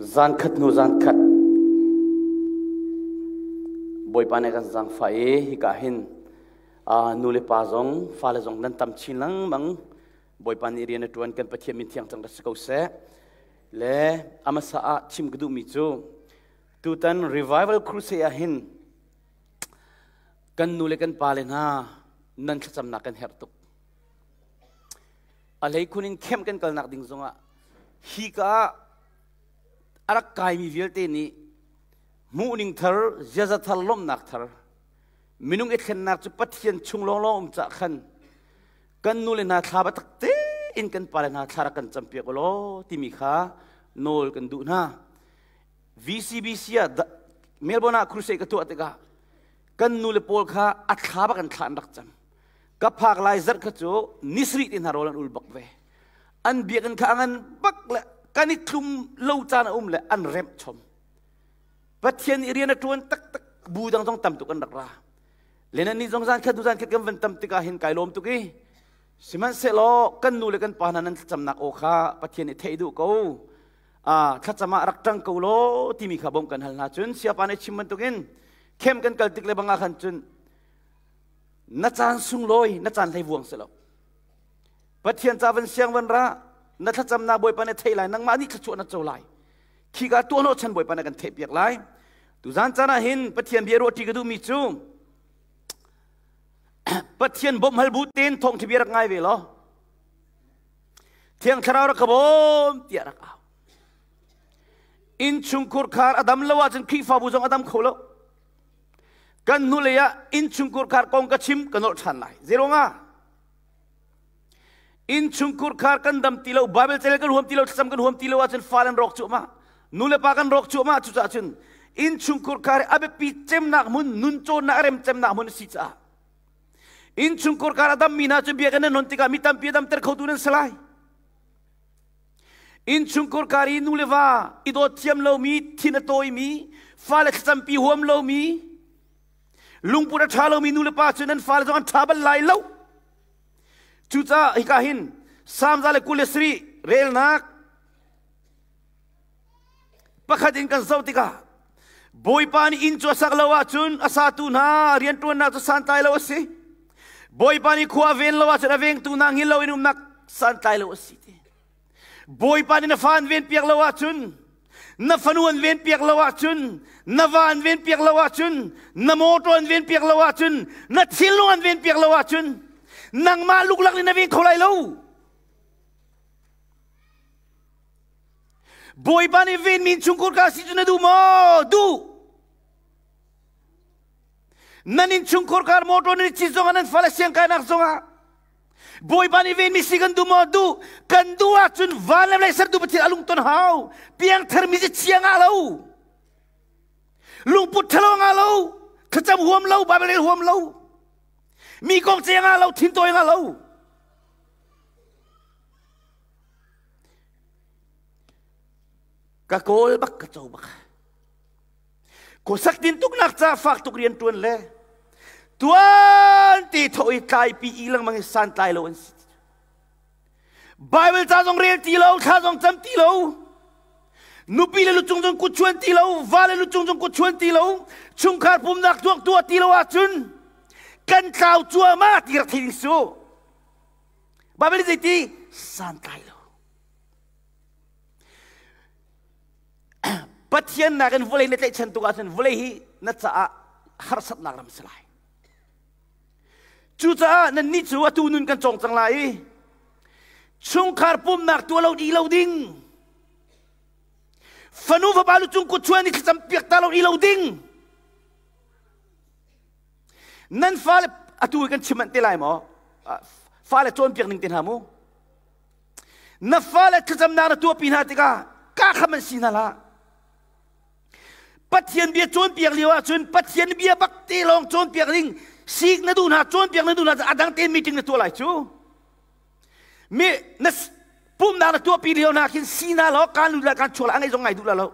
Zan khat hnu zan khat Bawipa nih kan zaangfah i hika hin nu le pa zong fale zong nan tam chin lengmang. Bawipa nih rian a ṭuan. Kan Pathian min thiang cang si ko seh. Le amasa ah chim ka duhmi cu tutan Revival Crusade ah hin kan nu le kan pa le hna nan thlacamnak kan herh tuk. A hleikhun in camp kan kalnak ding zongah hika ah a rak kaimi vialte nih hmuhning thar, ziaza thar, lawmhnak thar, minung i thlennak cu Pathian chung lawnglawng um cah khan kan nu le hna thla biatak tein kan pale hna thla rak kan campiak u law timi kha nawl kan duh hna. VCBC ah Melbourne ah crusade ka tuah tikah kan nu le pawl kha a thla bak an thla an rak cam. Ka phak lai zarh kha cu nisri ti hna rawl an ul bak ve. An biakinn kha a ngan bak le kan i thlum lo caan a um le an remh chom. Pathian i rian a ṭuan taktak bu dang zong tam tuk an rak ra. Le nan nih zong zan khat zan khat kan van tam tikah hin kai lawm tuk i sihmanhsehlaw kan nu le kan pa hna nan thlacamnak aw kha Pathian nih theih duh ko. Thlacam ah rak ṭang ko law timi kha bawmh kan hal hna. Cun siapa nih chim bantukin camp kan kal tik le bang ah khan cun na caan sunglawi na caan hlei vuang si lo. Pathian ca van siang van ra na thlacamnak Bawipa nih theih lai, nangmah nih thluachuah na co lai. Khika tuahhnawh chan Bawipa nih kan theih piak lai. Tuzan caan ah hin Pathian bia ruahṭi ka duhmi cu Pathian bawmh hal bu tein thawngṭha bia rak ngai ve law Thiang Thlarau rak ka bawm tiah rak au. Innchungkhur khar a dam lo ahcun Khrihfabu zong a dam kho lo. Kan hnulei ah innchungkhur khar kong ka chim ka nolh ṭhan lai. Zeiruangah? Innchungkhur khar kan dam ti lo, Bible cel kan huam ti lo, thlacam kan huam ti lo ahcun fale an rawk cuahmah. Nu le pa kan rawk cuahmah. Cucaah cun innchungkhur khar a biapi cemnak hmun, nun cawnnak a rem cemnak hmun a si caah innchungkhur khar a dammi hna cu biakinn nan hon tikah mi tampi a damter khotu nan si lai. Innchungkhur khar i nu le va i dawt thiam lomi, thin a tawimi, fale thlacampi huam lomi, lungput a ṭha lomi nu le pa cu nan fale zong an ṭha bal lai lo. Cucaah hika hin Salm 127 relnak pakhat in kan zoh tikah Bawipa nih inn cu a sak lo ahcun a satu hna rianṭuannak cu santlai lo a si. Bawipa nih khua a ven lo ahcun a vengtu hna hngil loin umnak santlai lo a si ti. Bawipa nih na fa an venpiak lo ahcun, na fanu an venpiak lo ahcun, na va an venpiak lo ahcun, na mawṭaw an venpiak lo ahcun, na thilnung an venpiak lo ahcun, nangmah luklak in na veng kho lai lo. Bawipa nih venmi innchungkhur ka si cu na duh maw? Duh. Nan innchungkhur kar mawṭaw nan i cit zongah nan fale siangkainak zongah Bawipa nih venmi si kan duh maw? Duh. Kan duh ahcun van le vawlei sertu Pathian a lungton hau. Piangthar mi si chia ngah lo. Lungput ṭhalo ngah lo. Thlacam huam lo, Bible rel huam lo. Mi kong ce ngah lo, thintawi ngah lo. Ka kawl bak, ka co bak. Khuasak tintuknak ca fak tuk rian ṭuan le tuan te tho i tlaipi i lengmang i santlai lo an si. Bible ca zong rel ti lo, thla zong cam ti lo, nupi le lucung zong kut chuan ti lo, va le lucung zong kut chuan ti lo, chungkhar pumnak tuak tuah ti lo ahcun kan tlau cuahmah ti rak thei ding su. Bible zeiti santlai lo. Pathian nakin vawlei na tlaihchan tuk ahcun vawlei hi na caah harsatnak ram si lai. Cucaah nannih cu atu nun kan cawng cang lai i chungkhar pumnak tuah lo dih lo ding. Fanu fapa lu cung kut chuan i thlacam piak ta lo dih lo ding. Nan fale atu kan chim manh te lai maw? Fale cawnpiak ning te hna mu. Na fale thlacamnak na tuahpi hna tikah ka kham an si hna hlah. Pathian bia cawnpiak lio ahcun Pathian bia bak te lawng cawnpiak ding sik na duh hna cawnpiak na duh hna a dang tein meeting na tuah lai cu. Mi na pumnak na tuahpi lio hna khin si hna law kan lut lai kan chuak lai a ngei zong ngai duh la lo.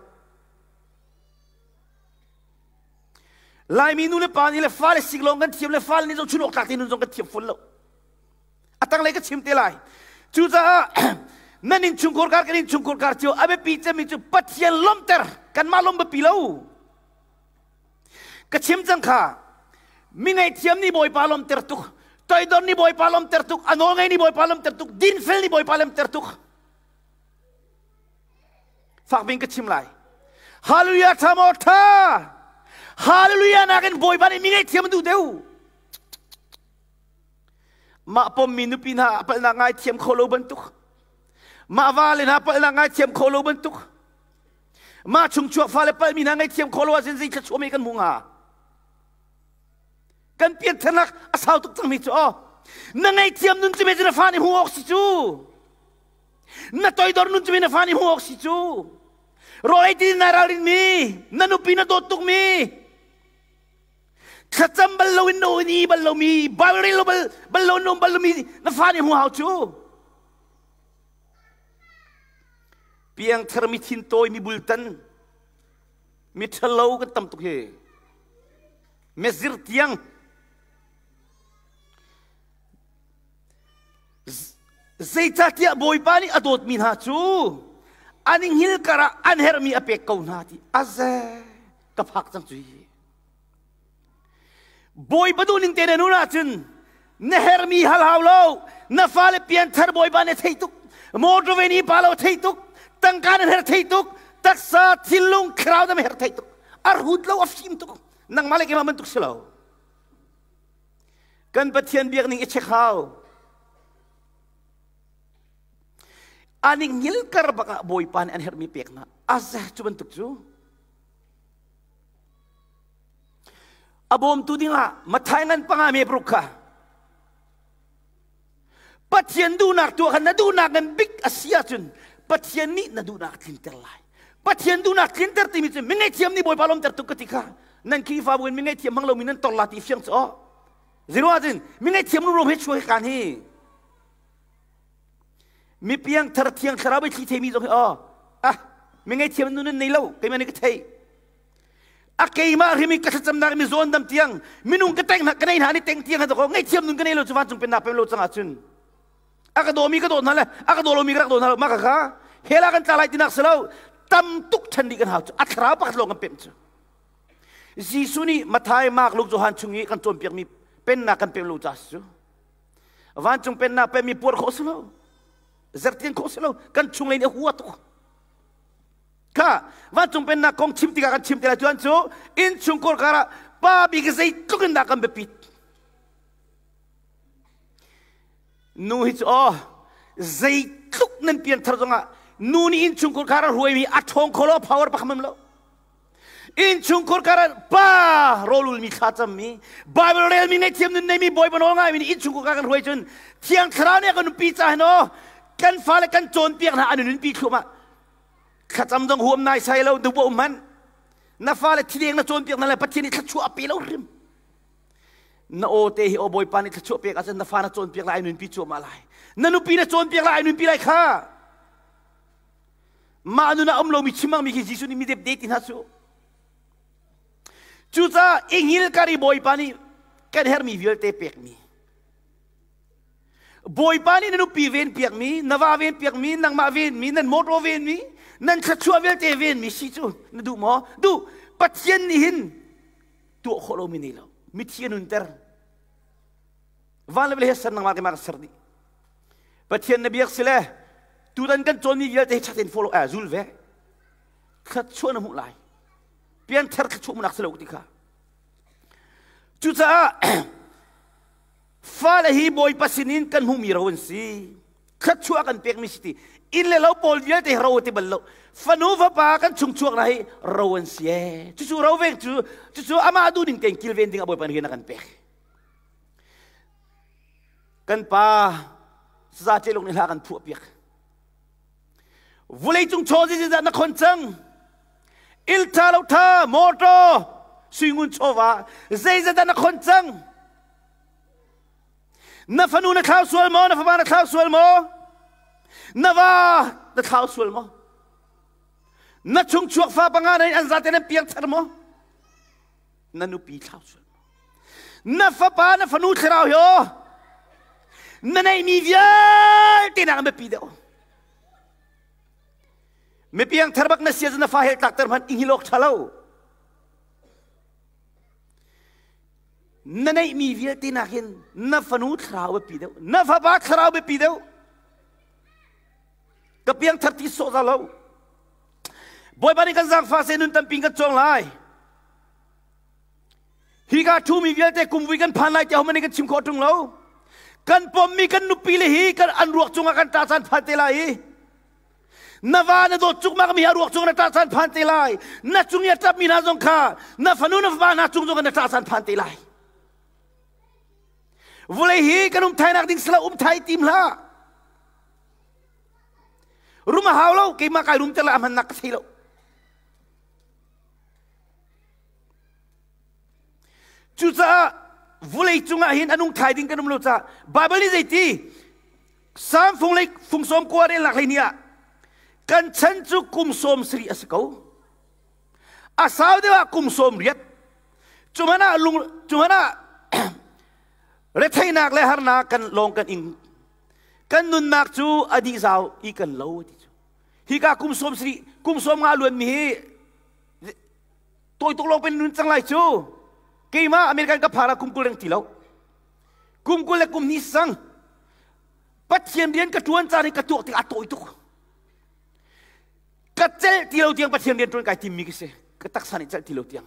Laimi nu le pa nih le fale sik lawng kan thiam le fale nih zong chun awk tlak te nun zong kan thiam fawn lo. A tanglei ka chim te lai. Cucaah Nan innchungkhar kar kan innchungkhar kar cio a biapi cemmi cu Pathian lawmhter kanmah lawm biapi lo. Ka chim cang kha mi ngaihthiam nih Bawipa lawmhter tuk, toidor nih Bawipa lawmhter tuk, a nawl ngei nih Bawipa lawmhter tuk, dinfel nih Bawipa lawmhter tuk. Fak bing ka chim lai. Hallelujah tha maw tha. Hallelujah nakin Bawipa nih mi ngaihthiam duh deuh. Mah pommi nupi hna palhnak ngaithiam kho lo bantuk. Mah vale hna palhnak ngaithiam kho lo bantuk. Mah chungchuak fale palhmi hna ngaithiam kho lo ahcun zei thluachuah mei kan hmu hnga? Kan piantharnak a sau tuk cangmi cu aw. Na ngaihthiam nun cu me na fa nih hmu awk si cu. Na toidor nun cu me na fa nih hmu awk si cu. Rawl ei ti na ralrin mi, na nupi na dawt tuk mi, thlacam bal lo in na ni bal lo mi, Bible rel lo bal bal lo in um bal lo mi na fa nih hmu hau cu. Piangthar mi thin tawi mi bultan mi ṭhalo kan tam tuk hi. Mezir tiang zeicahtiah Bawipa nih a dawtmi hna cu an i hngil karah an herhmi a pek ko hna ti aze ka phak cang cu hi. Bawipa duhning te na nun ahcun na hermi hal hau lo, na fale pianthar Bawipa nih thei tuk, motor ve ni pa lo thei tuk, tangka nan her thei tuk, taksa thinlung thlarau na her thei tuk, a rut lo a fim tuk, nangmah le keimah bantuk si lo. Kan Pathian biak ning i check hau. An i ngilkar bak ah Bawipa nih an herhmi pek hna. Azeh cu bantuk cu. A bawmtu dingah Mathai ngan panga me paruk kha Pathian duhnak tuah kha na duhnak ngan bik a si ahcun Pathian nih na duhnak tlinter lai. Pathian duhnak tlinter timi cu mi ngaihthiam nih Bawipa lawmter tuk ka ti kha nan Khrihfabu in mi ngaihthiam hmang lomi nan tor la ti fiang cu aw. Zero ahcun mi ngaihthiam rumro he chuak kan hi. Mi piang thar thiang thlarau bai thli theimi zong hi aw. Ah mi ngaihthiam nun nan nei lo keimah nih ka thei. A keimah hrim i ka thlacamnak mi zawn dam tiang minung ka teng hna ka nei hna ni teng tiang ko ngaihthiam nun ka nei lo cu vancung pennak pem lo cang ahcun a ka dawmi ka dawt hna le a ka daw lomi ka rak daw hna lo mah ka kha hell ah kan tla lai tinak si lo tam tuk ṭhen dih kan hau cu a thlarau pakhat lawng kan pemh cu Jesuh nih Matthai, Mark, Luke, Johan chung i kan cawnpiakmi pennak kan pem lo ca si cu vancung pennak pemmi puar khawh si lo zertian khawh si lo kan chung lei nih a hua tuk Kha vancung pennak kong chim tikah kan chim te lai tuan cu innchungkhar karah pa bik zeitluk in dah kan biapit. Nu hi cu aw zeitluk nan pianthar zongah nu nih innchungkhar kar a hruaimi a ṭhawng kho lo power pakhat mam lo. Innchungkhar kar ah pa rawlulmi thlacammi Bible relmi ngaihthiam nun neimi Bawipa nawl ngaimi nih innchungkhar kar kan hruai cun Thiang Thlarau nih a kan nunpi ca hin aw kan fale kan cawnpiak hna an nunpi thluahmah Thlacam zong huam nai sai lo duh um hmanh. Na fale thileng na cawnpiak hna le Pathian nih thluachuah a pe lo hrim. Na aw te hi aw Bawipa nih thluachuah pek ahcun na fa na cawnpiak lai ai nunpi cuahmah lai. Na nupi na cawnpiak lai ai nunpi lai kha. Mah nun ah um lomi chimangmi khi Jesuh nih mi depde ti hna su. Cucaah i hngil kar i Bawipa nih kan herhmi vialte pekmi Bawipa nih na nupi ven piakmi, na va ven piakmi, nangmah venmi, nan mawṭaw venmi, nan thluachuah vialte venmi si cu na duh maw? Duh. Pathian nih hin tuah khawh lomi nei lo. Mithi a nunter. Van le vawlei he ser nangmah keimah kan ser dih. Pathian na biak si le tutan kan cawnmi vialte hi ṭha tein follow eh zul ve. Thluachuah na hmuh lai. Pianthar thluachuah hmuhnak si lo ti kha. Cucaah Fale hi Bawipa sinin kan hmuhmi ro an si. Thluachuah kan pekmi si ti. Inn le lo pawl vialte ro ti bal lo. Fanu fapa kan chung chuak na hi ro an si ee. Cucu ro veng cu cucu amah duhning tein kilven ding ah Bawipa nih a kan pek. Kan pa Saza Celung nih hla kan phuah piak. Vulei cung chaw zeizah na khon cang. Il tha lo tha motor suingun chawva zeizah na khon cang. Na fanu na thlau sual maw? Na fapa na thlau sual maw? Na va na thlau sual maw? Na chungchuak fa panga na an zate nan piang thar maw? Na nupi thlau sual maw? Na fapa na fanu thlarau hi aw na neihmi vialte nak an biapi deuh. Mipiang thar bak na sia cu na fa hel tlak ter hmanh i hngilh awk ṭha lo. Na neihmi vialte nakin na fanu thlarau biapi deuh, na fapa thlarau biapi deuh. Ka piangthar ti sawh za lo. Bawipa nih kan zaangfah seh nun tampi kan cawng lai. Hika ṭhumi vialte kumvui kan phan lai tiah hohmanh nih kan chim khawh ṭung lo. Kan pommi kan nupi le hi kan an ruak cungah kan ṭah caan phan te lai i na va na dawt cukmak mi a ruak cung na ṭah caan phan te lai. Na cung i a ṭapmi hna zong kha na fanu na fapa hna cung zong na ṭah caan phan te lai. Vulei hi kan um thainak ding sila um thai tim hlah. Rum a hau lo, keimah kai rum ter lai a hmannak ka thei lo. Cucaah vulei cungah hin a nung thai ding kan um lo caah Bible nih zeiti Psalm fung lei fung sawm kua relnak hlei ni ah kan chan cu kum 70 a si ko. A sau deuh ah kum 80. Cuhmanh ah lung cuhmanh ah retheinak le harnak kan lawng kan ing. Kan nunnak cu a dih zau i kan lo ti cu. Hika kum 70 kum 50 luan mi hi Tawi tuk lawng pen nun cang lai cu. Keimah American ka phara kum 20 reng ti lo. Kum 20 le kum ni sang. Pathian rian ka tuan caan i ka tuak tik a tawi tuk. Ka celh ti lo tiang Pathian rian tuan kai tim mi ka si. Ka taksa nih celh ti lo tiang.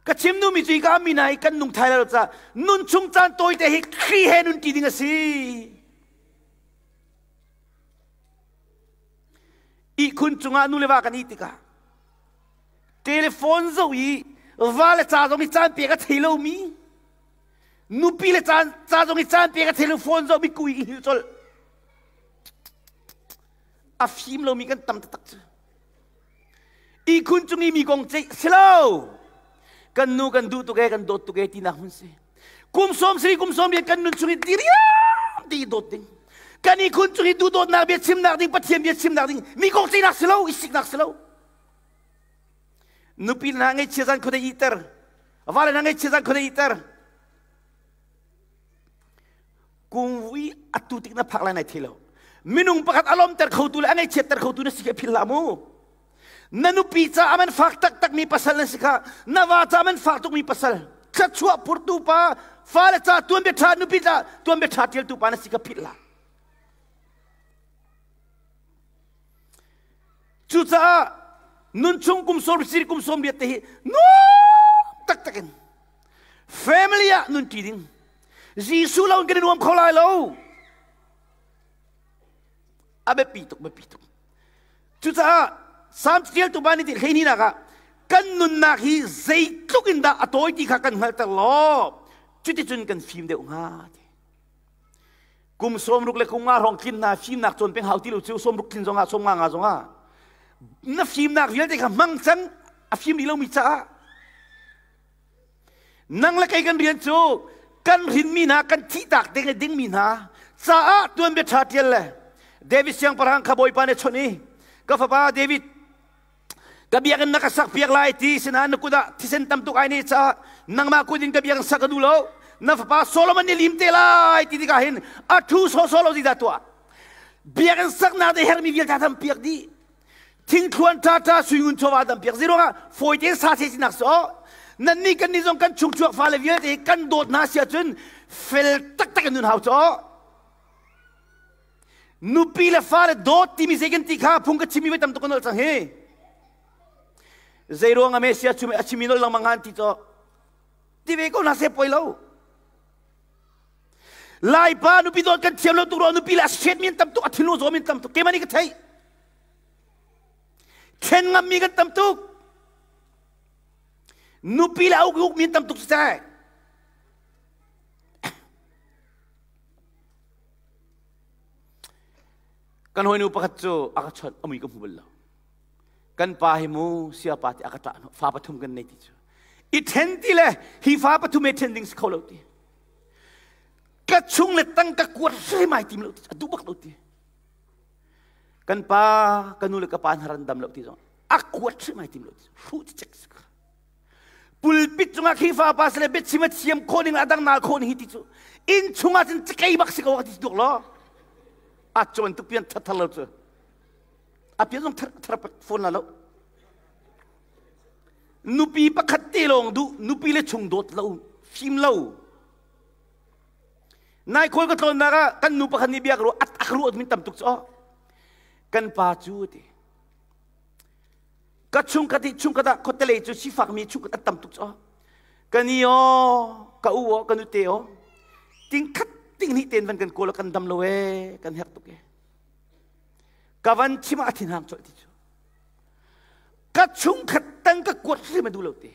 Ka chim nu mi cu ka mi nai kan nung thai lo ca nun chung caan tawi te hi Khrih he nun ti ding a si. Ihkhun cungah nu le va kan ih tikah telephone zoh i va le ca zong i caan pek a thei lomi nupi le caan ca zong i caan pek a thei lo phone zoh mi kui i hngilh colh a fim lomi kan tam taktak cu ihkhun cung i mi kong ceih si lo kan nu kan duh tuk e kan dawt tuk e tinak hmun si Kum 70 kum 80 kan nun chung i diriam ti dawt ding. Kan i khun chung i duhdawtnak bia chimnak ding Pathian bia chimnak ding mi kong ceihnak si lo i siknak si lo. Nupi hna ngaihchia zan khuadei iter. Vale hna ngaihchia zan khuadei iter. Kungvui atu tik na phak lai nai thei lo. Minung pakhat alomter khotu le a ngaihchiatter khotu na si khi phil hlah mu. Na nupi ca man fak taktak mi pasal na si kha na va ca man fak tuk mi pasal thluachuah phurtu pa fale ca tuanbia ṭha nupi ca tuanbia ṭha ṭialtu pa na si kha philh hlah. Cucaah nunchung kum 70 kum 80 te hi nuam taktak in family ah nun ṭi ding Jesuh lo in kan i nuam kho lai lo. A biapi tuk biapi tuk. Cucaah Salm ṭialtu pa nih ti hleihnih ah kan nunnak hi zeitluk in dah a tawi ti kha kan hngalhter law cuticun kan fim deuh hnga ti. Kum 60 le kum 50 hrawng tlin hna fimnak cawn peng hau ti lo cu 60 tlin zongah 50 nga zongah na fimnak vialte kha hmang cang a fim rih lomi caah Nang le kei kan rian cu kan hrinmi hna kan thihtak ding le dingmi hna caah tuanbia ṭha ṭial le David siangpahrang kha Bawipa nih a chawnh i ka fapa David ka biakinn na ka sak piak lai ti sinain na kut ah thisen tam tuk ai ne caah nangmah kut in ka biakinn sak ka duh lo na fapa Solomon nih lim te lai ti tikah hin a ṭhu sawsawh lo zeidah tuah biakinn saknak te hermi vialte tham piak dih thingthluan ṭhaṭha suingun chawva dam piak ziruangah fawi tein sa se sinak si aw nannih kan nih zong kan chungchuak fale vialte hi kan dawt hna si ahcun fel taktak in nun hau cu nupi le fale dawt timi zei kan ti kha phung ka chimi voi tam tuk ka nolh cang hi zei ruang ah Mesia chumi a chimi nolh lengmang han ti cu ti ve ko hna se poi lo Laipa nupi dawt kan thiam lo tuk ro nupi le a set mi an tam tuk a thinlung zawm in tam tuk keimah nih ka theih Ṭhen ngammi kan tam tuk. Nupi le a uk ukmi an tam tuk siseh. Kan hawinu pakhat cu a ka chawnh a mui ka hmu bal lo. Kan pa hi mu sia pa ti a ka ṭah fa pathum kan nei ti cu. I ṭhen ti le hi fa pathum he ṭhen ding si kho lo ti. Ka chung le tang ka kuat hrim ai tim lo ti a duh bak lo ti. Kan pa ka nu le ka pa hna ran dam lo ti zong a kuat hrim ai tim lo ti hruh cicek si kha. Pulpit cungah Khrihfa pa sile biachim a thiam khawh ning adang nal khawh ning hi ti cu inn chungah cun cakei bak si ko ti duk lo a cawn tuk pian thathar lo cu. A pian zong thar phone la lo. Nupi pakhat te lawng duh, nupi le chung dawt lo, fim lo. Nai khawl ka tlawnnak ah kan nu pakhat nih bia ka ruah, a ka ruah min tam tuk cu. Kan pa cu ti. Ka chungkhat i chungkhat ah khuatelei cu sifakmi chungkhat an tam tuk cu. Ka ni aw, ka u aw, ka nute aw. Ting khat ting hnih ten van kan kawl kan dam lo ee, kan herh tuk ee. Ka van chim ah a thin hang colh ti cu. Ka chungkhat tang ka kuat hrim a duh lo ti.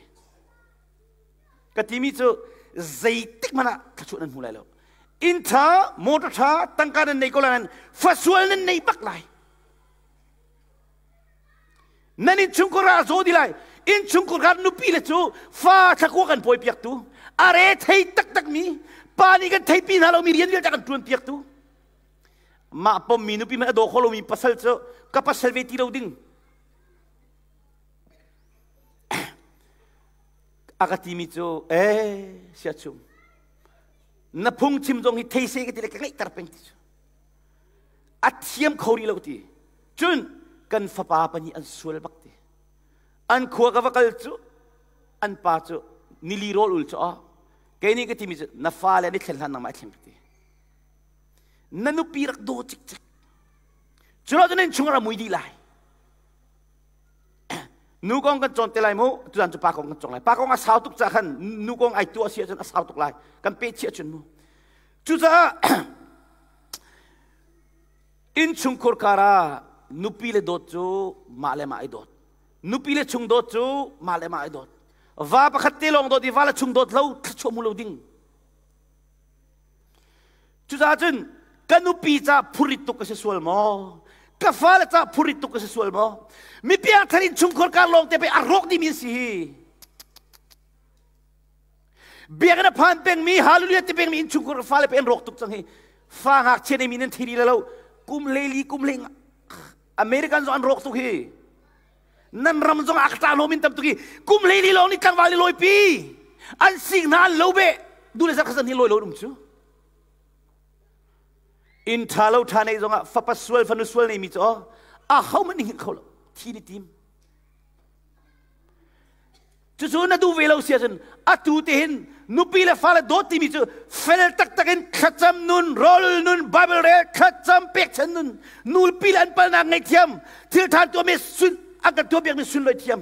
Ka timi cu zeitik hmanh ah thluachuah nan hmu lai lo. Inn ṭha, motor ṭha, tangka nan nei ko lai nan fasual nan nei bak lai. Nan innchungkhar ah a zaw di lai. Innchungkhar kha nupi le cu fa thlakua kan pawi piaktu, a re thei taktakmi, pa nih kan theipi hna lomi rian vialte kan ṭuan piaktu. Mah pommi nupi hmanh a daw kho lomi pasal cu ka pasal ve ti lo ding. A ka timi cu, ee, siachung, na phungchim zong hi thei se ka ti le ka ngeihter peng ti cu. A thiam kho rih lo ti. Cun kan fapa pahnih an sual bak ti. An khua ka va kal cu an pa cu nili rawl ul cu aw. Kei nih ka timi cu na fale an i thlen hlan nangmah i thleng ka ti. Na nupi rak daw cikcek. Cu lo cun innchung rak mui dih lai. Nu kong kan cawn te lai mu, tuzan cu pa kong kan cawng lai. Pa kong a sau tuk caah khan nu kong ai tuah si ahcun a sau tuk lai. Kan pe chih ahcun mu. Cucaah Innchungkhur kar ah nupi le dawt cu mah le mah i dawt. Nupi le chung dawt cu mah le mah i dawt. Va pakhat te lawng dawt i va le chung dawt lo thluachuah mu lo ding. Cucaah cun ka nupi ca phurit tuk ka si sual maw? Ka fale ca phurit tuk ka si sual maw? Mi piangthar innchungkhur kar lawng te pei a rawk dimi an si hi. Biakinn a phan pengmi hallelujah ti pengmi innchungkhur fale pe an rawk tuk cang hi. Fa ngakchia nei mi nan thi li lo. Kum hlei li kum hlei American zong an rawk tuk hi. Nan ram zong a ka hlawm in tam tuk hi. Kum hlei li lawng nih tlangval ni lawipi. An sing hna an lo be. Du le zar khasan hi lawi lo um cu. Inn ṭha lo ṭha nei zongah fapa sual fanu sual nei mi cu a ho man ning kho lo. Thi ni tim. Cucu na duh ve lo si ahcun atu te hin nupi le fale dawt timi cu fel taktak in thlacam nun, rawl nun, Bible rel, thlacam pekchan nun, nulpi le an palnak ngaihthiam, thil ṭhan tuahmi sun an kan tuahpiakmi sunlawi thiam.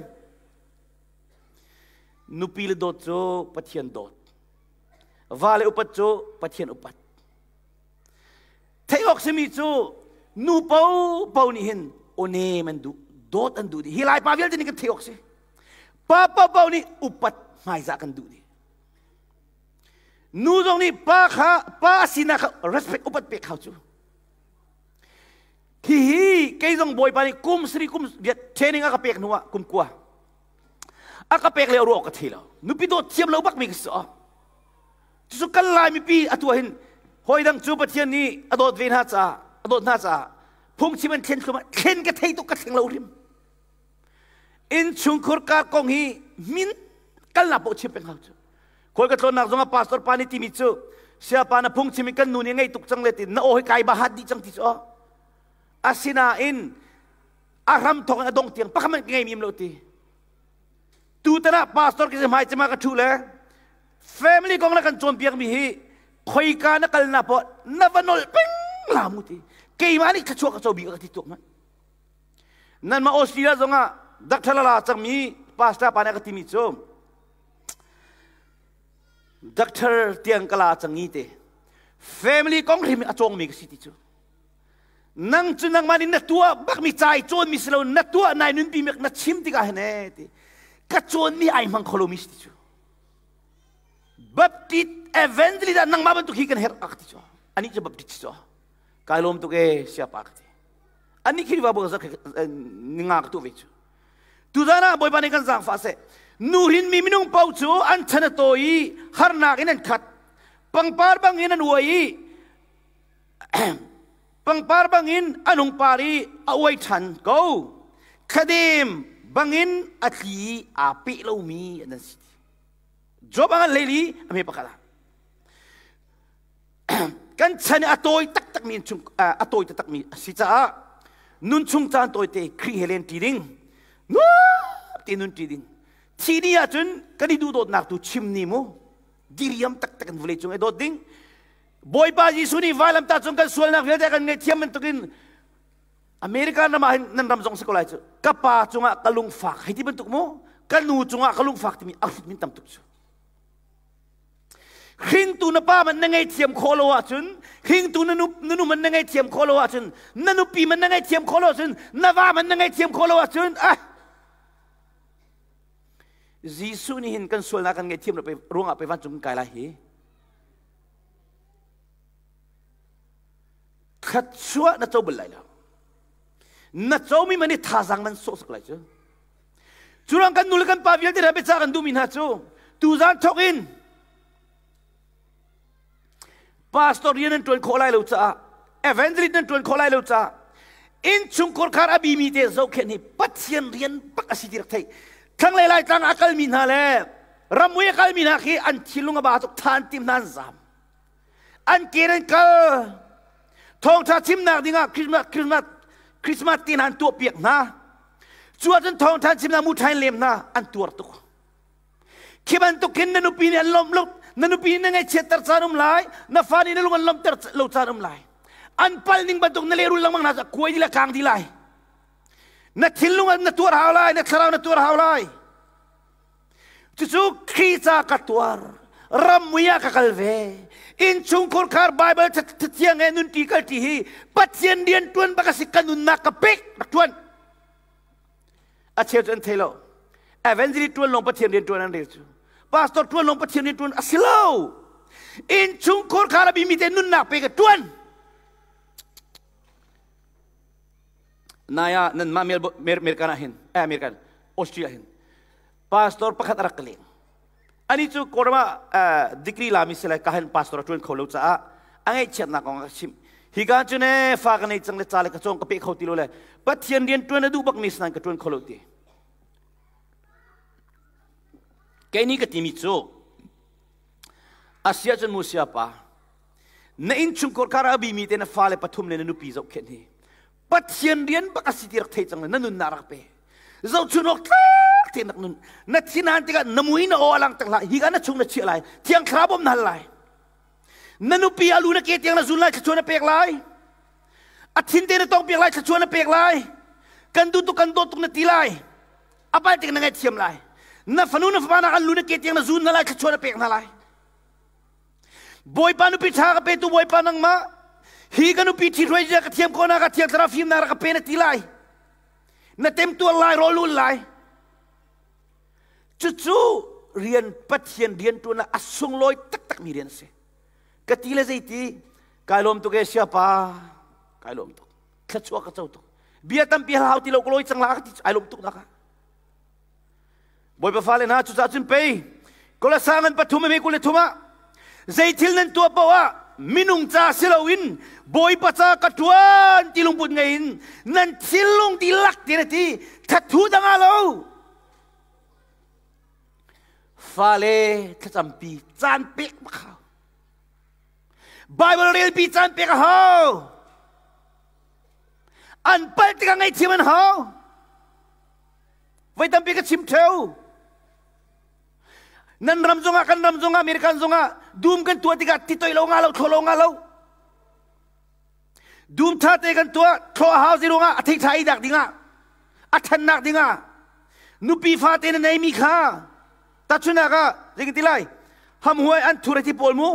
Nupi le dawt cu Pathian dawt. Va le upat cu Pathian upat. Theih awk simi cu nu paohpaoh nih hin awnem an duh, dawt an duh dih. Hi Laipa vialte nih kan theih awk si. Pa paohpaoh nih upat hmaizah kan duh dih. Nu zong nih pa kha pa sinak kha respect upat pek hau cu. Hihi kei zong Bawipa nih kum sari kum training a ka pek hnu ah kum kua a ka pek le ruah ka thei lo. Nupi dawt thiam lo bak mi ka si. Cucu kan Lai mipi atu ah hin hawi dang cu Pathian nih a dawt ve hna caah a dawt hna caah phungchim an thlen thlum ah thlen ka thei tuk ka thleng lo hrim. Innchungkhur kar kong hi min kalnak paoh chim peng hau cu. Khawi ka tlawnnak zong ah pastor pa nih timi cu siapa na phungchim i kan nu nih ngei tuk cang le ti na aw hi kai ba hat dih cang ti cu aw. Asinain a hram thawk in a dong tiang pakhat hmanh ka ngei mi lo ti. Tutan ah pastor ka si hmai cema ka ṭhu le family kong na kan cawnpiak mi hi khoika na kal na poh na va nolh peng la mu ti keimah nih thluachuah ka co bik ka ti tuk man nan ma Australia zong ah Dr. Lala cangmi pastor pa nih ka timi cu Dr. tiang ka la cangi te family kong hrim a cawng mi ka si ti cu Nang cu nangmah nih na tuah bakmi ca i cawnmi si lo na tuah nai nunpi mek na chim tikah hin ee ti ka cawnmi ai hmang kho lomi si ti cu Baptist evangelist ah nangmah bantuk hi kan herh ak ti cu anih cu Baptist si cu kai lawm tuk ee siapa ka ti anih khi va bu ninga ka tu ve cu tuzan ah Bawipa nih kan zaangfah seh nu hin mi minung paoh cu an chan a tawi i harnak in an khat pangpar bangin an uai i Pangpar bangin a nung par i a uai ṭhan ko. Thladem bangin a tli i aa peh lomi an si. Job a ngan hlei a hme pakhat ah. Kan chan i a tawi taktakmi chung a tawi taktakmi a si caah. Nun chung caan tawite Khrih he len ṭi ding. Nuam te nun ṭi ding. Thi ni ahcun kan i duhdawtnak tu chim ni mu. Diriam taktak in vawlei cung i dawt ding. Bawipa Jesuh nih vailamtah cung kan sualnak vialte kan ngaihthiam bantukin American ram ah hin nan ram zong si ko lai cu. Ka pa cungah ka lungfak hei ti bantuk mu. Ka nu cungah ka lungfak timi a hrut min tam tuk cu. Hringtu na pa man na ngaihthiam khawh lo ahcun, hringtu na nu, na nu man na ngaihthiam khawh lo ahcun, na nupi man na ngaihthiam khawh lo ahcun, na va man na ngaihthiam khawh lo ahcun, ah Jesuh nih hin kan sualnak kan ngaihthiam lo ruangah pe vancung kan kai lai hi. Thluachuah na co bal lai lo. Na comi man i thazaang man sawh sak lai cu. Curang kan nu le kan pa vialte hna biacah kan duhmi hna cu tuzan thawk in pastor rian nan ṭuan khawh lai lo caah evangelist nan ṭuan khawh lai lo caah innchungkhar khar a bimi te zohkhenh hi Pathian rian bak a si ti rak theih. Thlanglei Laitlang a kalmi hna le ramui a kalmi hna khi an thinlung a ba tuk than tim hna an zam. An ke an kal. Thawngṭha chimnak dingah Christmas Christmas Christmas te hna an tuahpiak hna. Cu ahcun thawngṭha chimnak mu ṭhain lem hna an tuar tuk. Khi bantuk khin na nupi nih an lawmh lo, na nupi nih na ngaihchiatter caan um lai, na fa nih na lung an lawmhter lo caan um lai. An pal ning bantuk na lehrul lengmang hna kuai di le kang di lai. Na thinlung na tuar hau lai, na thlarau na tuar hau lai. Cucu Khrih ca ka tuar, rammui ah ka kal ve. Innchungkhur khar Bible thiang he nunṭi kalṭi hi Pathian rian ṭuan bak a si ka nunnak ka pek rak ṭuan. A cheu cu an thei lo. Evangelist ṭuan lawng Pathian rian ṭuan an rel cu. Pastor ṭuan lawng Pathian rian ṭuan a si lo. Innchungkhur khar a bimi te nunnak pe ka ṭuan. Nai ah nanmah American ah hin, eh American, Austria hin pastor pakhat a rak ka leng. Ani cu Kawlram ah degree lami si lai ka hen pastor a ṭuan kho lo caah a ngaihchiatnak kong a ka chimh. Hi ka cu ne fa ka nei cang le ca le ka cawng ka pe kho ti lo le Pathian rian ṭuan a duh bakmi sinain ka ṭuan kho lo ti. Kei nih ka timi cu asia cun mu sia pa na innchungkhar kar a bimi te na fale pathum le na nupi zohkhenh hi Pathian rian bak a si ti rak thei cang le na nunnak rak pe zohchun awk tlak te nak nun na thinhan tikah na mui na aw alang tak hlah hi ka na chung na chiah lai thiang thlarau bawm na hal lai na nupi alu na ke tiang na zun lai thluachuah na pek lai a thin te na tong piak lai thluachuah na pek lai kan duh tuk kan dawt tuk na ti lai a pal tik na ngaihthiam lai na fanu na fapa na an lu na ke tiang na zun na lai thluachuah na pek hna lai Bawipa nupi ṭha ka petu Bawipa nangmah hi ka nupi ṭhihruai zia ka thiam khawhnak ah thiang thlarau fimnak rak ka pe na ti lai na temtuar lai rawl ul lai cucu rian Pathian rian ṭuan ah a sunglawi taktakmi rian a si ka ti le zeiti kai lawm tuk e siapa kai lawm tuk thluachuah ka co tuk bia tampi hal hau ti lo ka lawi cang la ka ti ai lawm tuk nak ah Bawipa fale hna cucaah cun pei Kolasa ngan pathum a 23 ah zei thil nan tuah paoh ah minung ca si loin Bawipa ca ka ṭuan ti lungput ngei in nan thinlung dihlak ti na ti thathu dang ah lo fale thlacampi caan pek bak hau Bible relpi caan pek a hau an palh tikah ngaihthiam an hau Voi tampi ka chim theo. Nan ram zongah kan ram zongah American zongah dum kan tuah tikah ti toi lo nga lo thlo lo nga lo. Dum tha te kan tuah thlo hau zi ruangah a thei tha i dak dingah a thannak dingah nupi fa te na nei mi kha tachunak ah zei ti lai hamhuai an thur ti pawl mu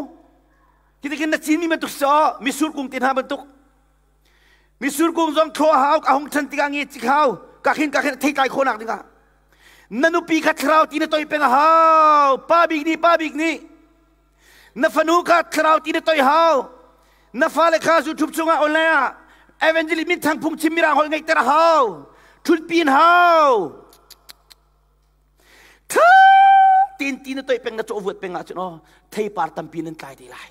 kitikin na cin mi bantuk so misur kung te hna bantuk Misur kung zong thlaw hau a hung ṭhan tikah nge cik hau ka khin ka khin thei tlai khawhnak dingah na nupi kha thlarau ti na toi peng a hau pa bik nih pa bik nih na fanu kha thlarau ti na toi hau na fale kha YouTube chungah online ah evangelist min thang phung chim mirang holh ngeihter a hau ṭhutpin hau Tha tin ti na toih peng na cawhvuat peng ahcun aw theipar tampi nan tlai te lai.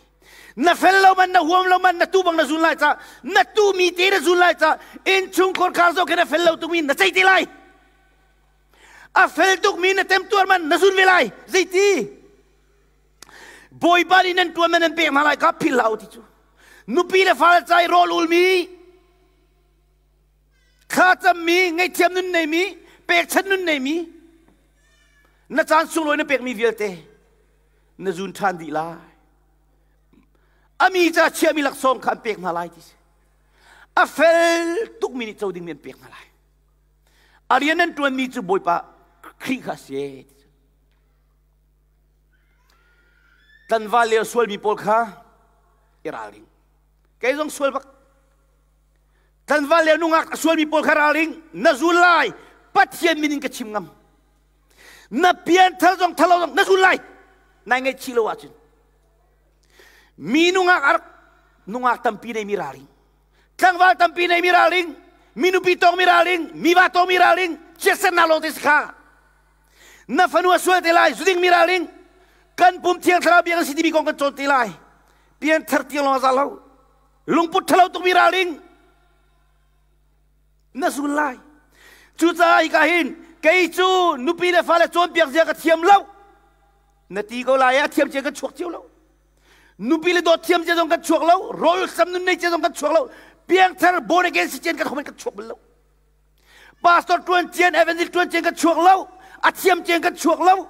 Na fel lo man na huam lo man na tu bang na zun lai ca na tu mi te na zun lai ca innchung khorkhar zo ke na fel lo tuk mi na cei te lai. A fel tuk mi na temtuar man na zun ve lai. Zeiti? Bawipa nih nan tuan man nan pek hna lai ka phil hlah u ti cu. Nupi le fale cai rawl ul mi. Thlacammi, ngaihthiam nun neimi, pekchan nun neimi, na caan sunglawi na pekmi vialte na zun ṭhan dih lai. A mi ca chiahmi laksawng kha an pek hna lai ti si. A fel tukmi nih co dingmi an pek hna lai. A rian nan ṭuanmi cu Bawipa Khrih kha a si. Tlanval le sualmi pawl kha i ralring. Kei zong sual bak. Tlanval le nungak a sualmi pawl kha ralring. Na zul lai. Pathian min in ka chim ngam. Na pian thar zong thalo zong na zul lai. Nai ngaihchih lo ahcun. Mi nungak a rak nungak tampi nei mi ralring. Tlangval tampi nei mi ralring. Mi nupi tong mi ralring. Mi va tong mi ralring. Chiatsernak lawng te si kha. Na fanu a sual te lai, zuding mi ralring. Kan pum thiang thlarau bia kan si timi kong kan cawn te lai. Pian thar tiang lawng a za lo. Lungput ṭhalo tuk mi ralring. Na zul lai. Cucaah hika hin kei cu nupi le fale cawnpiak zia ka thiam lo. Na ti ko lai a thiam cia kan chuak cio lo. Nupi le dawt thiam cia zong kan chuak lo. Rawl sam nun nei cia zong kan chuak lo. Piangthar born again si cian kan khomen kan chuak bal lo. Pastor ṭuan cian, evangelist ṭuan cian kan chuak lo. A thiam cian kan chuak lo.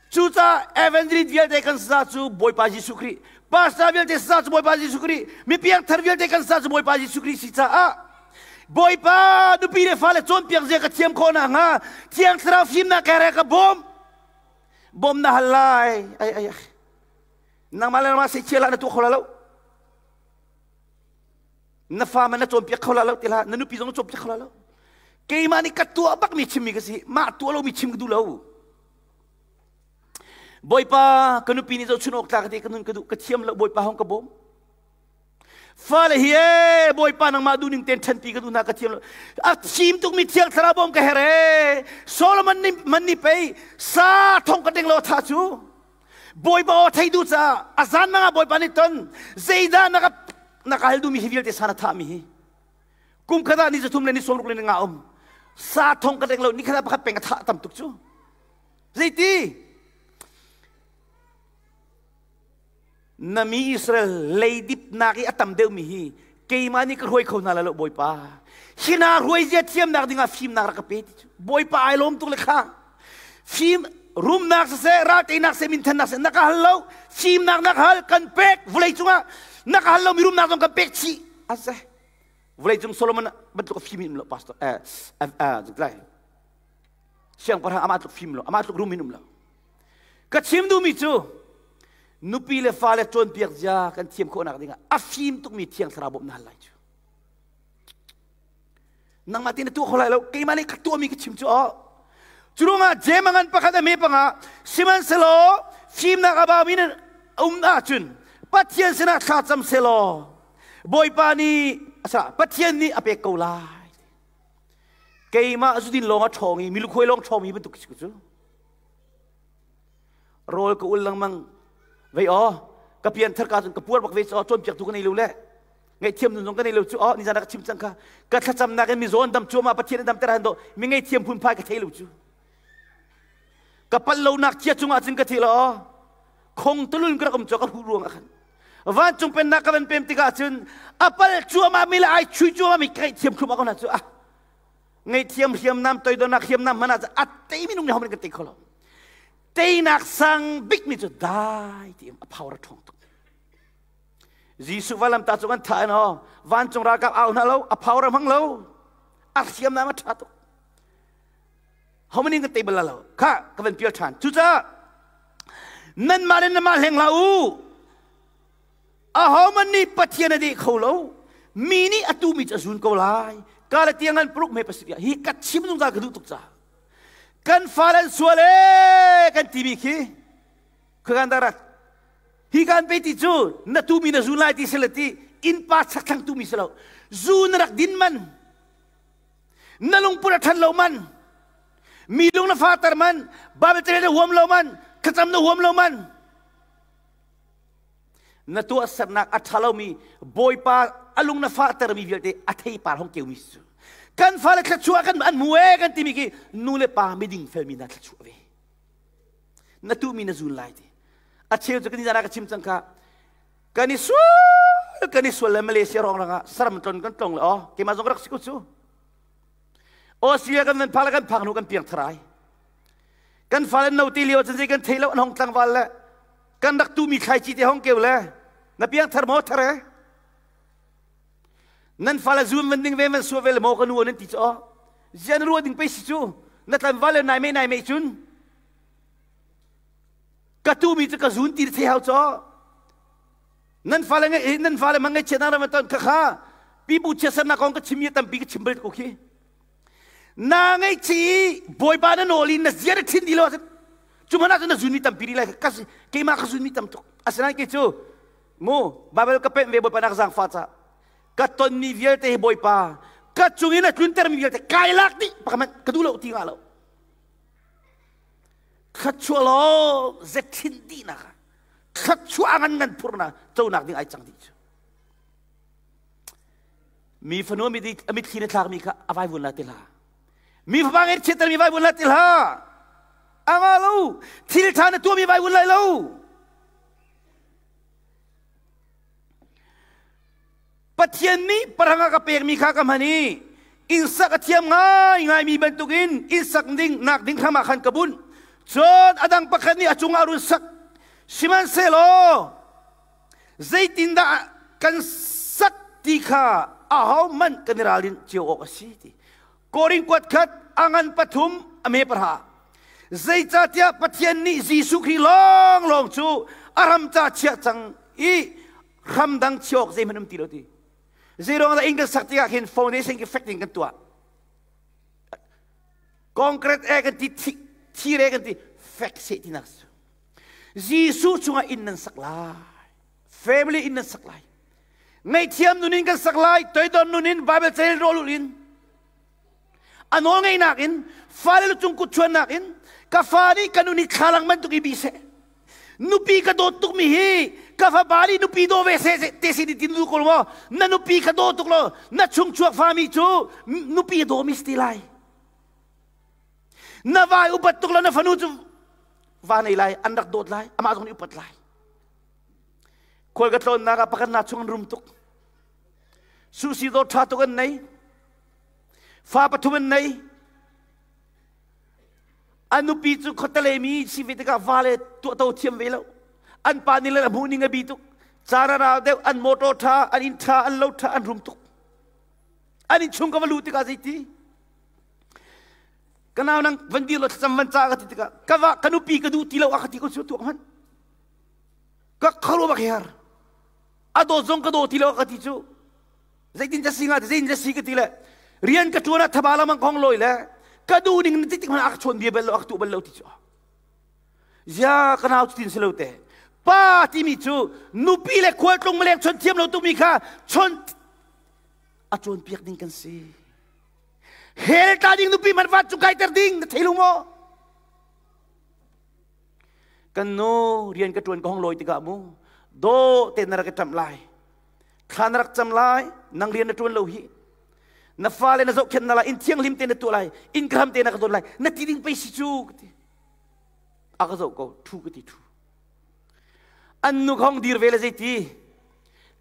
Cucaah evangelist vialte kan sa cu Bawipa Jesuh Khrih, pastor vialte sa cu Bawipa Jesuh Khrih, mi piangthar vialte kan sa cu Bawipa Jesuh Khrih si caah Bawipa nupi le fale cawnpiak zia ka thiam khawh nakhnga Thiang Thlarau fimnak ka ka bawm. Bawm na hal lai. Ai ai ai. Nangmah le nangmah seichia lah na tuah kho la lo. Na fa man na cawnpiak kho la lo ti hlah na nupi zong na cawnpiak kho la lo keimah nih ka tuah bak mi chimmi ka si mah tuah lo mi chim ka duh lo Bawipa ka nupi nih zohchun awk tlak te ka nun ka duh ka thiam lo Bawipa hong ka bawm fale hi e Bawipa nangmah duhning ten ṭhanpi ka duh hna ka thiam lo a thim tuk mi thiang thlarau bawm ka her e Solomon nih man nih pei sa thong ka ding lo tha cu Bawipa aw thei duh caah a zan mang ah Bawipa nih ton zeidah na ka na ka hal duhmi hi vialte sa na thahmi hi kum khat ah ni zathum le ni sawmruk le ni nga um sa thong ka deng lo ni khat ah pakhat peng a thah tam tuk cu zeiti na mi Israel leidip nak i a tam deuhmi hi keimah nih ka hruai kho hna lo Bawipa hi na hruai zia thiamnak dingah fimnak rak ka pe ti cu Bawipa ai lawm tuk le kha fim rumnak siseh ralteinak seh minthannak seh na ka hal lo fimnak na ka hal kan pek vawlei cungah na ka hal lo mi rumnak zong kan pek chih ase vawlei cung Solomon bantuk fim in um lo pastor eh eh siangpahrang amah tluk fim lo amah tluk rum in um lo ka chim duhmi cu nupi le fale cawnpiak zia kan thiam khawhnak dingah a fim tukmi thiang thlarau bawmh na hal lai cu nangmah tin na tuah kho lai lo keimah nih ka tuahmi ka chim cu aw cu ruangah jem a ngan pakhat a me panga sihmanhsehlaw fimnak a baumi na um ahcun Pathian sinah thla cam selaw Bawipa nih asa Pathian nih a pek ko lai keimah zudin lawng a ṭhawng i milukhuai lawng ṭhawngmi bantuk si cu rawl ka ul lengmang vei aw ka pian thar ka cun ka puar bak ve cu cawnpiaktu ka nei lo le ngaihthiam nun zong ka nei lo cu aw nizan ah ka chim cang kha ka thlacamnak in mizaw an dam cuahmah Pathian an damter han do mi ngaihthiam phunphai ka thei lo cu ka palh lonak cia cungah cun ka thi lo aw khong tulun ka rak um cu ka huh ruang ah khan vancung pennak ka van pem tikah cun a pal cuahmah mi le ai chui cuahmah mi ka ngaihthiam thlum ah ko na cu ah ngaihthiam hriamnam toidornak hriamnam hmanh ah a tei minung nih hohmanh kan tei kho lo teinak sang bik mi cu dai ti a power a ṭhawng tuk Jesuh valam ta cu kan thah in aw vancung ralkap au hna lo a power a hmang lo a hriamnam a ṭha tuk how many kan tei bal lo kha ka van pial ṭhan cucaah nanmah le nanmah hleng hlah u ahohmanh nih Pathian a deh kho lo mi nih a tumi cu a zun ko lai ka le tiang an pruk me pasik hi ka chim zungzal ka duh tuk ca kan fale an sual e kan timi khi khuakan darat hi kan pe ti cu na tumi na zun lai ti sila ti innpa chakthlang tumi si lo zu na rak din man na lungput a ṭhan lo man mi lung na fater man Bible te na huam lo man thlacam na huam lo man na tuahsernak a ṭha lomi Bawipa a lung na fahtermi vialte a theipar hong keumi cu kan fale thluachuah kan an hmu e kan timi khi nu le pa miding felmi hna thluachuah ve na tuhmi na zun lai ti a cheu cu kan izan ah ka chim cang kha kan i sual kan i sual le Malaysia rong rangah saram tlon kan tlong le oh keimah zong rak si ko cu. Australia kan van phak le kan phak hnu kan piang tharai. Kan fale no ti lio cun zei kan thei lo an hong tlangval le kan rak tu mi thlaici te hong keu le na piang thar maw thar e? Nan fale zuam van ding ve van suah ve le maw ka nu nan ti cu zian ruah ding pe si cu na tlangval le nai me nai me cun ka tu mi cu ka zun ti thei hau cho nan fale ngai nan fale mang ngai chiat na ton kha kha pipu chiat na kong ka chim mi tampi ka chim bal ko khi na ngai chi bawipa na nawl in na zia na thin di lo cu mana cu na zun mi tampi ri lai ka keimah ka zun mi tam tuk asinain ke cu mu Bible ka pemh ve bawipa nak zaangfa ca ka tonmi vialte hi bawipa ka cung in a tlunter mi vialte kai lak dih pakaman ka duh lo ti nga lo thluachuah law zethin dihnak ah thluachuah ngan ngan phurna conak ding ai cang dih cu mi fanu a mitthli na thlakmi kha a vai vun la ti hlah mi fapa ngei chiatter mi vai vun la ti hlah anga lo thil tha na tuahmi vai vun lai lo Pathian nih parang a ka pekmi kha ka hman i innsak a thiam ngaingaimi bantukin innsak ding nak ding hram ah khan ka bunh. Cun a dang pakhat nih a cungah a run sak. Sihmanhsehlaw zeitindah kan sak ti kha ahohmanh kan i ralrin cio awk a si ti. Korin kuat khat a ngan pathum a me pahra. Zeicahtiah Pathian nih Jesuh Khrih lawnglawng cu a ram ca chiah cang i hramdang chiah awk zeihmanh um ti lo ti. Zeiruang dah inn kan sak tikah khin foundation ki fek ding kan tuah. Concrete e kan ti thir e kan ti fek seh tinak su. Jesuh chungah inn nan sak lai. Family inn nan sak lai. Ngaihthiam nun in kan sak lai, toidor nun in Bible cail rawl in a nawl ngeihnak in fale lu cung kut chuannak in ka fa nih ka nu nih thlalang bantuk i bi seh nupi ka dawt tukmi hi ka fapa nih nupi daw ve seh te si tin du ko maw na nupi ka daw tuk lo na chung chuak fami cu nupi a dawmi si ti lai na vai upat tuk lo na fanu cu va nei lai an rak dawt lai amah zong nih upat lai khual ka tlawnnak ah pakhat na chung an rum tuk susi dawt ṭha tuk an nei Fa pathum an nei. A nupi cu khuatale mi si ve tikah vale tuahto thiam ve lo. An pa nih le a hmuh ning a bi tuk. Caan a rau deuh, an motor ṭha, an inn ṭha, an lo ṭha, an rum tuk. An inn chung ka va luh tikah zeiti? Ka nau nang van dir lo thlacam van ca ka ti tikah ka va ka nupi ka duh ti lo a ka ti ko cu tuak hmanh. Ka kharu bak her. A dawt zong ka daw ti lo a ka ti cu. Zeitin ka si nga zeitin ka si ka ti le rian ka ṭuan ah thaba lamang kong lawi le ka duh ning na tik hmanh a ka chawn bia bal lo a ka tuah bal lo ti cu zia ka nau cutin si lo te pa timi cu nupi le khualtlung maleng chon thiam lo tumi kha chon a cawnpiak ding kan si hell tla ding nupi man vat cu kaiter ding na thei lu maw kan nu rian ka ṭuan ka hong lawi tikah mu do te na rak i ṭamh lai Thla na rak cam lai, nang rian na ṭuan lo hi. Na fale na zohkhenh na lai, inn thianghlim te na tuah lai, inn ka hram te na ka dawt lai, na ti ding pei si cu ka ti. A ka zoh ko, ṭhu ka ti ṭhu. An nu ka hong dir ve le zeiti?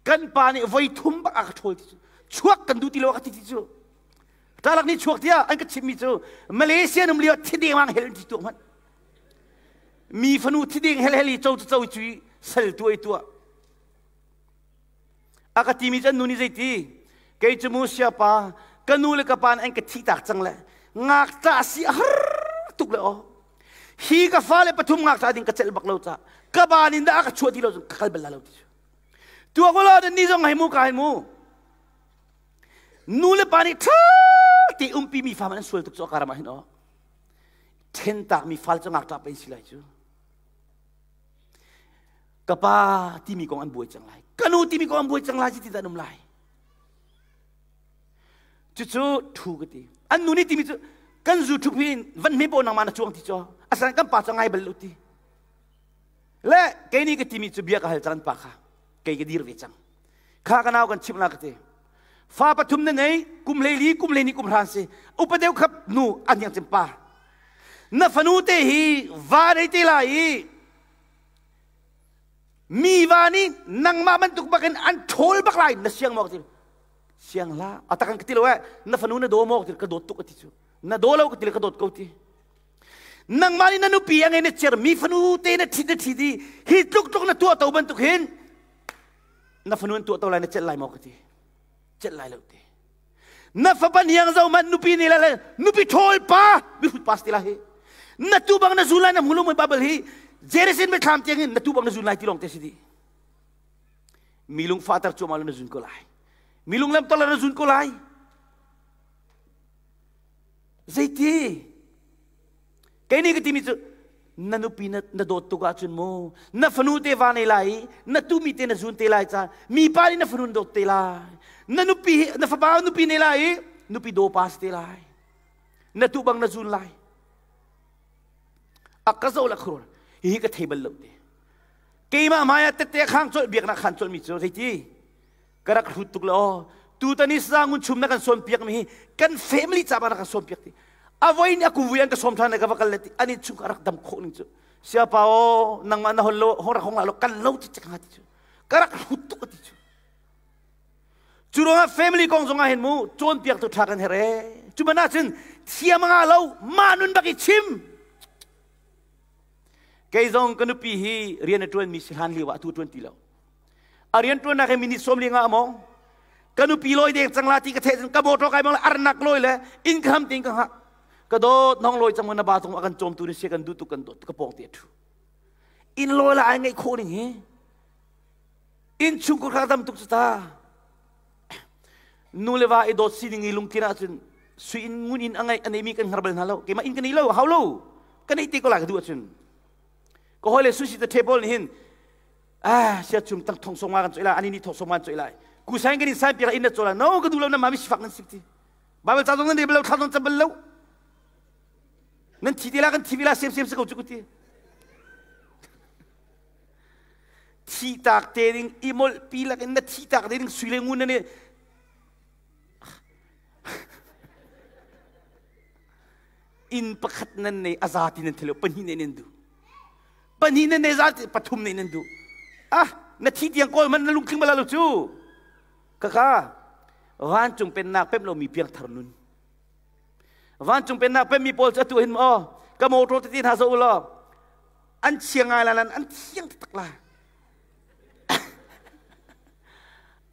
Kan pa nih voi thum bak a ka ṭhawl ti cu. Chuak kan duh ti lo a ka ti ti cu. Ṭalak nih chuak tiah an ka chimmi cu Malaysia num lio thideng hel ti tuah hmanh. Mi fanu thideng hel hel i co cu co cu sal tuah i tuah. A ka timi cu an nu nih zeiti? Kei cu mu siapa ka nu le ka pa nih an ka thihtak cang le ngakṭah si a har tuk le aw. Hi ka fale pathum ngakṭah ding ka celh bak lo ca ka ban in dah a ka chuah ti lo cun ka kal bal la lo ti cu. Tuak ulaw nan ni zong hei mu ka hei mu. Nu le pa nih ṭha te umpi mi fa an sual tuk cu a karam ah hin aw. Ṭhentak mi fal cu ngakṭah pei si lai cu. Ka pa timi kong an buai cang lai. Ka nu timi kong an buai cang lai ti an um lai. Cucu thu ka ti. An nu nih timi cu kan zu thup hi van hme paw nangmah na chuang ti cu. Asan kan pa cu ngai bal lo ti. Le kei nih ka timi cu bia ka hal cang an pa kha. Kei ka dir ve cang. Kha ka nau kan chimh la ka ti. Fa pathum na nei, kum hlei li, kum hlei ni, kum hran si. Upa deuh khap nu an yang cim pa. Na fanu te hi va nei te lai i Mi va nih nangmah bantuk bakin an ṭhawl bak lai na siang maw ka ti. Siang hlah. A tak an ka ti lo eh. Na fanu na daw maw ka ti. Ka dawt tuk a ti cu. Na daw lo ka ti le ka dawt ko ti. Nangmah nih na nupi a ngei na cer mi fanu te na ṭhit na ṭhit i hi tluk tluk na tuah to bantuk hin na fanu an tuah to lai na celh lai maw ka ti. Celh lai lo ti. Na fapa niang zo man nupi ni le nupi ṭhawl pa mihrut pa si ti lai hi. Na tu bang na zun lai na hmu lo mui Bible hi Jerusalem biathlam tiang in na tu bang na zun lai ti lawng te si dih. Mi lung fahter cuahmah lo na zun ko lai. Mi lung lam tol na zun ko lai. Zeiti? Kei nih ka timi cu na nupi na, na dawt tuk ahcun mu na fanu te va nei lai i na tumi te na zun te lai ca mi pa nih na fanu na dawt te lai na nupi na fapa nupi nei lai i nupi daw pa si te lai na tu bang na zun lai a ka zo la khur hi ka thei bal lo te keimah hmai ah tette khang colh biaknak khan colh mi cu zeiti ka rak hrut tuk le aw tutan i sangun chum na kan sawn piak mi hi kan family ca na kan sawn piak ti avoi ni aku vui an ka sawm than ka va kal le ti ani chung ka rak dam khawh ning cu siapa o nangmah na hol lo hong rak hong la lo kan lo ti chak ti cu ka rak hrut tuk ti cu cu ruangah family kong zongah hin mu cawnpiak tu tha kan here cu mana cun thiam nga lo ma nun bak i chim kei zong ka nupi hi rian a tuan mi si hlan lio ah atu tuan ti lo A rianṭuannak hi minute 15 a mawng. Ka nupi lawi deng cang la ti ka theih ka motor kai bang arnak lawi le inn ka ham ting ka hngah. Ka dawt nong lawi cang na ba tung a kan cawmtu ni sia kan duh tuk kan dawt ka pawng te thu. Inn lawi la ai ngeih khawh ning hi. Inn chung ko kha dam tuk cu ta. Nu le va i dawt sining i lungthin ahcun sui in ngun in a ngeih a neimi kan hngar bal hna lo. Keimah inn ka nei lo, hau lo. Ka neih te ko lai ka duh ahcun. Ka hawi le sushi te table nih hin ah sia chum tang thong song ma kan choi lai ani ni thong song ma kan choi lai ku sain kan in sain pira in na chola no ka du lo na ma mi sifak nan sik ti bible ca zong nan rel lo thla zong cam bal lo nan thi ti la kan thi la sem sem se ko chu ku ti thi tak te ding imol pi lak in na thi tak te ding sui le ngun na ne in pakhat nan nei aza ti nan thilo pahnih ne nan du pahnih nan nei za pathum ne nan duh ah na thi tiang kawl man na lungtling bala lo cu kaka vancung pennak pem lomi piangthar nun vancung pennak pemmi pawl cu atu hin maw ka motor tete hna zo law an chiang ngai la an thiang taktak la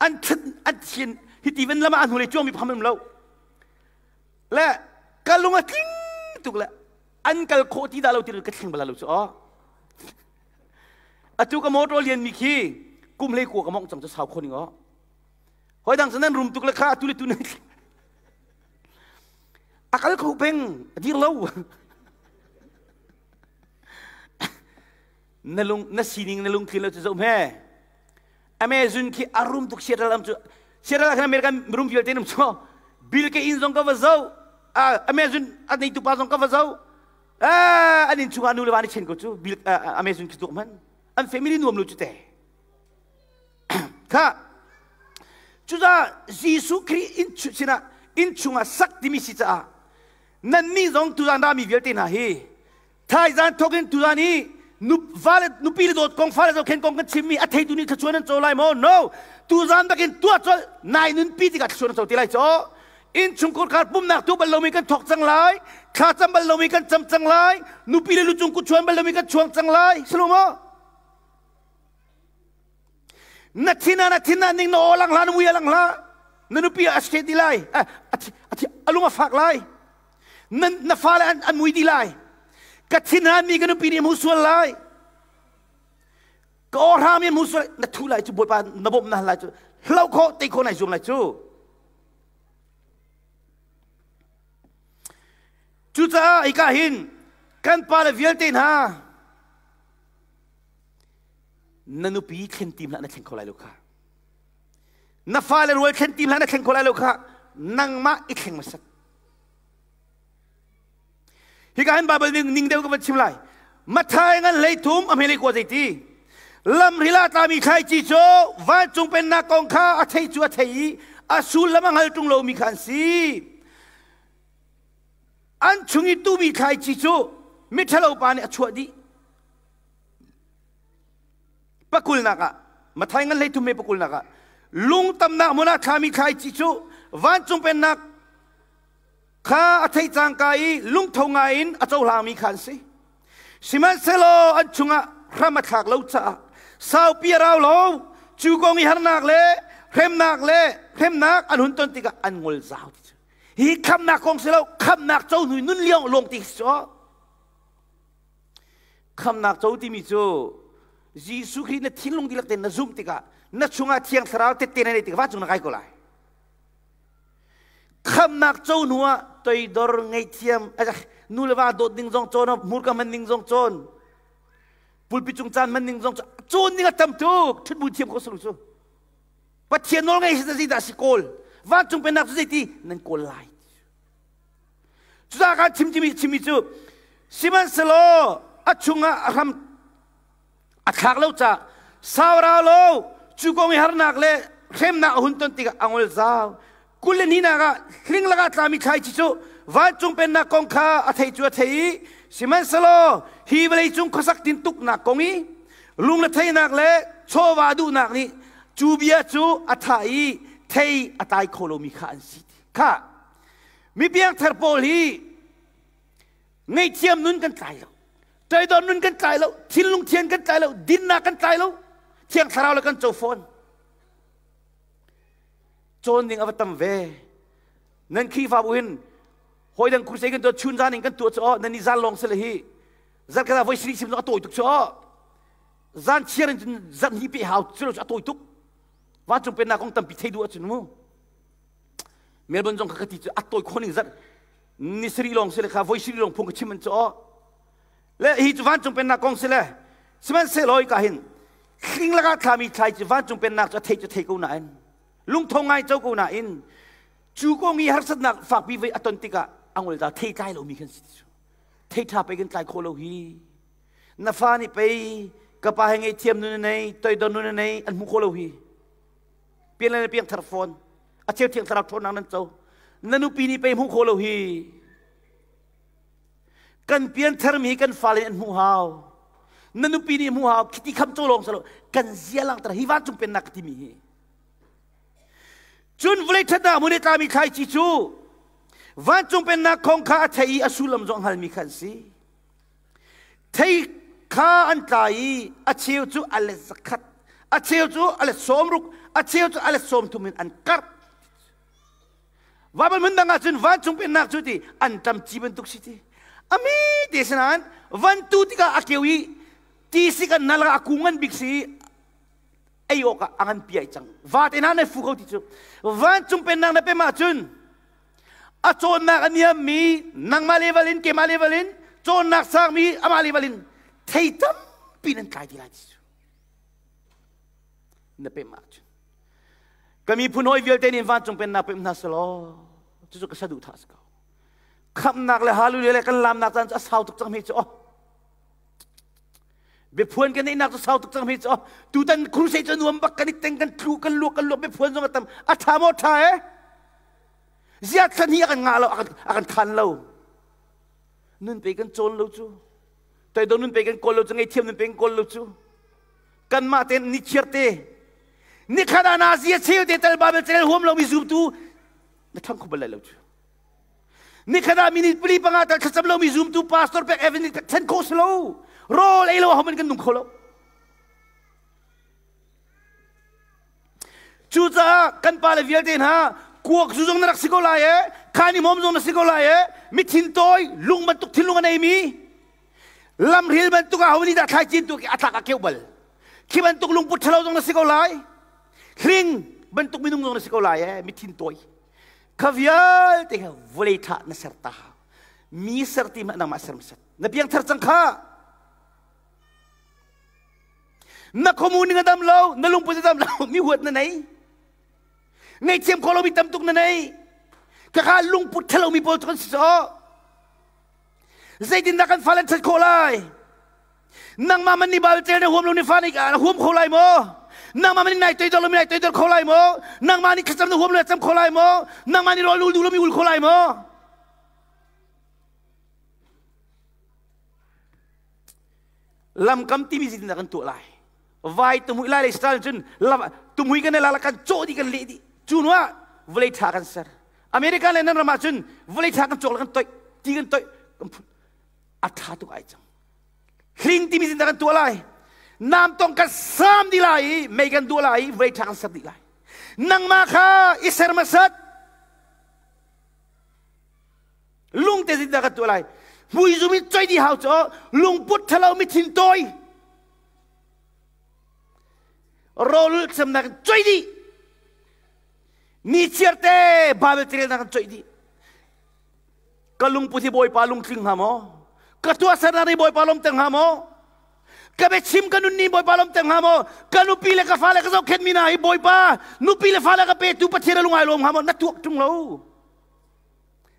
an thin an thian hiti van lama an hnu le chuang mi pham lo le ka lung a tling tuk le an kal khawh ti dah lo ti ka thleng bala lo cu aw atu ka motor lian mi khi kum hlei kua ka mong cang cu sau kho ning aw hoi dang nan rum tuk le kha atu le tu nan a kal kho peng a dir lo na lung na sining na lungthin lo cu zoh hme Amazon khi a rum tuk Seattle am cu Seattle ah khan American rum vialte num cu Bill ke inn zong ka va zoh Amazon a neitu pa zong ka va zoh an inn chungah nu le va ni chen ko cu Bill Amazon khi tuk man an family nuam lu cu te kha cucaah Jesuh Khrih inn sinah inn chungah sak timi si caah nannih zong tuzan rami vialte hna hi Thaizan thawk in tuzan hi vale nupi le dawt kong fale zohkhen kong kan chimmi a theitu nih thluachuah nan co lai maw? No. Tuzan bakin tuah colh nai nunpi tikah thluachuah nan co ti lai caw. Innchungkhar khar pumnak tu bal lomi kan thawk cang lai. Thla cam bal lomi kan cam cang lai. Nupi le lucung kut chuan bal lomi kan chuang cang lai. Silo maw? Na thina na thina ning na aw lang hla na mui lang hla. Na nupi a she ti lai. A lung a fak lai. Na, na fale an, an mui dih lai. Ka thinhan mi ka nupi nih a hmu sual lai. Ka aw mi hmu sual na thu lai cu Bawipa na bawmh na hal lai cu hlo khawh te khawh nai zuam lai cu. Cucaah hika hin kan pale vialte hna na nupi thlen tim hlah na thleng kho lai lo kha. Na fale rual thlen tim hlah na thleng kho lai lo kha. Nangmah i thleng hmasat. Hika hin Bible ning ning deuh ka van chim lai. Mathai ngan hlei thum a hmelei kua zeiti. Lamril ah tlami thlaici cu vancung pennak kong kha a thei cu a thei i a sullam a hngal ṭung lomi kha an si. An chung i tumi thlaici cu miṭhalo pa nih a chuah dih. Pakulnak ah Mathai ngan hlei thum me pakulnak ah lungtamnak hmun ah thlami thlaici cu vancung pennak. Kha a theih cangka i lungtho ngaiin a cohlangmi kha an si. Sihmanhsehlaw an chungah hram a thlak lo caah saupi a rau lo. Cu kong i harnak le hremnak le hremnak an hun ton tikah an ngol zau ti cu. Hi khamnak kong si lo, khamnak co hnu nun liang lawng ti si cu. Khamnak co timi cu Jesuh Khrih na thinlung dihlak tein na zumh tikah na chungah Thiang Thlarau tette na neih tikah vancung na kai ko lai. Khamnak co hnu ah toidor ngaihthiam nu le va dawt ning zong cawn hmurka hman ning zong cawn pulpit cung caan hman ning zong cawn ning a tam tuk ṭhut bu thiam ko sulu cu Pathian nawl ngei si zeidah si kawl vancung pennak cu zeiti nan kawl lai cucaah kan chim chimi chimi cu sihmanhsehlaw a chungah a hram a thlak lo ca saurau lo cu kong i harnak le hremnak a hun ton tikah a ngol zau kul le hnihnak ah hling lakah tlami thlaici cu vancung pennak kong kha a thei cu a thei i sihmanhsehlaw hi vawlei cung khuasak tintuknak kong i lung le theinak le chawva duhnak nih cu bia cu a thah i thei a tlai kho lomi kha an si kha mi piangthar pawl hi ngaihthiam nun kan tlai lo toidor nun kan tlai lo thinlung thian kan tlai lo dinnak kan tlai lo thiang thlarau le kan co fawn cawn ding a va tam ve nan Khrihfabu hin hawi dang crusade kan tuah chun zan in kan tuah cu nan i zan lawng sile hi zan khat ah voi siri sim a tawi tuk cu zan chiar in cun zan hi pe hau cu a tawi tuk vancung pennak kong tampi thei duh ahcun mu Melbourne zong kha ka ti cu a tawi khawh ning zan ni sari lawng sile kha voi sari lawng phung ka chim an cu le hi cu vancung pennak kong sile sihmanhsehlaw ka hin hling lakah thlami thlai cu vancung pennak cu a thei cu thei ko nain lungtho ngai co ko nain cu kong i harsatnak fakpi voi a ton tikah a ngol ta thei tlai lomi khan si cu thei ṭha pei kan tlai khawh lo hi na fa nih pei ka pa he ngei thiam nun nei toidor nun nei an hmu khawh lo hi pian le piang thar fawn a cheu thiang thlarau ṭhawnnak nan co na nupi nih pei hmuh khawh lo hi kan pian tharmi hi kan fale an hmuh hau na nupi nih hmuh hau khiti kham co lawng salo kan zia langter hi vancung pennak ka timi hi cun vawlei ṭhatnak hmun i tlami thlaici cu vancung pennak kong kha a thei i a sullam zong hngalmi kha an si thei kha an tla i a cheu cu a let zakhat a cheu cu a let 60 a cheu cu a let 30 in an karh Bible hmun dang ah cun vancung pennak cu ti an ṭam ci bantuk si ti ami te sinain van tu tikah a keu i ti sik an nal a kung ngan bik si ei awk ah a ngan piai cang va te hna na fu ko ti cu vancung pennak na pem ahcun a cawnnak a niammi nangmah level in keimah level in cawnnak sangmi amah level in thei tampi nan tlai ti lai ti cu na pem ahcun ka miphun hawi vialte nih vancung pennak pem hna selaw cucu ka saduhthah si ko khamhnak le hallelujah le kan lamnak caan cu a sau tuk cang mi cu oh biaphuan kan neihnak cu sau tuk cang mi cu oh tutan crusade cu nuam bak kan i teng kan tlu kan luak kan luak biaphuan zong a tam a tha maw tha eh ziat thlan hi a kan ngah lo a kan khan lo nun pe kan cawn lo cu toidor nun pe kan kawl lo cu ngeihthiam nun pe kan kawl lo cu kanmah tein ni chiar te nikhat ah nazi a cheu te tal Bible carel huam lomi zumtu na thang kho bal lai lo cu nikhat ah minute pali panga tal thlacam lomi zumtu pastor pek evangelist pek then kho si lo rawl ei lo ahoman kan nung kho lo cucaah kan pale vialte hna kuak zu zong na rak si ko lai e khani mom zong na si ko lai e mithin tawi lung bantuk thinlung a neimi lamhril bantuk ah ho nih dah thlai cin tu a tlak a keuh bal khi bantuk lungput ṭhalo zong na si ko lai hling bantuk minung zong na si ko lai e mithin tawi kha vialte kha vawlei ṭha na ser ta mi ser ti hmanh nangmah ser hmasat na piangthar cang kha na khuamu ning a dam lo na lungput a dam lo mi huat na nei ngaihthiam kho lomi tam tuk na nei khakha lungput ṭhalo mi pawl cu kan si caw Zeitindah kan fale an ṭhat khawh lai? Nangmah man nih Bible tel na huam lo ni fa nih na huam kho lai maw? Nangmah man nih nai toidor lo mi nai toidor kho lai maw? Nangmah nih thlacam na huam lo cam kho lai maw? Nangmah nih rawl ul duh lo mi ul kho lai maw? Lamkam timi zeitindah kan tuah lai? Vai tumui lai le Israel cun tumui kan la kan cawh dih kan leh dih. Cu hnuah vawlei ṭha kan ser. America le nan ram ah cun vawlei tha kan cawk le kan toih, ti kan toih, kan phun. A tha tuk ai cang. Hling timi zin kan tuah lai. Nam tong kan sam di lai i mei kan duah lai i vawlei tha kan ser dih lai. Nangmah kha i ser hmasat. Lung te zin kan tuah lai. Mui zum in choi di hau cho lungput thalo mi thin toi. Rol semnak in choi dih. Ni chiar te Bible tirelnak in choi dih. Ka lungput hi Bawipa lungtling hnga maw? Ka tuahsernak nih Bawipa lawmter hnga maw? Ka biachim ka nun nih Bawipa lawmter hnga maw? Ka nupi le ka fale ka zohkhenhmi hna hi Bawipa nupi le fale ka petu Pathian a lung ai lawm hnga maw? Na tuak ṭung lo.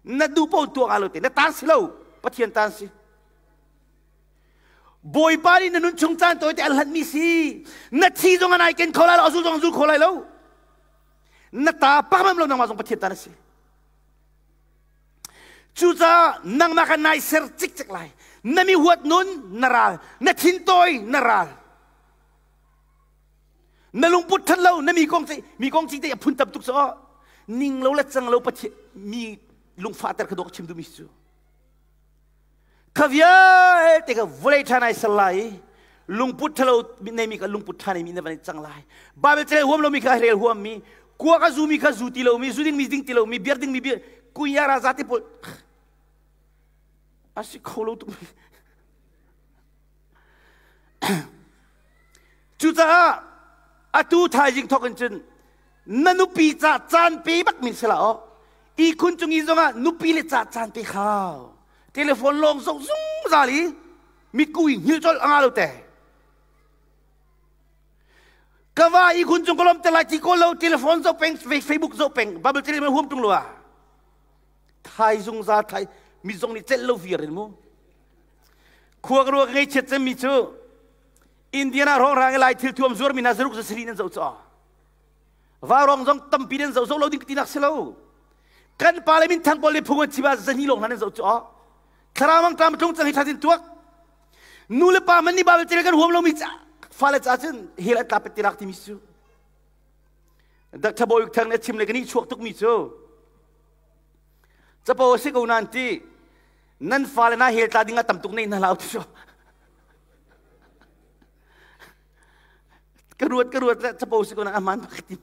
Na duh paoh tuak aa lo te. Na taan si lo. Pathian taan si. Bawipa nih na nun chung caan tawi te an hlanhmi si. Na thi zong an ai ken kho lai lo, a zul zong an zul kho lai lo. Na ta pakmam lo nangmah zong Pathian ta na si. Cucaah nangmah kha nai ser cikcek lai. Na mi huat nun na ral, na thintawi na ral. Na lungput ṭhat lo, na mi kong ci, mi kong ci te a phun tam tuk so. Ning lo le cang lo Pathian mi lungfahter kha dawh chim duhmi cu. Kha vialte kha vawlei ṭha nai ser lai i lungput ṭhalo neimi kha lungput ṭha neimi na van i cang lai. Bible ca huam lomi kha rel huammi, kuak a zumi kha zu ti lomi, zu dingmi ding ti lomi, beer dingmi beer, kuya ra zate pawl a si kho lo tuk. Cucaah atu thaizing thawk in cun na nupi ca caan pe bak min sila aw ihkhun cung i zongah nupi le ca caan pe khau telephone lawng zoh zungzal i mitku i hngilh colh anga lo te ka va ihkhun cung ka lom te lai ti ko lo telephone zoh peng Facebook zoh peng bubble telephone huam tung lo ah thai zungzal thai mi zong nih celh lo viar in mu khua ka ruak ngei chiat cemmi cu Indiana rongrang i lai thil thuam zuar mi hna zaruk za sari nan zoh cu Vaurong zong tampi nan zoh zoh lo ding tinak si lo. Kan pa le minthang pawl nih phung an chim ah zani lawng hna nan zoh cu aw. Thlarau mang tlam tlung cang hi thatin tuak. Nu le pa man nih Bible cel kan huam lomi ca fale ca cun hel an tla pet tinak timi cu. Dr. Bawi Thang nih a chim le kan i chuak tukmi cu capo a si ko nan ti nan fale na hel tla ding ah tam tuk nei hna hlah ti Ka ruat ka ruat le capo si ko na aman bak ti.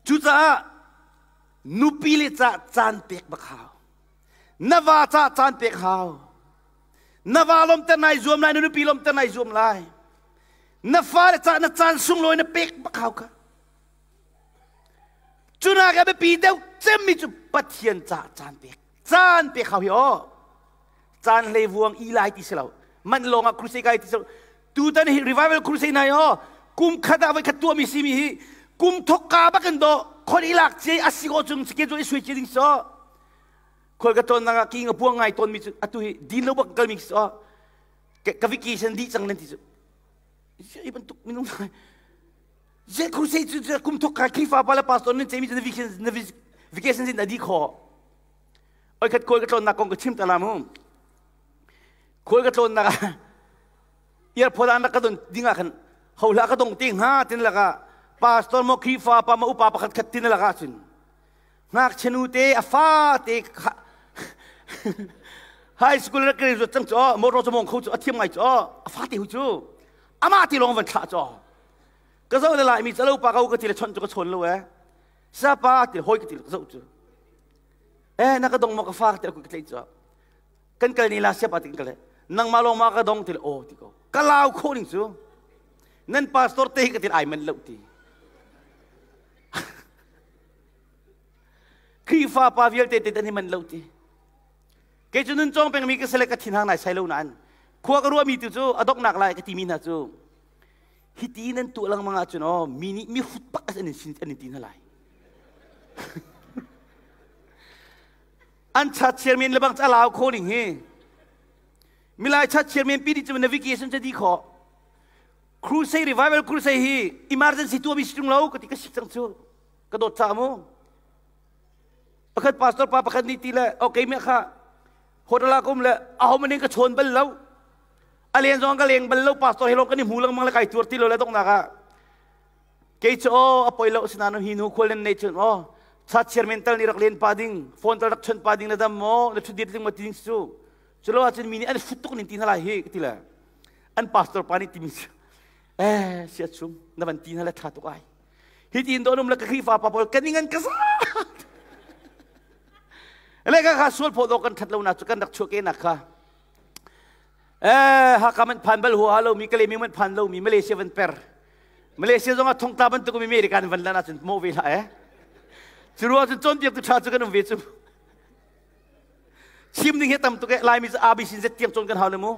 Cucaah nupi le ca caan pek bak hau. Na va ca caan pek hau. Na va lomter nai zuam lai, na nupi lomter nai zuam lai. Na fale ca na caan sunglawi na pek bak hau ka. Cunak a biapi deuh cemmi cu Pathian ca caan pek. Caan pek hau hi aw. Caan hlei vuang i lai ti si lo. Man lawng ah crusade kai ti si lo. Tutan hi revival crusade nai aw. Kum khat ah voi khat tuahmi simi hi kum thok ka bakin do khon i lak ce a si ko chung schedule i sui ce ding so. Khol ka ton nak ah ki nga puang ngai ton mi cu atu hi din lo bak kalmi so. Ka vacation di cang nan ti cu. I bantuk minung Zei crusade cu kum thok ka Khrihfa pa le pastor nan ceimi cu na vacation sin a di kho. Oi khat kawi ka tlawnnak kong ka chim ta la mu. Khual ka tlawnnak ah airport ah ka don ding ah khan ho hlah ka dong te hnga tin laka pastor mo Khrihfa pa ma upa pakhat khat tin laka cun ngakchia nu te a fa te high school ra graduate cang cu motor cu mong kho cu a thiam ngai cu a fa te hu cu amah ti lawng van thlah cu ka zoh le lai mi calo pa ko ka ti le chawnh cu ka chawn lo e sapa ti hoi ka ti ka zoh cu e na ka dong ma ka fa ti ka tlei cu kan kal ni la siapa ti kan kal nangmah lawng ma ka dong ti le o ti ko ka lau kho ning cu nan pastor te ka ti ai man lo ti Khrihfa pa vialte te tan hi man lo ti kei cu nun cawng pengmi ka sele ka thin hang nai sai lo nain khua ka ruahmi tu cu a doknak lai ka timi hna cu hiti nan tuah lengmang ahcun aw mi nih mi hrut bak an in sin an in ti hna lai an chat chairman le bang a lau kho ning hi milai chat chairman pi di cu navigation ca di kho crusade revival crusade hi emergency tuah mi si tung lo ka ti ka sik cang cu ka dawt ca mu pakhat pastor pa pakhat nih ti le okay me kha hotel ah ka um le aho maning ka chawn bal lo a len zong ka leng bal lo pastor he lawng kan i hmu lengmang le kai tuar ti lo le donghnak ah. Kei cu aw a poi lo sinain hi nu khual nan nei cun aw cha chairman tal nih rak len pa ding, phone tal rak chon pa ding na dam maw, na ṭhutdir ding maw ti ding cu. Culo ahcun mi nih an fut tuk nin ti hna lai hi ka ti le. An pastor pa nih timi cu eh sia chung na van ti hna le ṭha tuk ai. Hi tiin dawh num le ka Khrihfa pa pawl kan ingan ka za. Le ka kha sual phaw dawh kan ṭhat lo na cu kan rak chuah ke nak kha. Eh Hakha man phan bal hua lo mi Kale mi man phan lo mi Malaysia van per. Malaysia zong ah thongtla bantuk mi American van lan ahcun mo ve hlah eh. Cu ruang cun cawnpiak tu ṭha cu kan um ve cu. Chim ding hi tam tuk eh Laimi cu ABC Z tiang cawn kan hau le mu.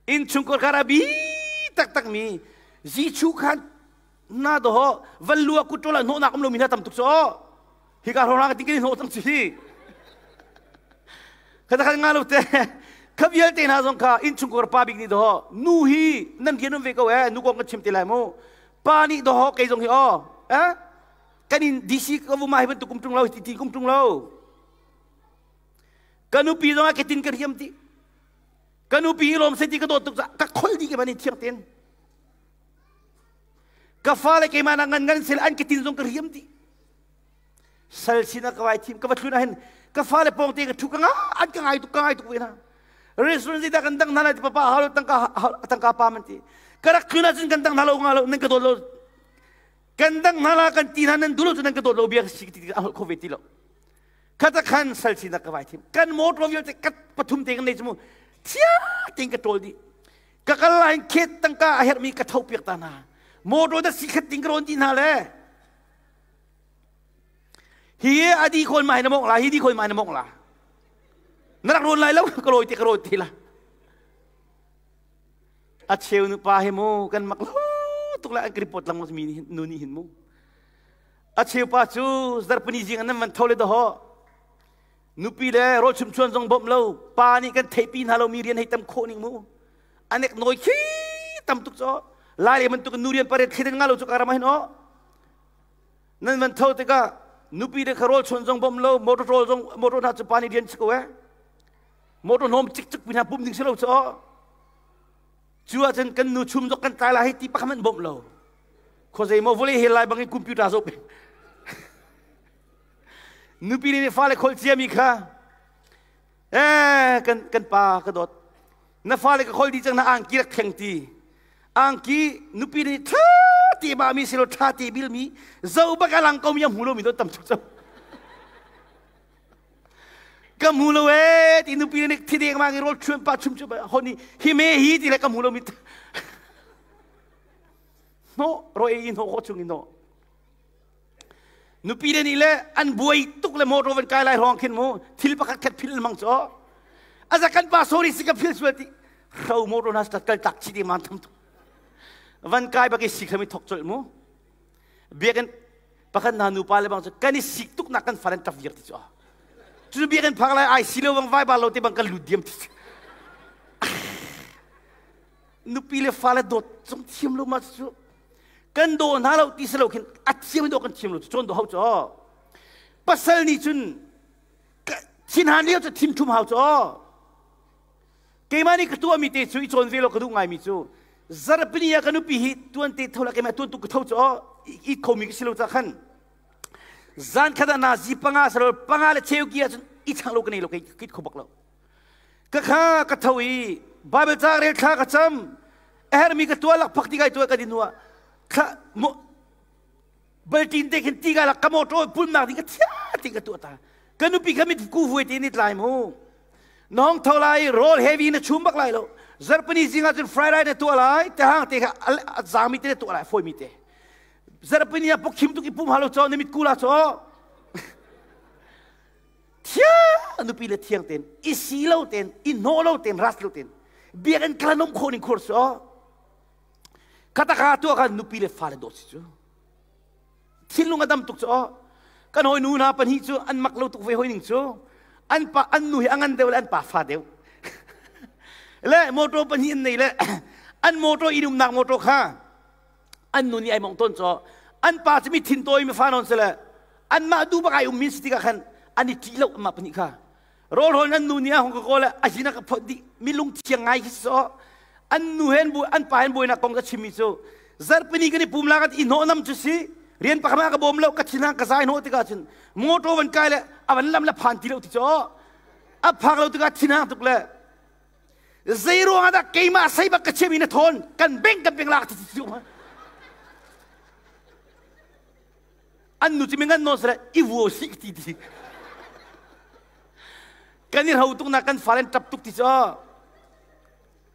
Inn chungkhar kar a bi taktak mi Zichu khan na do ho van lua kutṭol ah hnawhnak um lo mi hna tam tuk cu hi ka hrawng ka ting kan hnawh cang chi khata khan nga lo te kha vialte hna zong kha inn chungkhar pa bik nih do nu hi nan rian um ve ko eh nu kong kan chim te lai mu pa nih do kei zong hi aw eh kan in DC ka vuma hi bantuk kum tung lo ti ti kum tung lo ka nupi zong ah ke tin ka riam ti ka nupi hi lawm se ti ka dawt tuk ka khol di ke mani thiang ten ka fale keimah na ngan ngan sel an ke tin zong ka riam ti sal sin ah ka vai thim ka va thlun ah hin ka fale pawng te ka thu ka nga an ka ngai tuk ka ngai tuk ve na restaurant zita kan dang hna lai ti papa halo tangka tangka pa man ti ka rak thlun ah cun kan dang hna lo nga lo nan ka dawt lo kan dang hna la kan ti hna nan dulo cu nan ka dawt lo bia si ti a holh kho ve ti lo khata khan sal sin ah ka vai thim kan motor vialte ka pathum te kan nei chu mu thia ting ka tol di ka kal lai khet tangka a herhmi ka tho piak ta na motor da si khat ting ka rawn ti hna le Hi adi khawn mai na mong la, hi di khawn mai na mong la. Na rak rawn lai lo, ka rawi te ka rawi te la. A cheu nu pa he mu kan mak lo tuk la an report lang mi nu ni hin mu. A cheu pa cu zarpani jing an man thole do ho. Nupi le rawl chum chuan zong bom lo, pa nih kan theipi hna lo mi rian hei tam khawh ning mu. Anek noi khi tam tuk cho. Lai le man tuk nu rian pare thlen nga lo chu karam hin o. Nan van tho tikah nupi le kha rawl chuan zong bawm lo, motor rawl zong motor hna cu pa nih rian si ko eh. Motor hnawm cikcik pi hna pum ding si lo cu. Cu ahcun kan nu chum zok kan tlai lai hei ti pakhat hmanh bawmh lo. Khuazei maw vawlei hel lai bangin computer zoh peng. Nupi nih fale kholh ciami kha eh kan kan pa ka dawt na fale ka khol dih cang na angki rak thleng ti angki nupi nih ṭha ti ma mi silo ṭha ti bil mi zo bak alang ko mi a hmu lo mi do tam tuk cang ka hmu lo e ti nupi nih thi deng ma ngi rol chuan pa chum chu hon ni hi me hi ti le ka hmu lo mi no ro e in ho ko chung in no Nupi le nih le an buai tuk le motor van kai lai hrawng khin mu thil pakhat khat phil mang cu aza kan pa sorry si ka phil sual ti hro motor na kal tak chi ti man tham tu van kai bak i sik khami thok chol mu biakin pakhat na nu pa le bang cu kan i sik tuk nak kan faren tap viar ti chu cu biakin phak lai ai si lo bang vai ba lo te bang kan lut diam ti nupi le fale dawt cung thiam lo ma cu kan daw hna lo ti si lo khin a thiam in daw kan thiam lo cu cawn daw hau cu pasal nih cun thinhan lio cu thin thum hau cu keimah nih ka tuahmi te cu i cawn ve lo ka duh ngaimi cu zarapini ah ka nupi hi tuan te tho la keimah tuan tu ka tho cu i khomi ka si lo ca khan zan khat ah nazi panga sarol panga le cheu ki ahcun i chang lo ka nei lo kei kit kho bak lo Ka kha ka tho i Bible ca rel thla ka cam. A hermi ka tuah lak phak ti kai tuah ka din hnuah thla baltin te khin ti ka lak ka motor pulnak ding ka thia ti ka tuah ta. Ka nupi kha mit ku vuai te ni tlai mu. Nong tho lai roll heavy na chum bak lai lo. Zarpani zing ah cun fried rice na tuah lai te hang te kha zangmi te na tuah lai foi mi te. Zarpani ah pok khim tuk i pum halo cho na mit ku la cho. Thiang nupi le thiang tein i si lo tein i hnawh lo tein ras lo tein biakinn kala nom khawh ning khur su khataka tuah kan nupi le fale dawt si cu thinlung a dam tuk cu kan hawi nu hna pahnih cu an mak lo tuk ve hoi ning cu an pa an nu hi a ngan deuh le an pa fa deuh le motor pahnih an nei le an motor in umnak motor kha an nu nih ai mong tawn caw an pa cu mi thin tawi mi fa nawn sile anmah du bak ai um min si tikah khan an i ṭih lo amah pahnih kha rawl rawl an nu nih a hung ka kawl a hin a ka phot dih mi lung thiang ngai khi so an nu hen bu an pa hen buainak kong ka chimmi cu. Zarhpini kan i pum la kan i hnawh nam cu si rian pakhat ka bawm lo ka thinhang ka zai hnawh tikah cun motor van kai le a van lam le phan ti lo ti cu a phak lo tikah thinhang tuk le zei ruang ah dah keimah sei bak ka chiami na thawn kan beng kan beng lak ti ti an nu cu mi ngan nawn sele i vuo si ti ti kan i ro tuk na kan fale tap tuk ti cu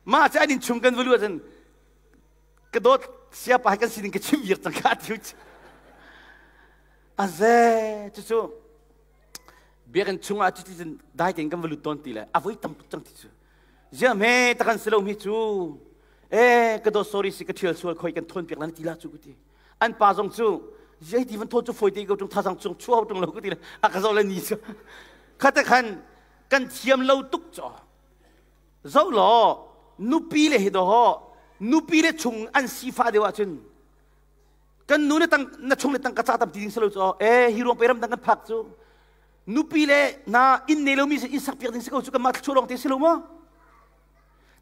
mah cu an in chung kan va lu ahcun ka dawt siapa kan sining ka chim viar cang ka ti aze cucu biakinn chungah cuti cun dai tein kan va lut tawn ti le a voi tam tuk cang ti cu ziah hme takan si lo mi cu e ka dawt sorry si ka thial sual khoi kan thawn piak lan ti la cu ku ti an pa zong cu ziai ti van thawn cu foi te ko tung thazang chung chuau tung lo ku ti le a ka zo le ni cu khate khan kan thiam lo tuk cho Zoh law nupi le hi dawh nupi le chung an sifah deuh ahcun kan nu na tang na chung le tangka ca tam ti ding si lo cu e hi ruang pe ram dang kan phak cu nupi le na inn nei lomi inn sak piak ding si ko cu kanmah thluachuah lawng te si lo maw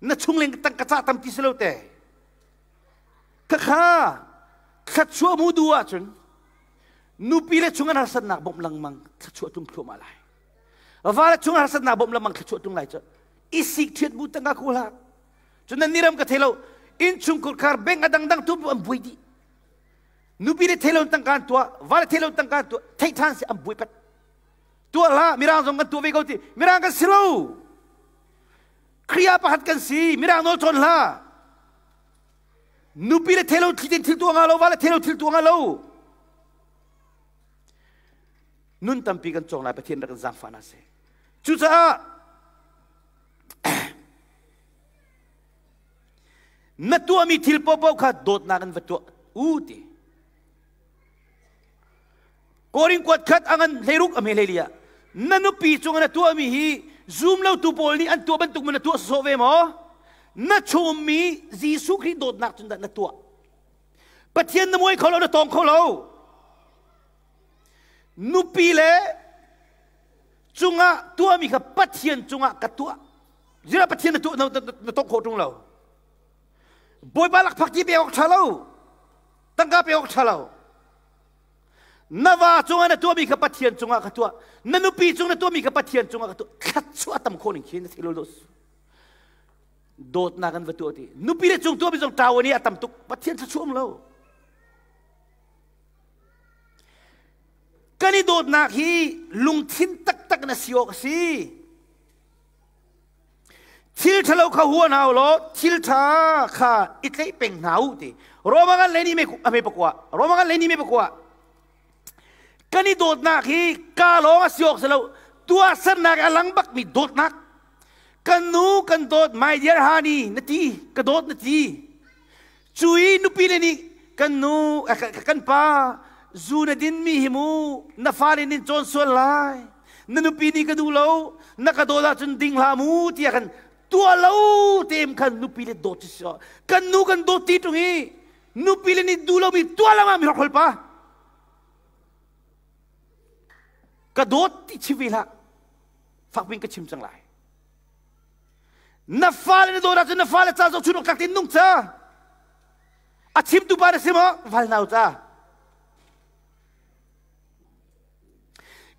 na chung le tangka ca tam ti si lo te khakha thluachuah mu du ahcun nupi le chung an harsatnak bawmh lengmang thluachuah tlung thluahmah lai Va le chung harsatnak bawmh lengmang thluachuah tung lai cu i sik thiat bu tangka ku hlah cun nan niram ka thei lo innchung kurkhar bank a dangdang tu an buai dih nupi le thei lo tangka an tuah va le thei lo tangka an tuah thei than si an buai pat tuah hlah mirang zong kan tuah ve ko ti mirang kan si lo Khrih pakhat kan si mirang nawl cawn hlah nupi le thei lo thli thil tuah nga lo va le thei lo thil tuah nga lo Nun tampi kan cawng lai Pathian rak kan zaangfah hna seh. Cucaah na tuahmi thil paohpaoh kha dawtnak in va tuah u ti. Korin kuat khat angan hleiruk a hme hleili ah na nupi cung na tuahmi hi zum lo tu pawl nih an tuah bantuk na tuah sawh ve maw? Na chungmi Jesuh Khrih dawtnak cun dah na tuah. Pathian na muai kho lo na tawng kho lo. Nupi le cungah tuahmi kha Pathian cungah ka tuah. Zira Pathian na tuah na tawng khawh ṭung lo. Bawipa lakphak ti pek awk ṭha lo. Tangka pek awk ṭha lo. Na va cungah na tuahmi kha Pathian cungah ka tuah. Na nupi cung na tuahmi kha Pathian cungah ka tuah. Thluachuah tam khawh ning khi na thei lo Dawtnak an va tuah ti. Nupi le cung tuahmi zong ṭawan i a tam tuk. Pathian thluachuah um lo. Kan i dawtnak hi lungthin taktak na si awk a si. Thil ṭhalo kha hua hna u law thil ṭha kha i tlaih peng hna u ti. Roma kan leni me a me pakua. Roma kan leni me pakua. Kan i dawtnak hi ka lawng a si awk si lo. Tuahsernak a lang bakmi dawtnak. Kan nu kan dawt my dear honey na ti ka dawt na ti. Cu i nupi le nih kan nu kan pa zu na dinmi hi mu na fale nin cawn sual lai na nupi nih ka duh lo na ka dawt ahcun ding hlah mu tiah kan tuah lo tem khan nupi le dawt si kan nu kan dawt ti ṭung i nupi le nih duh lomi tuah lo ah mi hrokhrol pa ka dawt ti chim ve hlah fakpin ka chim cang lai Na fale na dawt ahcun na fale ca zohchun awk tlak tein nung ca. A chimtu pa na si maw? Val nau ca.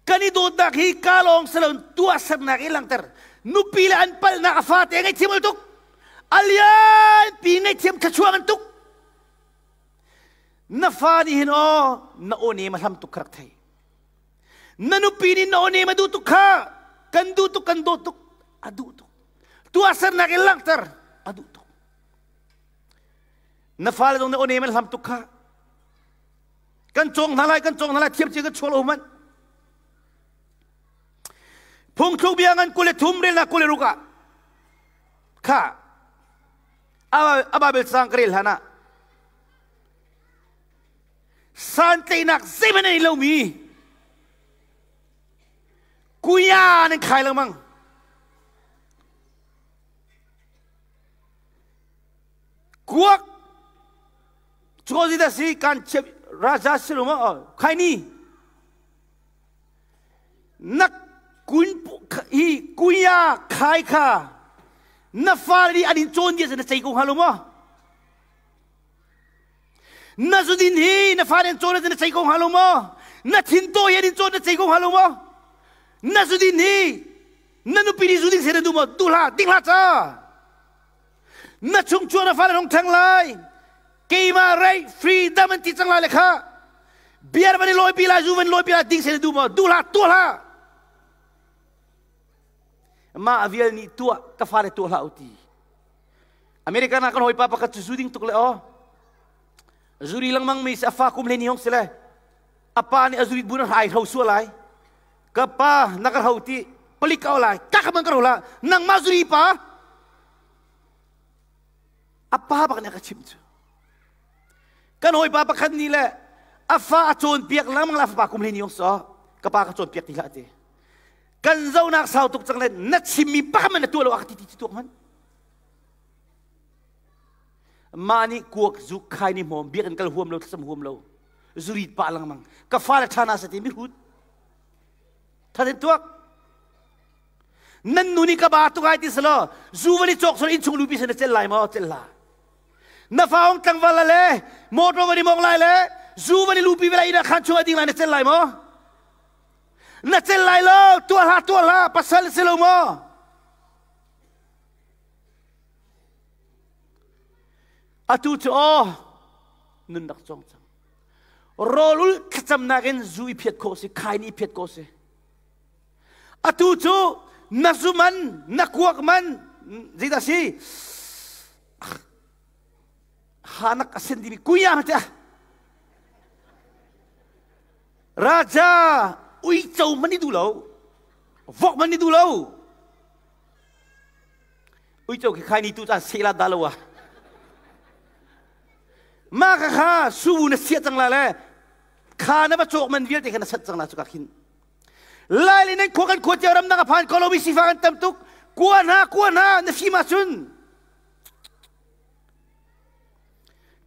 Kan i dawtnak hi ka lawng si loin tuahsernak i langhter. Nupi le an palhnak a fate ngaihthiam ol tuk. A lianpi ngaihthiam thluachuah an tuk. Na fa nih hin aw na aw nem a hlam tuk kha rak thei. Na nupi nih na aw nem a duh tuk kha kan duh tuk kan dawt tuk a duh tuk. Tuahsernak in langhter a duh tuk. Na fale zong na aw nem an hlam tuk kha. Kan cawng hna lai kan cawng hna lai thiam cia kan chuak lo hmanh. Phungthluk bia ngan 23 relnak 26 ah kha a Bible cang ka rel hlan ah santlaihnak zeihmanh an i lomi kuya nan khai lengmang kuak cu si kan chep raja si lo ma khai ni na kun hi kuya khai kha na fale nih an in cawn dia na cei ko hnga lo maw? Na zudin hi na fa nen cawn na cei ko hnga lo maw? Na thin tawi in cawn na cei ko hnga lo maw? Na zudin hi na nupi nih zudin se na duh maw? Duh hlah, ding hlah ca. Na chung chuak na fale hong thang lai. Keimah right freedom an ti cang lai le kha. Beer van i lawi pi lai, zu van lawi pi lai, ding se na duh maw? Duh hlah, tuah hlah. Mah vial nih tuah, ka fale tuah hlah u ti. American ah kan hawipa pakhat cu zu ding tuk le aw zuri lengmang mi si a fa kum le ni hong si le a pa nih a zurit bu na ai hro sual lai ka pa na ka hro ti palik ka lai ka ka man ka ro la nangmah zuri pa a pa bak nih a ka chimh cu kan hawipa pakhat nih le a fa a cawnpiak lengmang la a fapa kum le ni hong so ka pa ka cawnpiak ti hlah ti kan zonak sau tuk cang le na chimmi pakhat man na tuah lo a ka ti ti tuak man Mah nih kuak zuk khai ni hmawm biakinn kal huam lo thlacam huam lo zurit pah lengmang ka fale ṭha na sati mihrut thatin tuak nan nu nih ka ba tuk ai ti selo zu van i cawk selo innchung lupi sin na cel lai maw cel la na fa ong tlangval le motor van i mong lai le zu van i lupi ve lai ina khan chung a ding lai na cel lai maw na cel lai lo tuah hlah tuah hlah pasal si lo maw Atu cu aw nun rak cawng cang. Rawlul thlacamnak in zu i phiat khawh si, khain i phiat khawh si. Atu cu na zu man, na kuak man, zeidah si? Hanak a sen dimi kuya ma Raja uico man i duh lo. Vok man i duh lo. Uico khi khai ni tu caan sehla dah lo ah. Mah ka kha subu na siah cang la le kha na va cawk man vialte kha na sat cang la cu ka khin. Lai le nan khua kan khua cio ram nak a phan ko lo mi sifa kan tam tuk. Kua hna kua hna na fim ahcun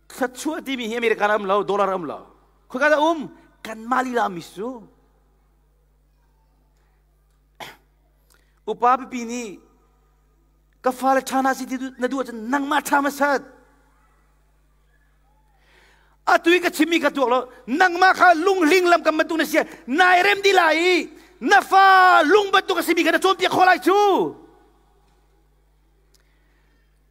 thluachuah timi hi America ram lo dollar ram lo. Khua ka um kan mah lila mi su. Upa pipi nih ka fale ṭha hna si ti na duh ahcun nangmah ṭha hmasat. Atu i ka chimmi kha tuak law nangmah kha lunghling lam kam bantuk na si nai rem dih lai i na fa lung bantuk a simi kha na cawnpiak khawh lai cu.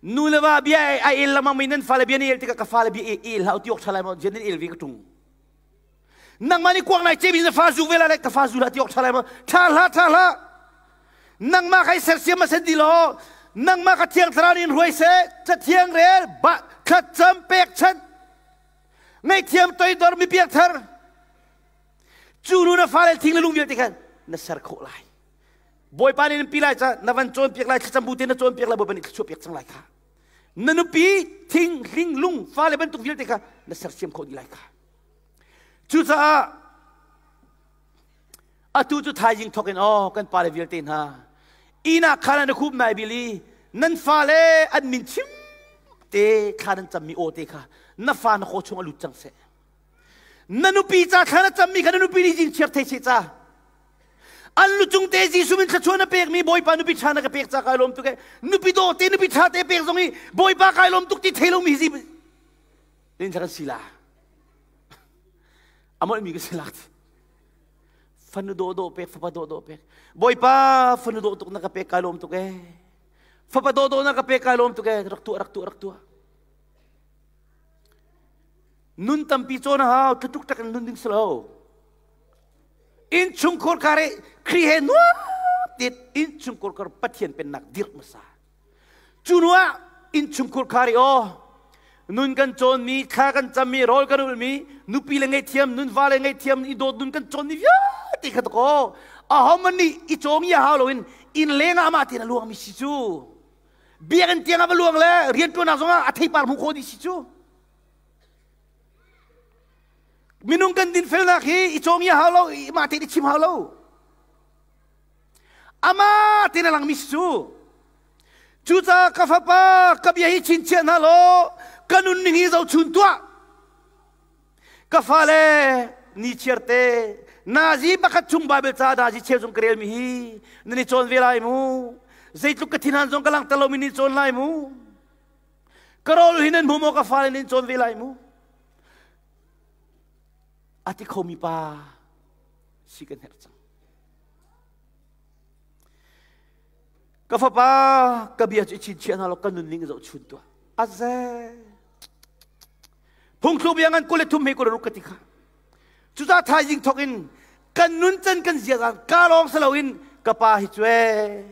Nu le va bia ai el lengmang mi nan fale bia na el tikah ka fale bia i el hlah u ti awk ṭha lai maw? Jian nan el ve ka ṭung. Nangmah nih kuak nai cemi na fa zu ve lai ka fa zu lah ti awk ṭha lai maw? Ṭha hlah, ṭha hlah. Nangmah kai sersiam a sen ti law, nangmah ka thiang thlarau nih in hruai seh, cathiang rel, ba, thlacam pekchanh, ngaihthiam toidor mi piangthar. Cu nu na fale thing le lung vialte khan na ser khawh lai. Bawipa nih nan pi lai ca na van cawnpiak lai thlacam bu te na cawnpiak lai Bawipa nih thluachuah piak cang lai kha. Na nupi thing hling lung fale bantuk vialte kha na sersiam khawh dih lai kha. Cucaah atu cu thaizing thawk in aw kan pale vialte hna inn ah khan an khup nai bil i nan fale an min chim te thla nan cammi aw te kha na fa na khaw chung a lut cang seh. Na nupi ca thla na cammi kha na nupi nih zing chiar thei seh ca. An lucung te Jesuh min thluachuah na pekmi Bawipa nupi ṭha na ka pek ca kai lawm tuk e. Nupi dawh te nupi ṭha te pek zong i Bawipa kai lawm tuk ti thei lomi hi rin kan si la. A molhmi ka si lak. Fanu dawh dawh pek, fapa dawh dawh pek. Bawipa fanu dawh tuk na ka pek kai lawm tuk e. Fapa dawh dawh na ka pek kai lawm tuk e. Rak tuah, rak tuah, rak tuah. Nun tampi cawn a hau, thlatuk tak in nun ding si lo. Innchungkhar kar i Khrih he nuam tein innchungkhar kar Pathian pennak dirh hmasa. Cu hnu ah innchungkhar khar i aw nun kan cawnmi, thla kan cammi, rawl kan ulmi, nupi le ngaihthiam, nun va le ngaihthiam, i dawt nun kan cawnmi vialte kha takaw ahohmanh nih i cawng i hau loin inn leng ah amah tein a luangmi si cu. Biakinn tiang ah va luang le rianṭuannak zongah a theipar hmuh khawh dih si cu. Minung kan dinfelnak hi i cawng i hau lo, i mah tein i chim hau lo. Amah tein a langmi si cu. Cucaah ka fapa, ka bia hi chinchiah hna law, ka nunning hi zohchun tuah. Ka fale, ni chiarte, nazi pakhat chung Bible ca nazi cheu chung ka relmi hi nan i cawn ve lai mu. Zeitluk ka thinhan zong ka langhter lomi nan i cawn lai mu. Ka rawl hi nan hmu maw ka fale nan i cawn ve lai mu. A ti khomi pa si kan herh cang. Ka fapa, ka bia cu i chinchiah hna law ka nunning zoh chun tuah. Aze. Phungthluk bia ngan 23 he 26 ka ti kha. Cucaah thaizing thawk in kan nun can kan ziazan ka lawng si loin ka pa hi cu ee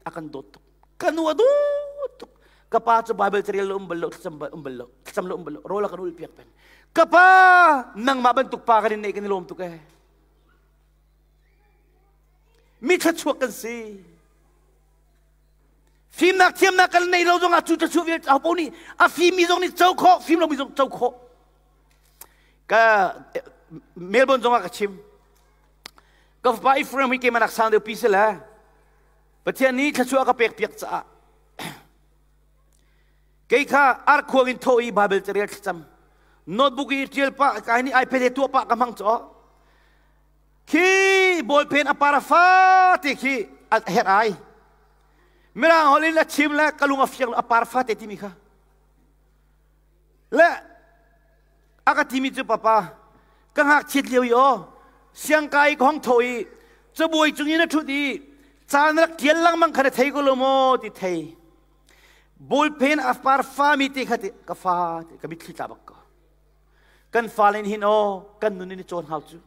a kan dawt tuk. Ka nu a dawt tuk. Ka pa cu Bible carel lo um bal lo, thlacam um bal lo, thlacam lo um bal lo, rawl a kan ul piak peng. Ka pa nangmah bantuk pa kan in neih kan i lawm tuk ee. Mi thluachuak kan si. Fimnak thiamnak kan nei lo zongah cu thluachuah vialte aho paoh nih a fimmi zong nih co khawh, fim lomi zong co khawh. Ka Melbourne zongah ka chim. Ka fapa Ephraim hi keimah nak sang deuh pi si le Pathian nih thluachuah ka pek piak caah kei kha arkhuang in thaw i Bible carel thlacam notebook i ṭial pah kai nih iPad he tuah pah ka hmang caw Khi ballpen a para fate khi a herh ai. Mirang holh in a chim le ka lung a fiang a par fate timi kha. Le a ka timi cu papa ka ngakchiat lio i aw siangkai ka hong tho i cabuai cung in a ṭhut i caan rak ṭial lengmang kha na thei ko lo maw ti thei. Ballpen a par fami te kha ti ka fa ka mitthli tla bak ko. Kan fale nih hin aw kan nun in i cawn hau cu.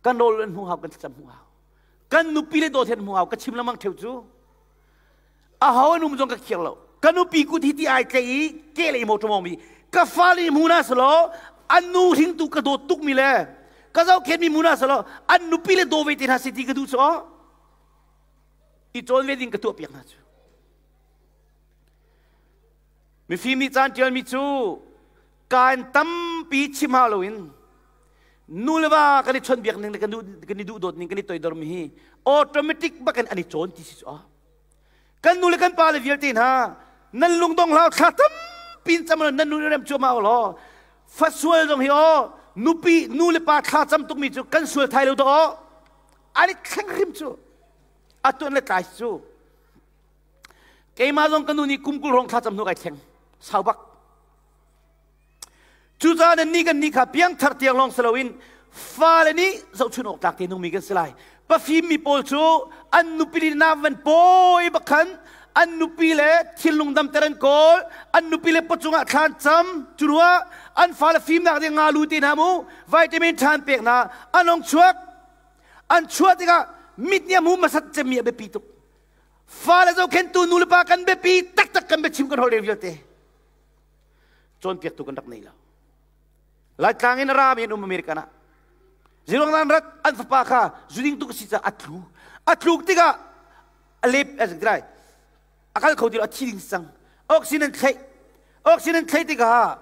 Kan rawl an hmuh hau, kan thlacam hmuh hau. Kan nupi le dawt he an hmuh hau, ka chim lengmang theu cu. A ho an um zong ka khiar lo. Ka nupi kut hi ti ai tlei i ke le mo ṭamong mi. Ka fale hmu na selaw an nu hringtu ka dawt tuk mi le ka zohkhen mi hmu na selaw an nupi le daw ve te hna si ti ka duh cu aw. I cawn ve ding ka tuah piak hna cu. Mifim nih caan ṭialmi cu kaan tampi chim hau loin nu le va kan i chawnhbiak ning le kan i duhdawt ning kan i toidormi hi automatic bakin an i cawn ti si cu a kan nu le kan pa le vialte hna nan lungdong hlau thla tampi in cam nan nu rem cuahmah u law fasual zong hi aw nupi nu le pa thla cam tukmi cu kan sual thai lo do aw an i thleng hrim cu a tuan le tlai cu Keimah zong ka nu nih kum 20 hrawng thlacam hnu kai thleng. Sau bak. Cucaah nan nih kan nih kha piangthar tiang lawng si loin fale nih zohchun awk tlak te nungmi kan si lai. Pafim mi pawl cu an nupi le na van pawi bak khan an nupi le thinlung damter an kawl, an nupi le pawcung ah thlan cam, cu ruah an fale fimnak ding nga lu te hna mu, vitamin ṭhan pek hna, an ong chuak, an chuah tikah mit nih a hmu hmasat cemmi a biapi tuk. Fale zohkhenhtu nulepa kan biapi taktak kan biachim kan holh vialte cawnpiaktu kan rak nei lo. Laitlang in a rami an um American ah. Zirong nan rat an fapa kha zuding tuk si caah a tlu. A tluk tikah a lep a zingrai. A kal kho ti lo a thi ding cang. Oxygen an thlaih. Oxygen an thlaih tikah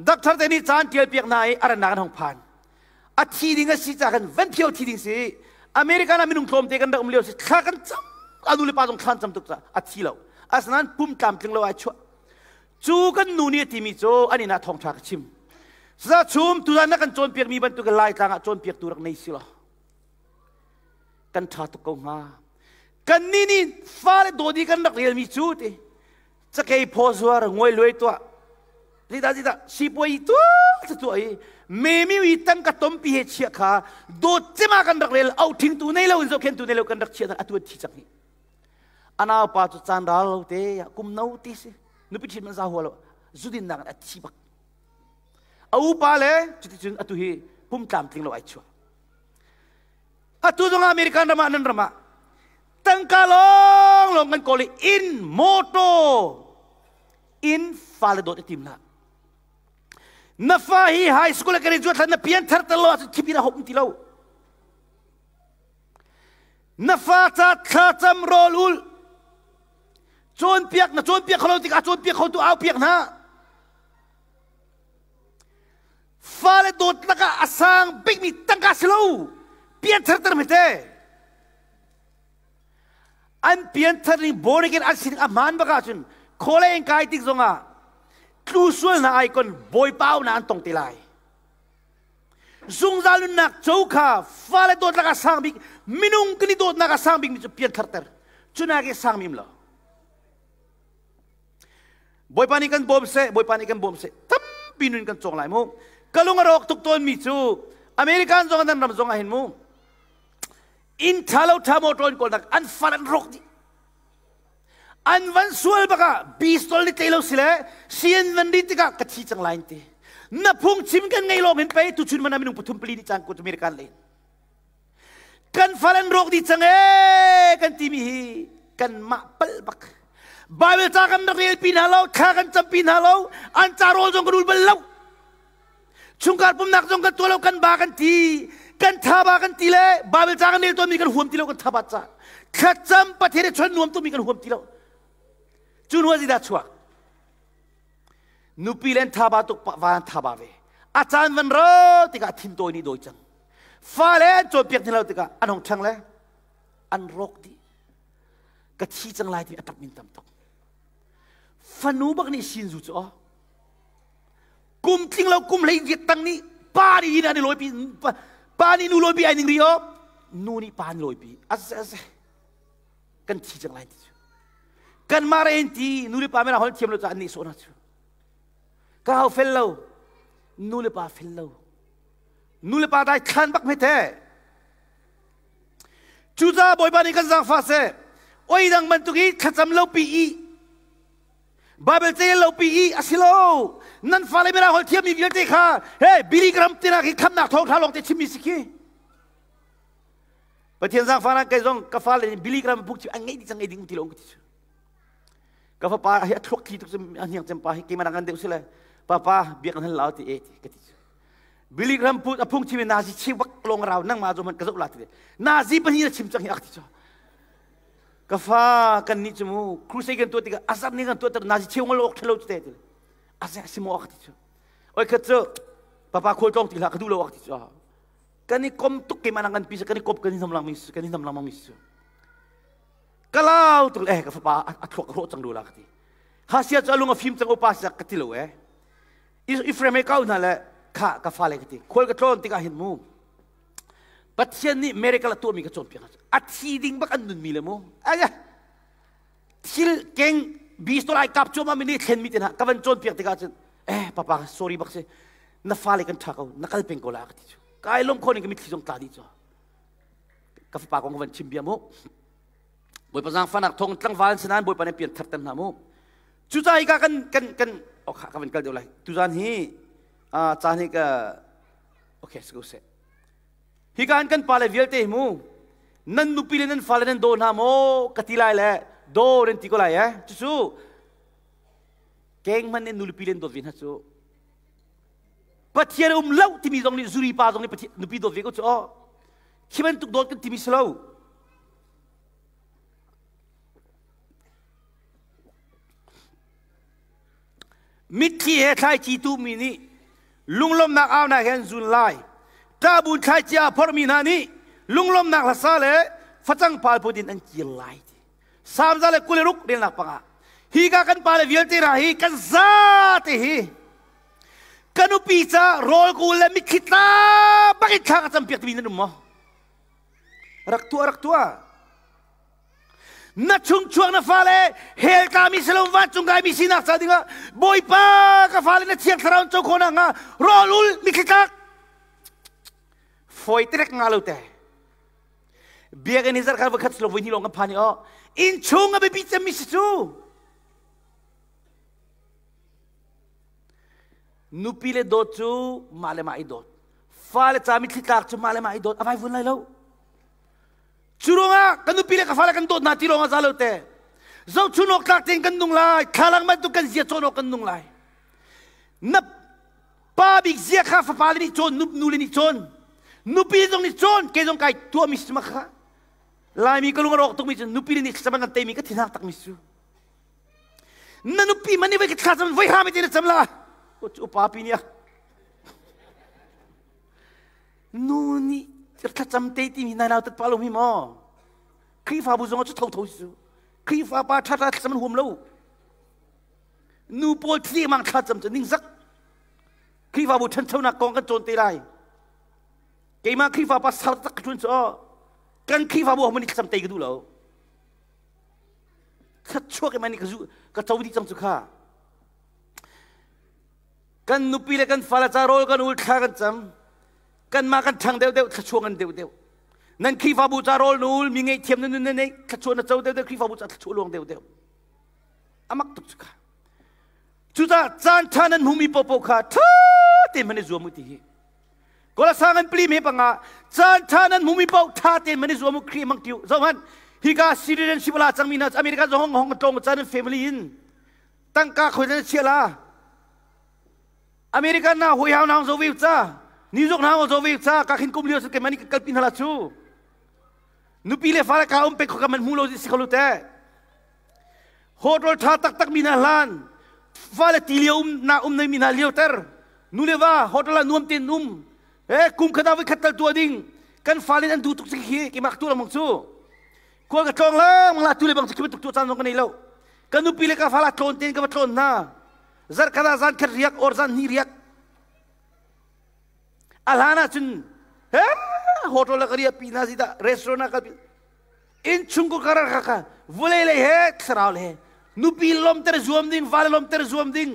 doctor te nih caan tial piak hna i a rannak an hong phan. A thi ding a si ca kan van phio thi ding si. American ah minung tlawmte kan rak um lio si thla kan cam a nu le pa zong thlan cam tuk ca a thi lo. Asinain pum tlamtling lo ai chuah. Cu kan nu nih a timi cu an inn ah thawngṭha ka chim. Sa chum tuzan na kan cawnpiakmi bantuk Laitlang ah cawnpiaktu rak nei si law kan ṭha tuk ko hnga. Kan nih nih fale dawt i kan rak relmi cu ti cakei phaw zuar nguai luai tuah zita zita sipuai tuah ca tuah i memi i tangka tompi he chia kha dawt cema kan rak rel au thingtu nei lo in zohkhentu nei lo kan rak chia atu an thi cang hi anau pa cu caan ral lo te kum no ti si nupi ṭhit man za hua lo zudin nak a thi bak a upa le cuticun atu hi pum tlamtling lo ai chuah Atu zong American ram ah nan ram ah tangka lawng lawng kan kawl i inn motor in fale dawt i tim hlah. Na fa hi high school a graduate hlan na pian thar tel lo ahcun thipin a hop ti lo. Na fa ca thlacam rawl ul cawnpiak na cawnpiak kho lo tikah cawnpiak kho tu au piak hna. Fale dawt lakah a sang bikmi tangka si lo pianthar ter hmete an pianthar ning born again an sining a hmaan bak ahcun khawle in kai tik zongah tlu sual hna ai kon bawipa na an tong te lai zungzal nunnak co kha fale dawt lakah sang bik minung kan i dawtnak a sang bikmi cu pianthar ter cunak i sang mim lo Bawipa nih kan bawm seh, Bawipa nih kan bawm seh. Tampi nun kan cawng lai mu. Ka lung a rawk tuk tawnmi cu American zong nan ram zong ah hin mu inn ṭha lo ṭha motor in kawlnak an far an rawk dih. An van sual bak ah pistol ni tlei lo si le sian van ri tikah ka thi cang lai ti. Na phungchim kan ngei lawng in pei tuchun mana minung pathum pali nih cang ko American len. Kan fal an rawk dih cang ee kan timi hi kanmah palh bak. Bible ca kan rak rel pi hna lo, thla kan cam pi hna lo, an ca rawl zong kan ul bal lo. Chungkhar pumnak zong kan tuah lo, kan ba kan ti, kan tha ba kan ti le Bible ca kan rel tawnmi kan huam ti lo, kan tha ba ca. Thlacam Pathian i chon nuam tumi kan huam ti lo. Cu hnu ah zeidah chuak? Nupi le an tha ba tuk, va an tha ba ve. A caan van ro tikah thintawi nih dawi cang. Fale an cawnpiak hna lo tikah an hong ṭhang le an rawk dih. Ka thi cang lai ti a ṭap min tam tuk. Fanu bak nih sinzu cu aw. Kum tling lo kum hlei riat tang nih pa nih inn an i lawipi pa nih nu lawipi ai ning ri aw. Nu nih pa an lawipi. Ase ase. Kan thi cang lai ti cu. Kan mah re in ti nu le pa mena hol thiam lo ca an nih sawh na cu. Ka hau fel lo. Nu le pa fel lo. Nu le pa dai thlan bak hme Cucaah Bawipa nih kan zaangfah seh. Oi dang bantuk i thlacam lo pi i Bible cel lo pi i a si lo. Nan fale mirang holh thiammi vialte kha he Billy Graham tina khi khamnak thawngṭha lawng te chimmi si khi. Pathian zaangfahnak kei zong ka fale nih Billy Graham book an ngeih dih cang ei ding ti lo ka ti cu. Ka fapa hi a thluak thli tuk cu a hniang cem pa hi keimah ngan deuh si le papa biak nan hal lau ti e ti ka ti cu. Billy Graham put a phung chim nazi chim bak long rau nang ma zo man ka zoh la ti nazi pahnih na chim cang hi ak ti cho ka fa kan ni chu mu crusade kan tuah tikah azar ni kan tuah ter nazi cheu ngol ok thalo te ti azar simo ak ti chu oi khat chu papa khol tong ti hlah ka du lo ak ti chu kan i kom tuk ke mana kan pi kan i kop kan i nam lang mi kan i nam lang mi su kalau tuk eh ka fapa a thuak ro chang du la ka ti hasia chu alung a fim chang upa sak ka ti lo eh Ephraim he kau hna le kha ka fale ka ti khual ka tlawn tikah hin mu Pathian nih miracle a tuahmi ka cawnpiak a thi ding bak an nunmi le mu aya thil keng bistol ai kap cuahmah mi nih thlen mi te hna ka van cawnpiak tikah cun eh papa sorry bak si na fale kan ṭha ko na kal peng ko la ka ti cu kai lom kho ning ka mitthli zong tla dih cu ka fapa kong ka van chim bia mu Bawipa zaangfahnak thawng tlangval sinan Bawipa nih pian thar ter hna mu Cucaah hika kan kan kan okha ka van kal deuh lai. Tuzan hi caan hi ka okay si ko seh. Hika an kan pale vialte hi mu nan nupi le nan fale nan daw hna maw ka ti lai le daw nan ti ko lai eh cucu keng hmanh nih nupi le dawt ve hna cu Pathian um lo timi zong nih zuri pa zong nih Pathian nupi dawt ve ko cu aw khi bantuk dawt kan timi si lo Mitthli he thlaici tuhmi nih lunglawmhnak aunak he an zun lai. Ṭahbun thlaici aa phorhmi hna nih lunglawmhnak hlasa le facang pal put in an kir lai. Salm 126 relnak pangah hi ka kan pale vialte hna hi kan zate hi ka nupi ca rawl kul le mitthli tla bak in thla ka campiak timi nan um maw? Rak tuah rak tuah. Na chungchuak na fale hell tlami si lo vancung kaimi sinak ca dingah Bawipa ka fale na thiang thlarau co khawh nakhnga rawl ul mitthli tlak foi terek nga lo te biakinn hi zarkhat voikhat silo voi hnih lawng kan phan i aw inn chung a biapi cemmi si cu nupi le dawt cu mah le mah i dawt fale ca mitthli tlak cu mah le mah i dawt a vai vun lai lo Cu ruangah ka nupi le ka fale kan dawt hna ti lawng a za lo te. Zohchun awk tlak tein kan nung lai. Thlalang bantuk kan zia cawn awk kan nung lai. Na pa bik zia kha fapa le nih cawn, nu le nih cawn. Nupi zong nih cawn, kei zong kai tuahmi si kha. Laimi ka lung a rawk tukmi cu nupi le nih thlacam an kan teimi ka thinhak takmi cu. Na nupi man nih voi ka thlacam voi hram te na cam la. Upa pi nih a Nu nih thlacam te timi nai nau tat pa lo mi maw? Khrihfabu zong cu thotho si cu. Khrihfa pa ṭha ṭha thlacam an huam lo. Nu pawl thli mang thlacam cu ningzak. Khrihfabu ṭhanchonak kong kan cawn te lai. Keimah Khrihfa pa sar tak ka ṭuan cu kan Khrihfabu homan nih thlacam te ka duh lo. Thla chuak in mani ka zu ka co dih cang cu kha. Kan nupi le kan fale ca rawl kan ul thla kan cam. Kanmah kan ṭhang deuhdeuh thluachuah ngan deuhdeuh. Nan Khrihfabu ca rawl na ul mi ngaihthiam na nun na neih thluachuah na co deuhdeuh Khrihfabu ca thluachuah luang deuhdeuh. Amak tuk cu kha. Cucaah caan ṭha nan hmumi popo kha ṭha tein hman i zuam u ti hi. Kolasa ngan pli me panga caan ṭha nan hmumi paoh ṭha tein hman i zuam u Khrih mang tiu. Zohhmanh hika citizenship la cangmi hna America zong hong hong tlawng caan family in tangka khoi nan chia la. American na hui hau na zo ve ca New York na zo ve ca ka khin kum lio ke mani kalpi hna la chu. Nupi le fale ka um pe kho ka man hmu lo si kho lu te. Hotel ṭha taktak mi hna hlan fale ti lio um na um nei mi hna lio ter nu le va hotel ah nuam ten um eh kum khat ah voi khat tal tua ding kan fale an duh tuk si khi ki mak tu lamang cu khual ka tlong lang la tu le bang khi tuk tu caan zong ka nei lo ka nupi le ka fala tlawn ten ka va tlawn hna zarh khat ah zan khat riak or zan hnih riak a hlan ah cun he hotel ah ka riah pi hna si dah restaurant ah ka innchung kar kha kha vulei lei he thlarau le he nupi lomter zuam ding fale lomter zuam ding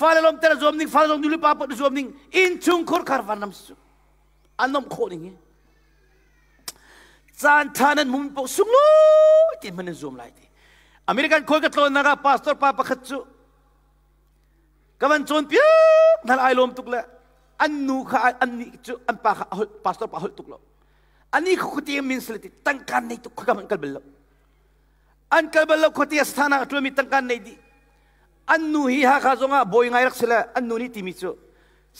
fale lomter zuam ding fale zong nule pa pot zuam ding innchung khur khar van nam su an nom khawh ding hi caan tha nan mum po sunglu ti man in zuam lai ti American khoi ka tlawn nak ah pastor pa pakhat cu ka van cawn piak nal ai lawm tuk le an nu kha an ni cu an pa kha pastor pa holh tuk lo Ani khuati min sila ti tangkan nei tuk khuakam an kal bal lo. An kal bal lo khuati asthana a tuami tangkan nei di. An nu hi Hakha zongah bawi ngai rak sila an nu nih timi cu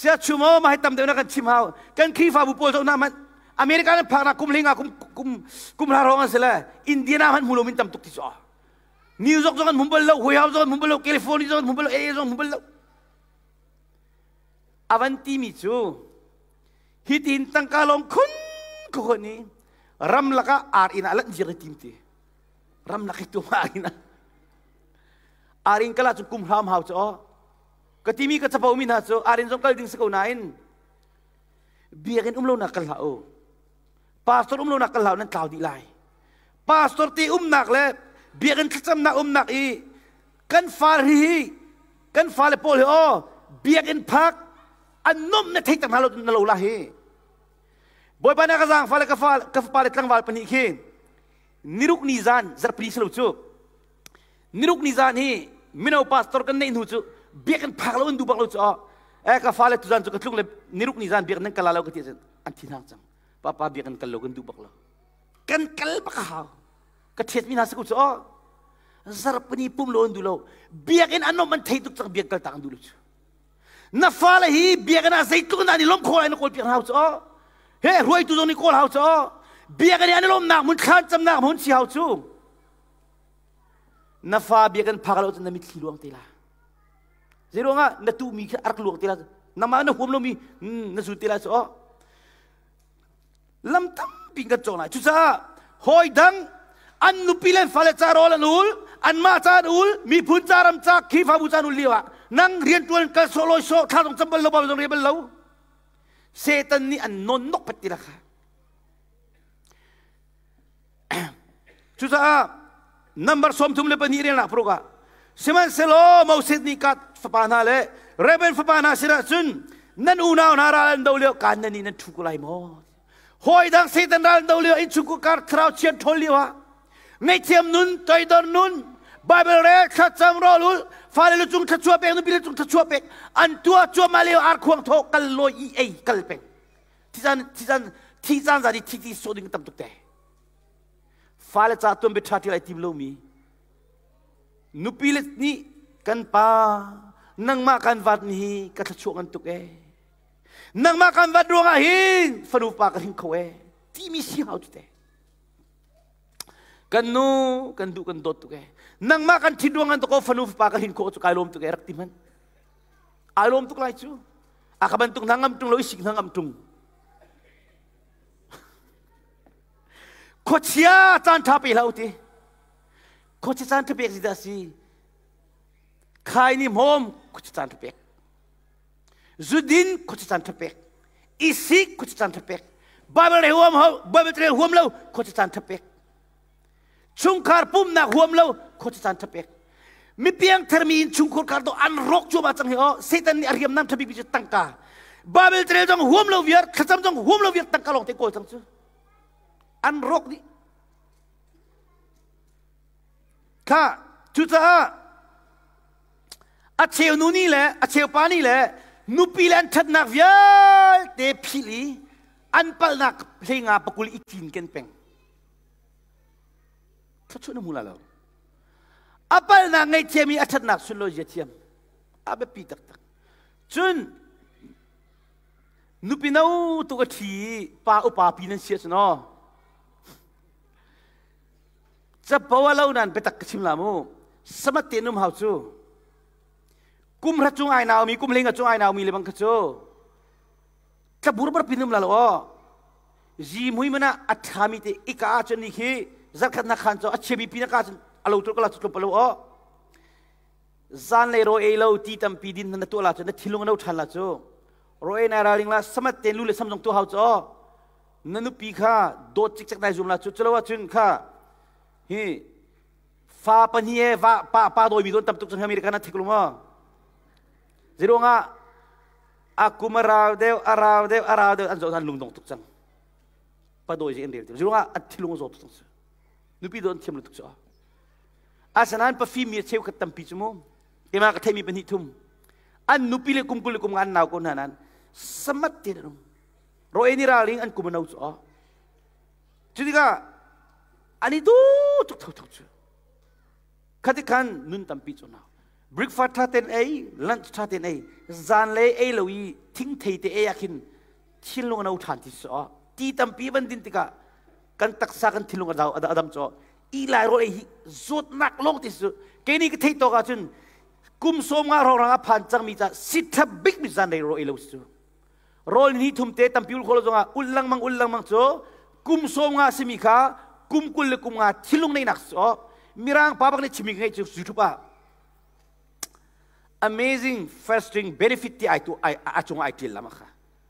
sia chumo ma hai tam deuh na kan chim hau kan Khrihfabu pawl zoh na man America nan phak na kum hlinga kum kum kum hla rong an sila Indiana han hmu lo min tam tuk ti chu New York zong an hmu bal lo Hawaii zong an hmu bal lo California zong an hmu bal lo LA zong an hmu bal lo avan timi cu Hitin tangka lawng khun khun i ramlak ah ar inn ah lanh zir i tim ti. Ramlak i tum ar inn ah. Ar inn kal ahcun kum hram hau cu aw. Ka timi ka capo mi hna cu ar inn zong kal ding si ko nain biakinn um lonak kal hlah u. Pastor um lonak kal hlah u nan tlau dih lai. Pastor te umnak le biakinn thlacamnak umnak i kan far hi kan fale pawl hi aw biakinn phak an nomh na thei tak hna lo na lo la hi bawipa na ka zaang fale ka fa ka fapa le tlangval pahnih khi niruk ni zan zarhpini si lo cu niruk ni zan hi mino pastor kan neih hnu cu biakinn phak lo an duh bak lo cu eh ka fale tuzan cu ka tlung le niruk ni zan biakinn nan kal lo ka ti an thi hna cang papa biakinn kal lo kan duh bak lo kan kal bak hau ka thiat mi hna si ko cu zarhpini pum lo an duh lo biakinn an nom an thei tuk cang biak kal tak an duh lo cu Na fale hi biakinn ah zeitluk in an i lawmh khawh lai na kawl piak hau cu. He hruaitu zong nih kawl hau cu. Biakinn i an i lawmhnak hmun thlan camnak hmun si hau cu. Na fa biakinn phak lo cun na mitthli luang te la. Zeiruangah na tuhmi khi a rak luang te la. Nangmah na huam lomi na zun te la cu. Lam tampi kan cawng lai. Cucaah hawi dang an nupi le fale ca rawl an ul, anmah ca an ul, miphun ca ram ca Khrihfabu ca an ul lio ah nang riantuan kal sawh lawi sawh thla zong cam bal lo ba zong rian bal lo. Satan nih an non nok pet ti la kha. Cucaah number 32 relnak paruk ah sihmanhsehlaw Moses nih Gad fapa hna le Reuben fapa hna sinah cun nan unau hna ral an do lio kaan nan nih nan ṭhu ko lai maw? Hawi dang Satan ral an do lio innchung kar thlarau chian ṭhawl lio ah ngaihthiam nun toidor nun Bible rel thlacam rawl ul fale lu cung thluachuah pek nupi lu cung thluachuah pek an tuah cuahmah lio arkhuang thaw kal lawi i ei kal peng thi caan thi caan zan i thi ti sawh ding tam tuk te Fale ca tuan bia ṭha ṭial ai tim lomi nupi le nih kan pa nangmah kan vat ni hi ka thluachuah ngan tuk ee. Nangmah kan vat ruangah hin fanu pa ka hring kho ee timi si hau cu te. Kan nu kan duh kan dawt tuk ee. Nangmah kan ṭhit ruang an tuk fanu pa ka hrin khawh cu kai lawm tuk ee rak ti hmanh. Ai lawm tuk lai cu. A ka bantuk hna ngam ṭung lo i sik hna ngam ṭung. Khuachia caan ṭha pe hlah u ti. Khuachia caan ṭha pek zeidah a si? Khai ni hmawm khuachia caan ṭha pek. Zudin khuachia caan ṭha pek. Isik khuachia caan ṭha pek. Bible rel huam ho, Bible rel huam lo khuachia caan ṭha pek. Chungkhar pumnak huam lo khuachia caan ṭha pek. Mi piangtharmi innchungkhar kar to an rawk cuahmah cang hi aw. Satan nih a hriamnam ṭha bikmi cu tangka. Bible carel zong huam lo viar, thlacam zong huam lo viar tangka lawng te kawl cang cu. An rawk dih. Kha cucaah a cheu nu nih le a cheu pa nih le nupi le an ṭhatnak vialte philh i an palhnak hlei nga pakul i cinken peng. Thluachuah na hmu la lo. A palhnak ngaihthiam i a ṭhatnak sunlawi zia thiam. A biapi taktak. Cun nupi no tuk a ṭhi i pa upa pi nan si ahcun aw capo a lo nan biatak ka chim la mu samat te num hau cu kum hra cung ai naumi kum hlenga cung ai naumi le bang kha cu tlabur bar pin um la lo aw zi mui mana a ṭhami te ika ah cun ni khi zarkhat na khan cu a chiami pi na ka cun a lo tul ka la cu tlum lo aw zan le ro ei lo ti tampi din na tuah la cu na thilung no ṭhan la cu ro ei na raling la samat te lu le sam zong tu hau cu aw na nupi kha dawt cikcek nai zum la cu culo ahcun kha hi fa pahnih e va pa pa dawimi don tam tuk cang America na thik lu maw Zeiruangah a kum a rau deuh a rau deuh a rau deuh an zoh an lungdong tuk cang pa dawi zi an rel ti zeiruangah an thilung a zaw tuk cang cu nupi daw an thiam lo tuk cu asinain pafim mi a cheukhat tampi cu mu keimah ka theimi pahnih thum an nupi le kum 20 le kum nga an nau ko hna nan samat te an um ro ni raling an kum a no cu a cu tikah an i du tuk tho tho cu Khati khan nun tampi cu nau. Breakfast tha ten ei, lunch tha ten ei, zan le ei lo i thingthei te ei ah khin thinlung a no ṭhan ti so. Ti tampi van din tikah kan taksa kan thinlung a dau a dam cho. I lai rawl ei hi zawtnak lawng ti su. Kei nih ka theih tawk ahcun kum 50 hrawng a phan cangmi ca sitha bik mi zan rei rawl ei lo su. Rawl ni thum te tampi ul kholo zongah ul lengmang ul lengmang cu kum 50 simi kha kum 20 le kum nga thilung neinak so mirang pa bak nih chimi ngei cu YouTube ah amazing fasting benefit ti ai tu ai a cung ai tial lama kha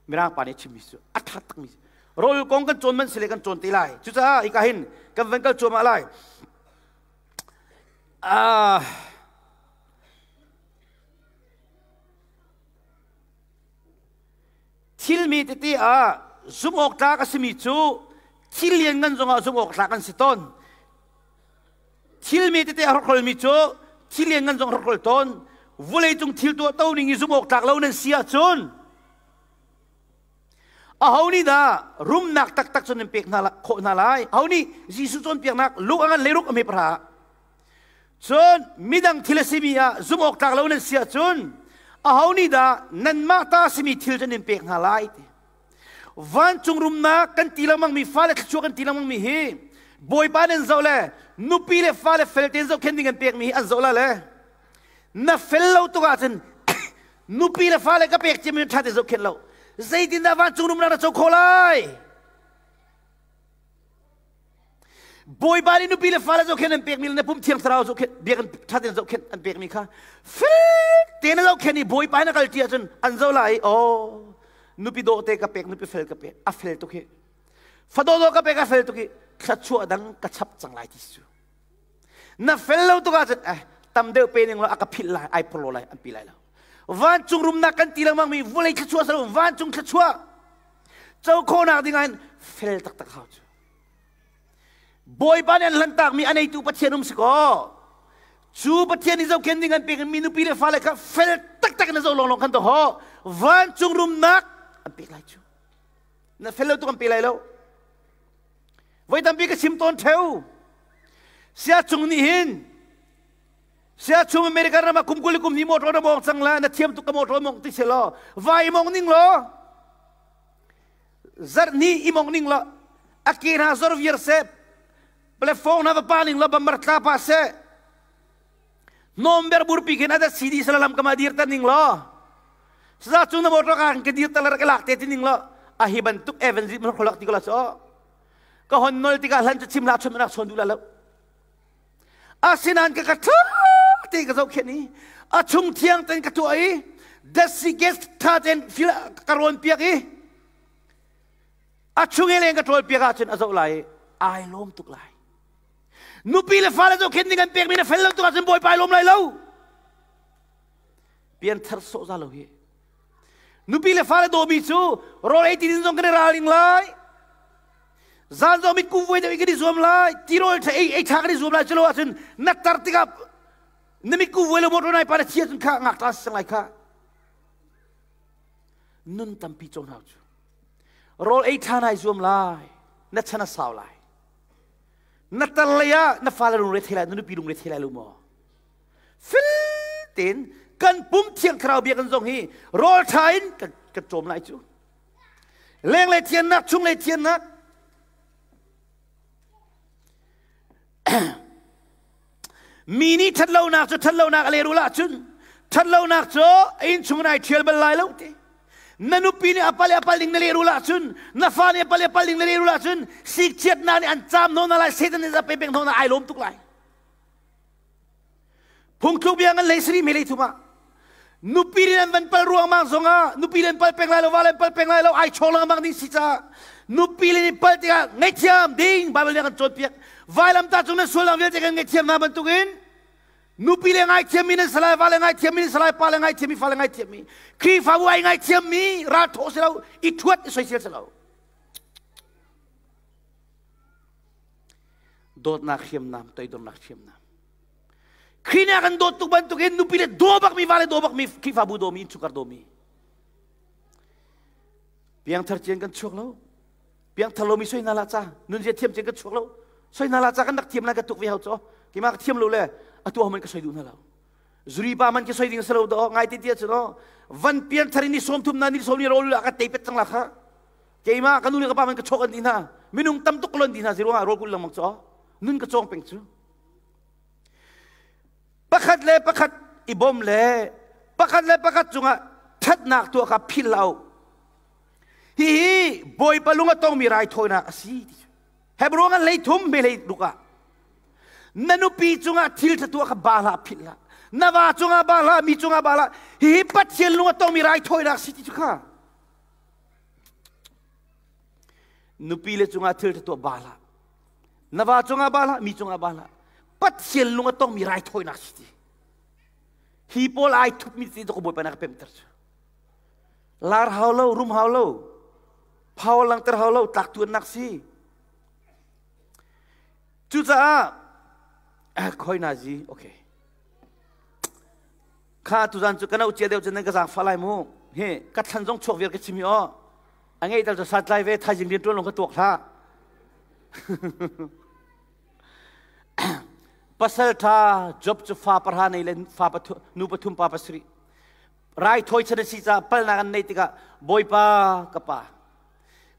mirang pa nih chimmi cu a tha tak mi rawl kong kan cawn man sile kan cawn te lai cucaah hika hin kan van kal cuahmah lai ah Thilmi tete ah zumh awk tlak a simi cu thil lianngan zongah zumh awk tlak an si tawn. Thilmi tete a hrokhrawlmi cu thil lianngan zong hrokhrawl tawn. Vawleicung thil tuah to ning i zumh awk tlak lo nan si ahcun aho nih dah rumnak taktak cu nan pek hna khawh hna lai? Aho nih Jesuh cawnpiaknak luk a ngan leiruk a hme pahra? Cun midang thil a simi ah zumh awk tlak lo nan si ahcun aho nih dah nanmah ta a simi thil cu nan pek hna lai ti. Vancung rumnak kan ti lengmangmi fale thluachuah kan ti lengmangmi hi Bawipa nan zoh le nupi le fale fel tein zohkhenh ding an pekmi hi an zoh la le na fel lo tuk ahcun nupi le fale ka pek ciami ṭha te zohkhenh lo zeitindah vancung rumnak na co khawh lai? Bawipa nih nupi le fale zohkhenh an pekmi le na pum thiang thlarau zohkhenh biakinn ṭha tein zohkhenh an pekmi kha fel tein a zohkhenh i Bawipa in a kal ṭi ahcun an zoh lai i aw nupi dawh te ka pek nupi fel ka pek a fel tuk hi fadawh dawh ka pek a fel tuk hi thluachuah dang ka chap cang lai ti cu na fel lo tuk ahcun eh tam deuh pe ning law a ka philh lai ai phorlo lai an pi lai lo vancung rumnak kan ti lengmang mi vawlei thluachuah salo vancung thluachuah co khawhnak ding ah hin fel taktak hau cu Bawipa nih an hlantakmi a neitu Pathian um si kaw cu Pathian nih zohkhenh ding an pek mi nupi le fale kha fel taktak in zoh lawnglawng khan to vancung rumnak an pek lai cu na fel lo tuk an pe lai lo voi tampi ka chim tawn theu sia cung nih hin sia chung American ram ah kum 20 kum ni motor na mong cang la na thiam tuk ka motor mong ti se law vai mong ning law zarh ni i mong ning law a ke hna zor viar seh platform hna va pa ning law bambar tla pa seh nomber burpi khin ada CD sala lam kama dir ta ning law sa chung na motor ka ke dir ta la ka lak te ti ning law a hi bantuk evangelism kholak ti ko la so ka hon nol tikah hlan cu chim la chun rak chon du la lo Asinain ka ka ṭha tein ka zohkhenh i a chung thiang tein ka tuah i datsi gas ṭha tein fil ka rawn piak i a chung i leng ka ṭawl piak ahcun a zoh lai i ai lawm tuk lai. Nupi le fale zohkhenh ding an pekmi na fel lo tuk ahcun Bawipa ai lawm lai lo. Pianthar sawh za lo hi. Nupi le fale dawmi cu rawl ei ti ding zong kan i ralring lai. Zan zong mitku vuai deuh in kan i zuam lai. Tirawl ṭha ei ei ṭha kan i zuam lai. Culo ahcun na tar tikah na mitku vuai lo motor nai pa na chia cun kha ngakṭa si cang lai kha. Nun tampi cawn hau cu. Rawl ei ṭha nai zuam lai. Na chan a sau lai. Na tar lei ah na fale lungre thei lai, na nupi lungre thei lai lo maw? Fil tein kan pum thiang thlarau biakinn zong hi rawl ṭha in kan, kan cawm lai cu. Lenglei thiannak, chunglei thiannak. Mi nih ṭhatlonak cu ṭhatlonak a lehrul ahcun ṭhatlonak cu a innchung in ai ṭhial bal lai lo ti. Na nupi nih a pal i a pal ding na lehrul ahcun, na fa nih a pal i a pal ding na lehrul ahcun, sikchiatnak nih an caam hna lai, Satan nih a pe peng hna ai lawm tuk lai. Phungthluk bia ngan lei sari me lei thum ah nupi nih an van pal ruangmang zongah nupi len pal peng lai lo va len pal peng lai lo ai chawng lengmang ding si caah nupi le nih pal tikah ngaihthiam ding Bible nih a kan cawnpiak vailamtah cung nan sualnak vialte kan ngaihthiam hna bantukin nupi le ngaithiam mi nan salai va le ngaithiam mi nan salai pa le ngaithiam mi fa le ngaithiam mi Khrihfabu ai ngaithiam mi ral thawh si lo i thuat i soisel si lo dawtnak hriamnam toidornak hriamnam Khrih nih a kan dawt tuk bantukin nupi le daw bakmi va le daw bakmi Khrihfabu dawmi innchungkhar dawmi piangthar cian kan chuak lo piangthar lomi soi na la ca nunzia thiam cian kan chuak lo soi na la ca kan rak thiam lai ka tuk ve hau cho keimah ka thiam lo le atu man ka soi duh na lo zuri pa man ka soi ding salo do ngai te tia chu no van piangthar ni som thum na ni som ni rol la ka te pet chang la kha keimah ka nu le ka pa man ka chok an di na minung tam tuk lon di na ziruang rol kul lang cho nun ka chong peng chu Pakhat le pakhat i bawm le pakhat le pakhat cungah ṭhatnak tuah kha philh hlah u. Hihi Bawipa lung a tongmi raithawinak a si. Hebrew ngan hlei thum me hlei ruk ah na nupi cungah thil ṭha tuah kha ba hlah philh hlah. Na va cungah ba hlah, mi cungah ba hlah. Hihi Pathian lung a tongmi raithawinak si ti cu kha. Nupi le cungah thil ṭha tuah ba hlah. Na va cungah ba hlah, mi cungah ba hlah. Pathian lung a tongmi raithawinak si ti. Hi pawl ai thupmi ti ka Bawipa na ka pemter cu. Lar hau lo, rum hau lo, power langter hau lo, tlak tuannak si. Cucaah khoi na zi, okay. Kha tuzan cu ka no cia deuh cun nan ka zaangfah lai mu. Hi, ka thlan zong chuak viar ka chim hi aw. A ngei tal cu santlai ve, thaizing rian ṭuan lawng ka tuak hlah. Pasal ṭha Job cu fa pahra nei le fa pathum, nu pathum pa pasarih. Raithawi chan a si caah palnak an neih tikah Bawipa ka pa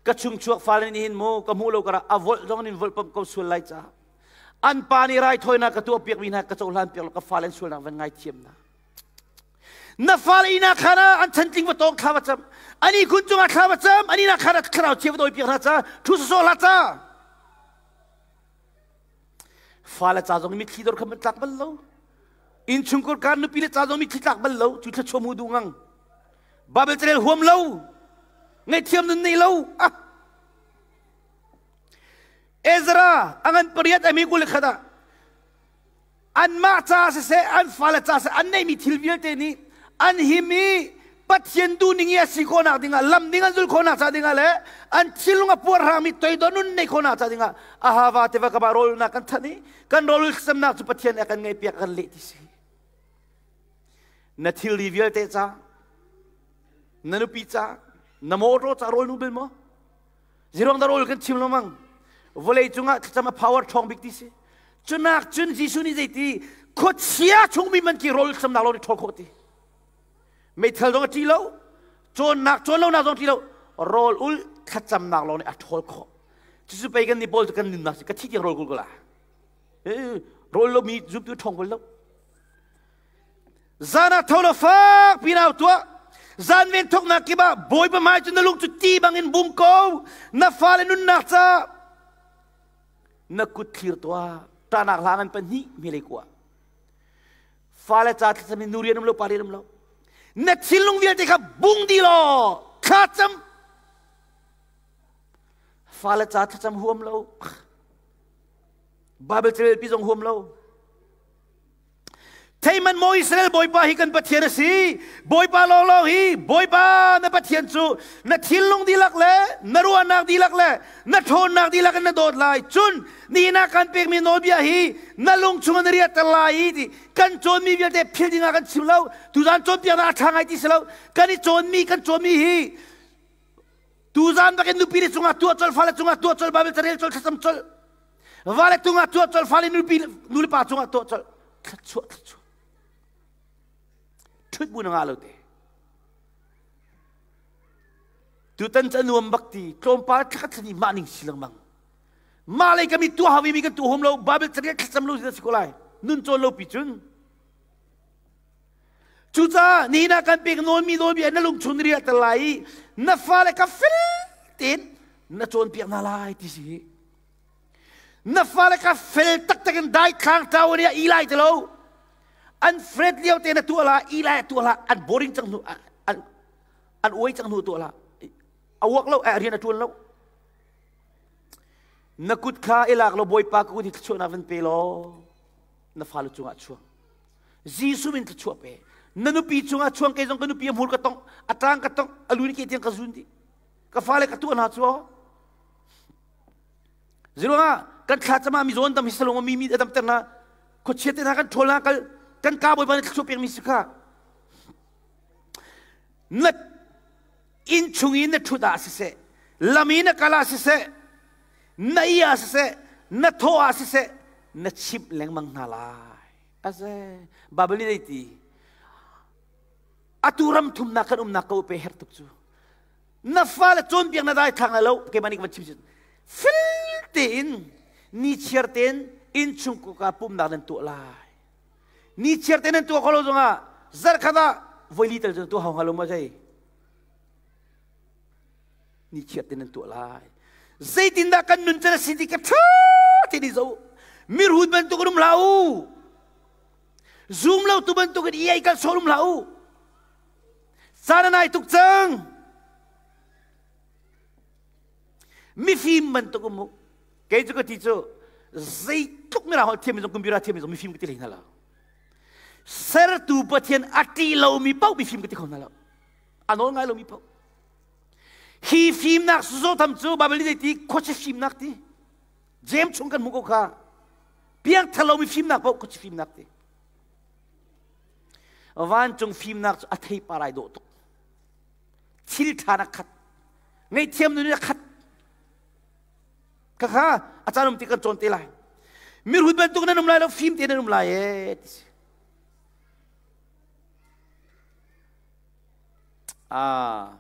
ka chungchuak fale nih hin mu ka hmuh lo karah a volh zong in volh pamh ko sual lai caah an pa nih raithawinak ka tuah piakmi hna ka cohlan piak lo ka fale an sualnak van ngaithiam hna Na fale ina khan ah an chantling va tawng thla va cam. Ani kun cungah thla va cam. Ani na khan ah thlarau chia va dawi piak hna ca. Thu sawsawh hlah ca. Fale ca zong mitthli dor kha man tlak bal lo. Innchungkhar kan nupi le ca zong mitthli tlak bal lo. Cu thla chuam hu du ngang. Bible carel huam lo. Ngaihthiam nun nei lo. Ah. Ezra angan pariat ami kul khat ah anmah ca siseh an fale ca siseh an neihmi thil vialte nih an him i Pathian duhning i a si khawhnak dingah lam ding an zulh khawhnak ca dingah le an thinlung a puarhrangmi toidor nun neih khawhnak ca dingah Ahava tiva ka ba rawlnak kan thanh i kan rawl thlacamnak cu Pathian a kan ngaihpiak a kan leh ti si na thilri vialte ca na nupi ca na motor ca rawl nu bil maw Ziruang dah rawl kan chim lo mang? Vawlei cungah thlacam a power ṭhawng bik ti si. Cunak cun Jesuh nih zeiti khuachia chungmi man ki rawl thlacamnak lawng nih ṭhawl khawh ti. Meithal zong a ṭi lo, cawnnak cawn lonak zong ṭi lo, rawl ul thlacamnak lawng nih a ṭhawl khawh. Cucu pei kan nih pawl cu kan nunnak si ka thi tiang rawl kul ko la. Rawl lomi zumtu ṭhawng bal lo. Zan ah tho law fak pinau tuah. Zan ven thawknak kip ah Bawipa hmai cu na lung cu ti bangin bung ko. Na fale nunnak ca na kut thlir tuah. Ṭahnak hla ngan pahnih hmelei kua. Fale ca thlacam in nu rian um lo pa rian um lo. Na thinlung vialte kha bung dih law thla cam. Fale ca thlacam huam lo. Bible carel pi zong huam lo. Theiman maw Israel Bawipa hi kan Pathian a si. Bawipa lawnglawng hi Bawipa na Pathian cu na thinlung dihlak le na ruahnak dihlak le na ṭhawnnak dihlak in na dawt lai. Cun nihin ah kan pekmi nawlbia hi na lung chungah na riahter lai i ti kan cawnmi vialte philh dingah kan chim lo. Tuzaan cawnpiaknak a ṭha ngai ti si lo. Kan i cawnmi kan cawnmi hi tuzaan bakin nupi le cungah tuah colh, fale cungah tuah colh, Bible carel colh, thlacam colh. Vale cungah tuah colh, fale nupi nu le pa cungah tuah colh. Thluachuah thluachuah. Ṭhut bu na ngah lo te. Tutan cu a nuam bak ti tlawmpal thlakhat thlani mah ning si lengmang. Mah lei kami tuah hawi mi kan tu hom lo Bible carial thlacam lo si ko lai. Nun cawn lo pi cun. Cucaah nihin ah kan pek nawlmi nawlbia na lungchung na riahter lai i na fale ka fel tein na cawnpiak hna lai ti si hi. Na fale ka fel taktak in daithlang tlau in i lai ti lo. An fret lio te na tuah la, i lai tuah la, an boring cang hnu, an an uai cang hnu tuah la. A uak lo, a rian a tuan lo. Na kut kha i lak lo Bawipa ka kut hi thluachuahnak van pe law na fale cungah chuang. Jesuh min thluachuah pe. Na nupi cungah chuang kei zong ka nupi a hmur ka tong, a tang ka tong, a lu ni ke tiang ka zun dih. Ka fale ka tuah hna cu. Ziruangah kan thla cama mi zawn dam hi salung mi mi adam ter na khuachia te hna kan ṭhawl na kal kan ka bawipa nih thluachuah pek mi si kha. Na inn chung i na ṭhut ah siseh, lam i na kal ah siseh, na i ah siseh, na thaw ah siseh, na chimh lengmang hna lai. Ase Bible nih ti atu ram thumnak kan umnak ko pe her tuk cu. Na fale cawnpiak na dai thlang lai lo keimah nih ka van chim si. Fel tein ni chiar tein inn chung ka pumnak nan tuah lai. Ni chiar tein nan tuah kho lo zongah zarkhat ah voi li tal cu tuah hau hnga lo maw zei? Ni chiar tein nan tuah lai. Zeitindah kan nun can a si ti ka ṭha tein i zoh. Mirhut bantuk in um hlah u. Zum lo tu bantuk in i ei kal sawh um hlah u. Caan a nai tuk cang. Mifim bantuk um u. Kei cu ka ti cu zeitluk mirang holh thiammi zong computer thiammi zong mifim ka ti hlei hna lo. Sertu Pathian a ṭih lomi paoh mifim ka ti kho hna lo. A nawl ngai lomi paoh. Hi fimnak zotham cu Bible nih ti khuachia fimnak ti. James chung kan hmuh ko kha. Piangthar lomi fimnak paoh khuachia fimnak ti. Vancung fimnak cu a theipar ai dawh tuk. Thil ṭha na khat. Ngaihthiam nun in a khat. Khakha a caan um ti kan cawn te lai. Mirhut bantuk nan um lai lo, fim te nan um lai ee ti si. Ah.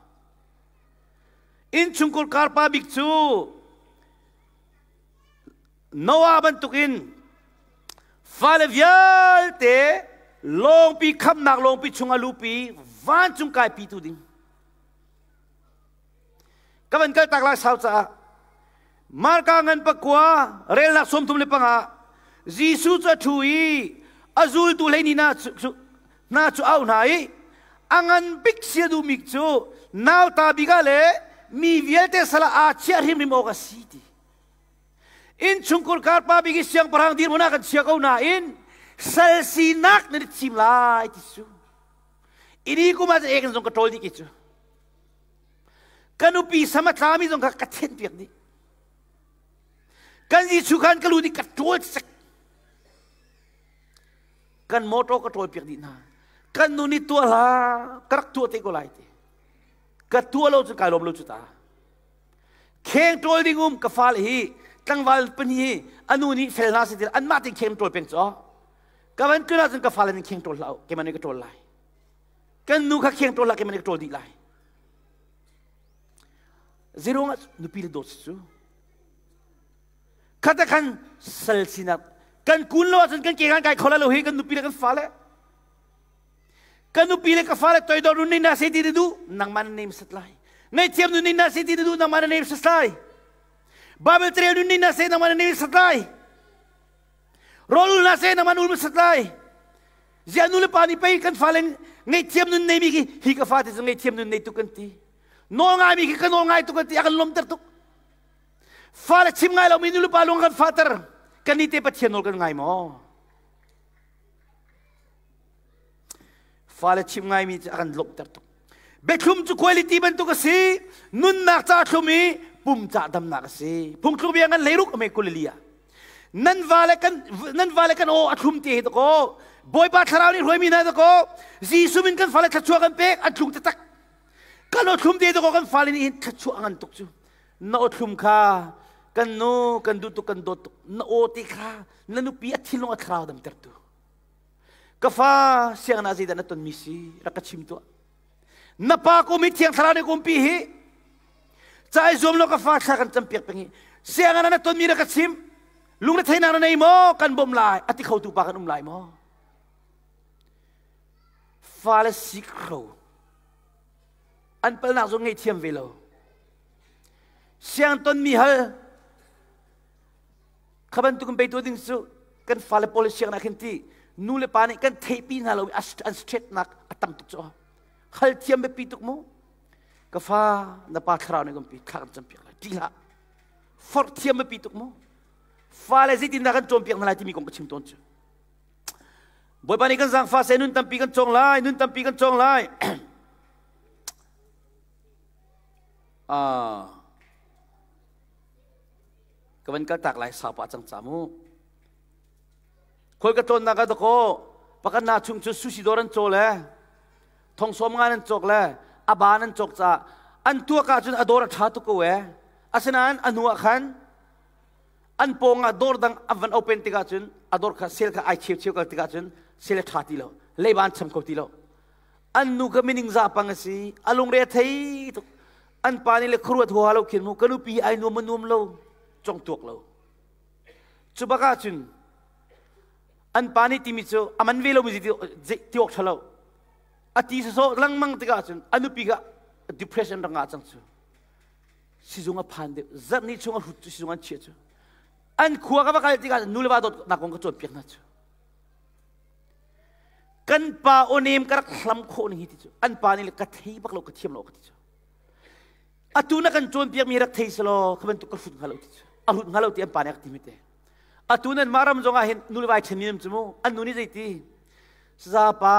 Innchungkhar karpa bik cu Noah bantukin fale vialte lawngpi khamnak lawngpi chungah lupi vancung kaipi tu ding. Ka van kal tak lai sau caah Marka ngan pakua relnak 35 Jesuh cu a ṭhu i a zultu hleihnih hna cu hna cu au hna i a ngan bik si a duhmi cu nauta bik ah le mi vialte sal ah aa chiah hrimhrim awk a si ti. Innchungkhar karpa bik i siangpahrang dirhmun ah kan chia ko nain sal sinak nan i thim lai ti cu. Ini kum ah ek zong ka ṭawl dih ki cu. Ka nupi sam a tlami zong kha ka thenh piak dih. Kan Jesuh khan ka lu nih ka ṭawl sek. Kan motor ka ṭawl piak dih hna. Kan nu nih tuah hlah, ka rak tuah te ko lai ti. Ka tuah lo cu kai lawm lo cu ta. Kheng ṭawl ding um ka fale hi tlangval pahnih hi a nu nih fel hna si ti anmah tein kheng ṭawl peng cu. Ka van tlun ahcun ka fale nih kheng ṭawl hlah u, keimah nih ka ṭawl lai. Kan nu kha kheng ṭawl hlah, keimah nih ka ṭawl dih lai. Zeiruang ah nupi le dawt si cu? Khat khan sal sinak kan kun lo ahcun kan ke kan kai kho lai lo hi kan nupi le kan fale. Ka nupi le ka fale toidor nun ning na se ti na duh nangmah na nem sat lai. Ngaihthiam nun ning na se ti na duh nangmah na nem sat lai. Bible trail nun ning na se nangmah na nem sat lai. Rawl ul na se nangmah na ul sat lai. Ziah nu le pa nih pei kan fale ngaihthiam nun nei mi khi hi ka fate cu ngaihthiam nun nei tuk kan ti. Nawl ngai mi khi ka nawl ngai tuk kan ti a kan lawmter tuk. Fale chim ngai lomi nu le pa lung kan fater. Kan nih te Pathian nawl kan ngai maw? Fale chim ngaimi cu a kan lawmhter tuk. Biathlum cu quality bantuk a si. Nunnak ca thlum i pum ca damnak a si. Phungthluk bia ngan leiruk ame kulilia. Nan vale kan nan vale kan aw a thlum te hi to ko. Bawipa thlarau nih hruaimi hna to ko. Jesuh min kan fale thluachuah kan pek an thlung taktak. Kan aw thlum te to ko kan fale nih hin thluachuah ngan tuk cu. Na aw thlum kha kan nu kan duh tuk kan dawt tuk. Na aw te kha na nupi a thinlung a thlarau damtertu. Ka fa sianginn ah zeidah na tonmi si rak ka chim tuah. Na pa kum hi thiang thlarau nih kumpi hi ca i zuam lo ka fa thla kan campiak peng hi sianginn ah na tonmi rak ka chim lungre theinak na nei maw kan bawmh lai a ti khotu pa kan um lai maw fale sikro an palnak zong ngei thiam ve lo siang tonmi hal Kha bantuk in pei tuah ding cu kan fale pawl sianginn ah khin ti nu le pa nih kan theihpi hna lo an straight nak a tam tuk cu hal thiam biapi tuk mu ka fa na pa thlarau nih kan pi thla kan campiak lai ṭih hlah forh thiam biapi tuk mu fale zeitindah kan cawnpiak hna lai timi kong ka chim tawn cu Bawipa nih kan zaangfa seh nun tampi kan cawng lai nun tampi kan cawng lai ah Ka van kaltak lai sau pah cang ca mu. Khual ka tlawnnak ah dakaw pakhat na chung cu sushi dawr an caw le thong sawm nga nan cawk le a ba nan cawk caah an tuak ahcun a dawr a ṭha tuk ko ee. Asinain a hnu ah khan an pawng ah dawr dang an van open tikah cun a dawr kha sel kha ai cheu cheu kal tikah cun sel a ṭha ti lo leiba an cham kho ti lo an nu kha mining za pang a si a lungre a thei tuk An pa nih le khuaruat huaha lo khin mu ka nupi ai nuam ma nuam lo cong tuak lo. Cu bak ahcun an pa nih timi cu a man ve lomi ti awk ṭha lo. A ti sawsawh lengmang tikah cun a nupi kha depression rak ngah cang cu. Sizung a phan deuh. Zarh ni chung a hrut cu sizung an chiah cu. An khua ka va kal tikah nu le va dawtnak kong ka cawnpiak hna cu. Kan pa aw-nem ka rak hlam khawh ning hi ti cu an pa nih le ka thei bak lo ka thiam lo ka ti cu. Atu na kan cawnpiakmi rak thei selaw kha bantuk ka hrut hnga lo ti cu. A hrut hnga lo ti an pa nih a ka ti mi te. Atu nan mah ram zong ah hin nu le vai ṭhenmi nam cu mu an nu nih zeiti saza pa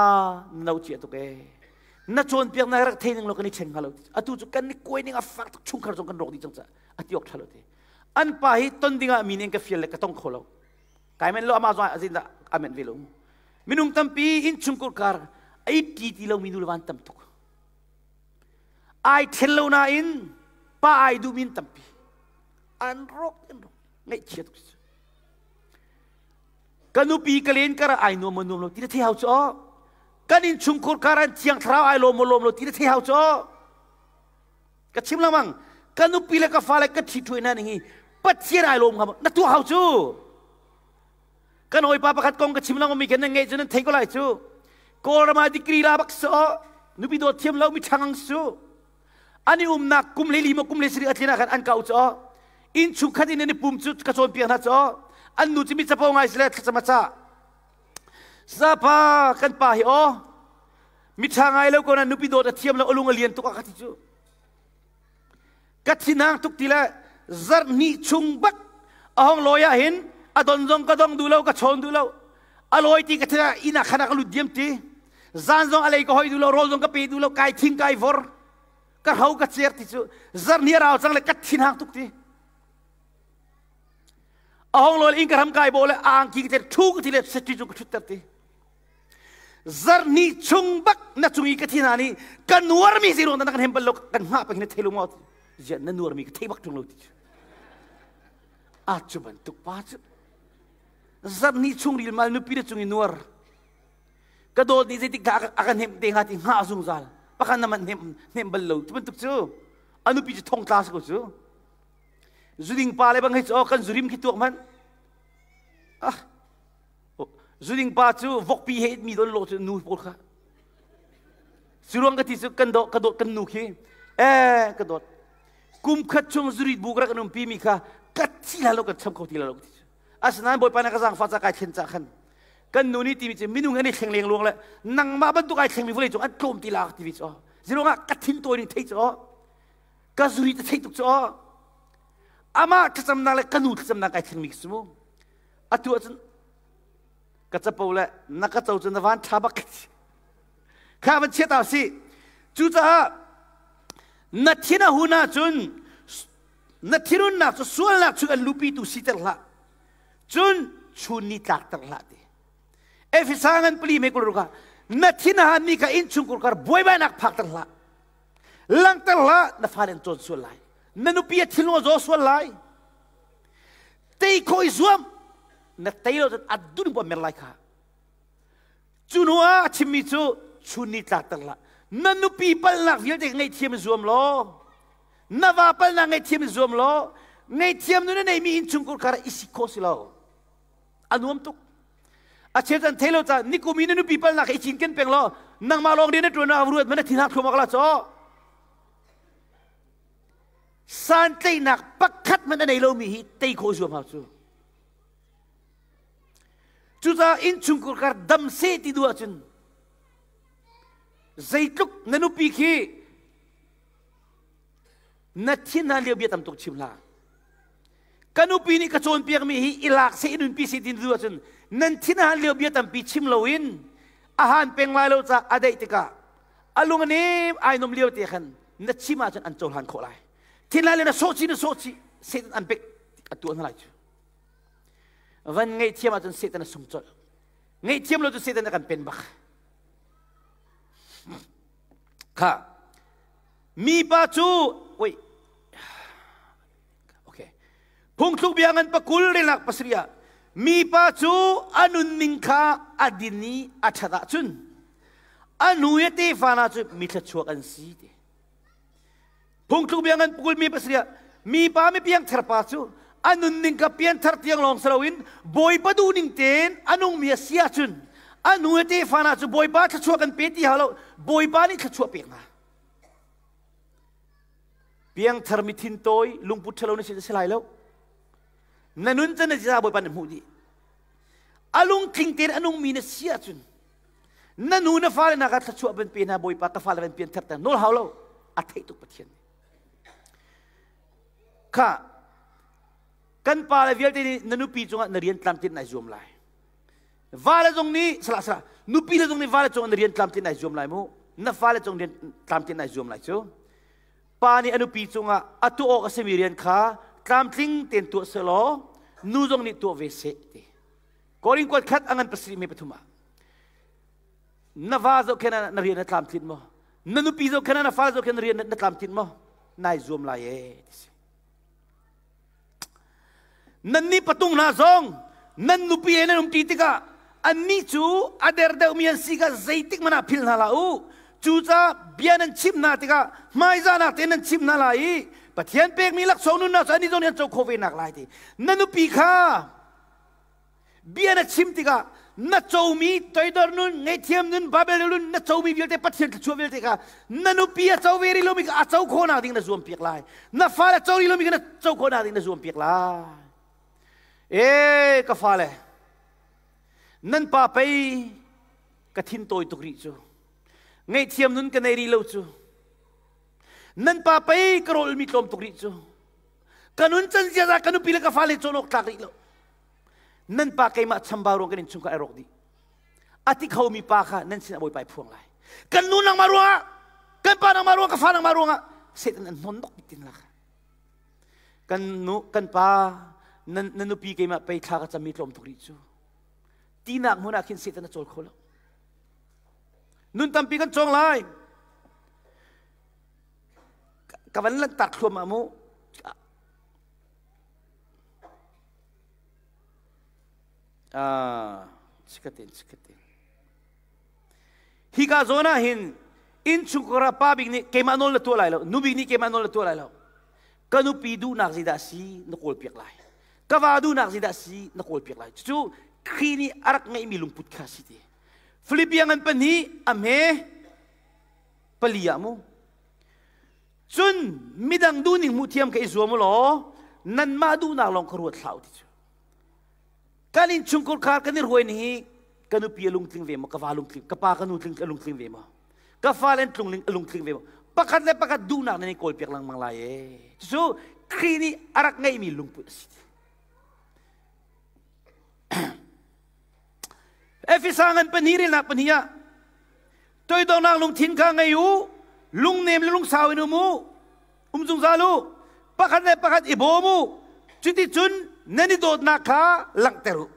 na no cia tuk ee na cawnpiak na rak thei ning lo kan i ṭhen hnga lo ti atu cu kan i kuai ning a fak tuk chungkhar zong kan rawk dih cang caah a ti awk ṭha lo ti an pa hi ton ding ah mi nih an ka fial le ka tong kho lo kai men lo amah zong ah zindah a men ve lo minung tampi innchungkhar kar ei ṭi ti lomi nu le van tam tuk Ai ṭhen lo nain pa ai duhmi an tampi. An rawk an rawk. Ngaihchia tuk si. Ka nupi ka len kar ai nuam maw nuam lo ti na thei hau cu aw. Kan innchungkhur kar an thiang thlarau ai lawm maw lawm lo ti na thei hau cu aw. Ka chim lengmang. Ka nupi le ka fale ka ṭhi ṭhuai hna ning hi Pathian ai lawm hnga maw? Na tuah hau cu. Kan hawipa pakhat kong ka chim lengmang mi khan nan ngeih cu nan thei ko lai cu. Kawlram ah degree la bak so nupi dawt thiam lo mi ṭhangang su. An i umnak kum le li maw kum le sarih a tlin ah khan an kau cu inn chungkhat in an i pum cu ka cawnpiak hna cu an nu cu mi capo ngai si le thlacam a cah. Sapa kan pa hi aw mi ṭha ngai lo ko na nupi dawt a thiam lo a lung a lian tuk a ka ti cu. Ka thinhang tuk ti le zarh hnih chung bak a hong lawi ah hin a don zong ka dong duh lo ka chawn duh lo a lawi ti ka thin inn ah khan ah ka lut diam ti zan zong a lei ka hoi duh lo rawl zong ka pe duh lo kai thing kai vor ka hro ka cer ti cu zarh hnih a rau cang le ka thinhang tuk ti a hong lawi inn ka ram kai bo le angki ka cer thu ka ti le setri cu ka thut ter ti Zarh hnih chung bak na cung i ka thi hna nih ka nuarmi zei ruang dah na kan hem bal lo kan hngah peng hin na thei lo maw ziah na nuarmi ka thei bak ṭung lo ti cu a cu bantuk pa cu zarh hnih chung rilmal nupi na cung i nuar ka dawt nih zeitik dah a ka hnemh te hnga ti hngah zungzal pakhat na man hnem hnem bal lo cu bantuk cu a nupi cu thongtla si ko cu zuding pa le bang hei cu oh kan zurim khi tuak hmanh ah Zuding pa cu vokpi he mi don lo cu nu pawl kha. Curuang ka ti cu kan dawt ka dawt kan nu khi eh ka dawt kum khat chung zurit bu ka rak um pi mi kha ka thi la lo kan cham kho ti la lo ti cu. Asinain Bawipa na ka zaangfah ca kai thlen ca khan kan nu nih timi cu minung an i thleng leng luang le nangmah bantuk ai thlengmi vawlei cung an tlawm ti la ti mi cu ziruangah ka thin tawi ning thei cu ka zuri te thei tuk cu amah thlacamnak le ka nu thlacamnak kai thlengmi cu mu. Atu ahcun ka capo le na ka co cu na van ṭha bak. Kha van chiat si. Cucaah na thin a hun ahcun na thinhunnak cu sualnak chung an lupitu siter hlah. Cun chun ni tlakter hlah ti. Efesa ngan pali me kul ruka na thin a hanmi kha innchungkhur kar buaibainak phakter hlah. Langter hlah na fale an cawn sual lai. Na nupi a thinlung a zaw sual lai. Tei khawh i zuam na tei lo cun a dun bu mer lai kha. Cu hnu ah a chimmi cu chun ni tlakter hlah. Na nupi palnak vialte ngaihthiam i zuam law na va palnak ngaihthiam i zuam law ngaihthiam nu na neimi innchungkhur kar i si khawh si lo. A nuam tuk. A cheu can thei lo ca nikum i na nupi palnak i cinken peng law nangmah lawng rian na ṭuan ah ruat man na thin hak thluamak la caw. Santlaihnak pakhat hmanh a nei lomi hi tei khawh zuam hau cu. Cucaah innchungkhar kar dam seh ti duh ahcun zeitluk na nupi khi na thin hna lio bia tam tuk chim hlah. Ka nupi nih ka cawnpiakmi hi i lak seh i nunpi seh ti duh ahcun nan thin a han lio bia tampi chim loin a han peng lai lo ca a daih tikah a lung a nem ai nom lio te khan na chim ahcun an cohlan khawh lai. Thin lai le na sawh chih na sawh chih Satan an pek a tuah hna lai cu. Van ngaihthiam ahcun Satan a sung colh. Ngaihthiam lo cu Satan a kan pen bak. Kha mipa cu wait okay phungthluk bia ngan pakul relak pasarih ah mipa cu a nunning kha a din i a ṭhat ahcun a nu i tefa hna cu mi thluachuak an si ti. Phungthluk bia ngan pakul mi pasarih ah mipa mi piangthar pa cu a nunning ka pianthar tiang lawng si loin Bawipa duhning tein a nungmi a si ahcun a nu le tefa hna cu Bawipa thluachuah kan pe ti hau lo Bawipa nih thluachuah pek hna. Piangthar mi thin tawi lungput ṭhalo na si si lai lo. Na nun can na si Bawipa nih hmuh dih. A lungtling tein a nungmi na si ahcun na nu na fale nak ah thluachuah van pe hna Bawipa ka fale van pianthar ter nawl hau lo a theih tuk Pathian nih. Kha kan pa le vialte nih na nupi cungah na rian tlamtlin nai zuam lai. Va le zong nih salah salah nupi le zong nih va le cungah na rian tlamtlin nai zuam lai mu. Na fale cung rian tlamtlin nai zuam lai cu. Pa nih a nupi cungah a tuah awk a simi rian kha tlamtling tein tuah selaw nu zong nih tuah ve seh ti. Korin kuat khat a ngan pasarih me pathum ah na va zohkhen ah na rian na tlamtlin maw? Na nupi zohkhen ah na fa zohkhen na rian na tlamtlin maw? Nai zuam lai ee ti si. Nannih patung hna zong nan nupi he nan umṭi tikah annih cu a der deuhmi an si kha zeitik hmanh ah philh hna hlah u. Cucaah bia nan chimh hna tikah hmaizahnak tein nan chimh hna lai i Pathian pekmi laksawng nunnak cu annih zong nih an co khawh ve nak lai ti. Na nupi kha Bia na chim tikah na comi toidor nun, ngaihthiam nun, Babel nun, na comi vialte Pathian thluachuah vialte kha na nupi a co ve rih lomi kha a co khawhnak ding na zuampiak lai. Na fale co rih lomi kha na co khawhnak ding na zuampiak lai. Ee ka fale, nan pa pei ka thin tawi tuk rih cu. Ngaihthiam nun ka nei rih lo cu. Nan pa pei ka rawlmi tlawm tuk rih cu. Ka nun can ziaza ka nupi le ka fale cawn awk tlak rih lo. Nan pa keimah chambau ruang kan innchungkhar ai rawk dih. A ti khomi pa kha nan sinah Bawipa i phuang lai. Kan nu nangmah ruangah, kan pa nangmah ruangah, ka fa nangmah ruangah Satan an hnon dok tin lak. Kan nu, kan pa, nan, na nupi keimah pei thla ka cammi tlawm tuk rih cu. Tinak hmun ah khin Satan a cawl kho lo. Nun tampi kan cawng lai. Ka van lanhtak thluahmah mu. Ah, chikatin, chikatin. Hika zawn ah hin innchungkhar ah pa bik nih keimah nawl na tuah lai lo, nu bik nih keimah nawl na tuah lai lo. Ka nupi duhnak zeidah si na kawl piak lai. Ka va duhnak zeidah si na kawl piak lai. Cucu Khrih nih a rak ngeihmi lungput kha si ti. Philippian ngan pahnih a hme pali ah mu. Cun midang duhning hmuh thiam kha i zuam u law nanmah duhnak lawng kha ruat hlah u ti cu. Kan innchungkhar khar kan i ruai ning hi ka nupi a lungtling ve maw, ka va lungtling, ka pa ka nu tling a lungtling ve maw, ka fale an tlungling a lungtling ve maw. Pakhat le pakhat duhnak nan i kawlpiak lengmang lai ee. Cucu Khrih nih a rak ngeihmi lungput a si. Efesa ngan pahnih relnak pahnih ah toidornak lungthin kha ngei u, lungnem le lungsau in um u, um zungzal u, pakhat le pakhat i bawm u, cuticun nan i dawtnak kha langhter u.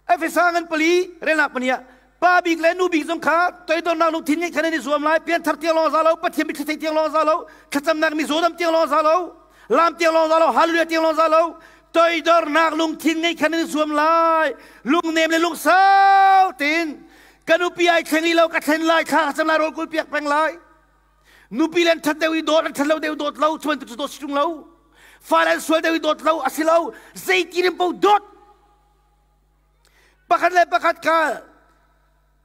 Efesa ngan pali relnak pahnih ah pa bik le nu bik zong kha toidornak lungthin ngeih kha nan i zuam lai, pianthar tiang lawng za lo, Pathian mitthli theih tiang lawng za lo, thlacamnak mizaw tiang lawng za lo, lam tiang lawng za lo, hallelujah tiang lawng za lo, toidornak lungthin ngeih kha nan i zuam lai, lungnem le lungsau tein ka nupi ai thleng i lo ka thlen lai, thla ka cam lai, rawl kul piak peng lai. Nupi le an ṭhat deuh i dawt, an ṭhat lo deuh dawt lo, cu bantuk cu dawt si ṭung lo. Fale an sual deuh i dawt lo, a si lo, zeitin in paoh dawt. Pakhat le pakhat kha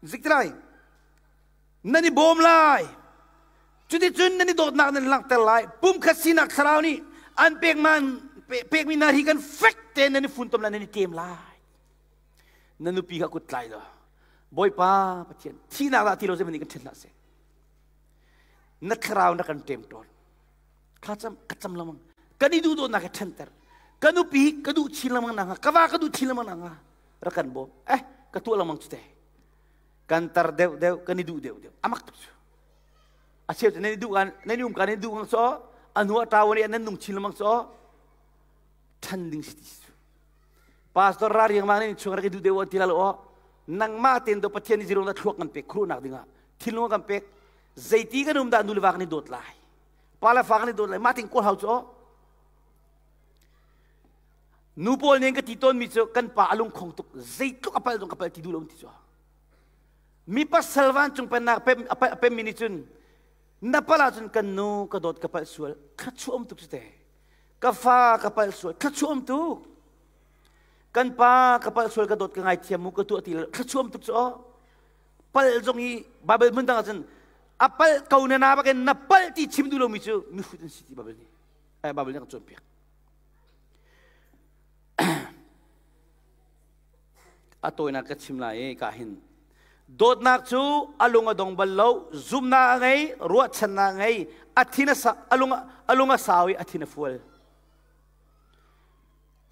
zik lai nan i bawm lai cuticun nan i dawtnak nan langhter lai pumkhat sinak thlarau nih an pekman pekmi hna hi kan fek tein nan i funtom lai nan i tem lai na nupi kha kut tlai law Bawipa Pathian thihnak dah ti lo zeihmanh nih kan ṭhen hlah seh na thlarau na kan ṭem tawn Thla cam ka cam lengmang. Kan i duhdawtnak hi ṭhanter. Ka nupi ka duh chin lengmang nak hnga, ka va ka duh chin lengmang nak hnga rak kan bawm. Eh, ka tuah lengmang cu te. Kan tar deuh deuh, kan i duh deuh deuh. Amak tuk cu. A cheu cu nan i duh kan, nan i um kan i duh ngang so, a hnu ah ṭawan i nan nung chin lengmang so, ṭhan ding si ti cu. Pastor ra riangmang nih chung rak i duh deuh ti la lo aw. Nangmah ten do Pathian nih zirong da thluak kan pek khrunak dingah thinlung kan pek zeiti kan um dah nu le va kan i dawt lai pa le fa kan i dawt lai mah ting kawl hau cu nu pawl nih ka ti tawn mi cu kan pa a lungkhong tuk zeitluk a pal zong ka pal ti duh lo ti cu mi pasal vancung pennak a pem mi nih cun na pal ahcun kan nu ka dawt ka palh sual thluachuah um tuk cu te ka fa ka palh sual thluachuah um tuk kan pa ka palh sual ka dawt ka ngaithiam mu ka tuah ti lo thluachuah um tuk cu pal zong hi Bible hmun dang ahcun a pal ko na na bakin na pal ti chim duh lomi cu mihrut an si ti Bible nih eh Bible nih a kan cawnpiak a tawinak ka chim lai i ka hin dawtnak cu a lung a dong bal lo zumnak a ngei ruahchannak a ngei a thin a sa a lung a lung a sau i a thin a fual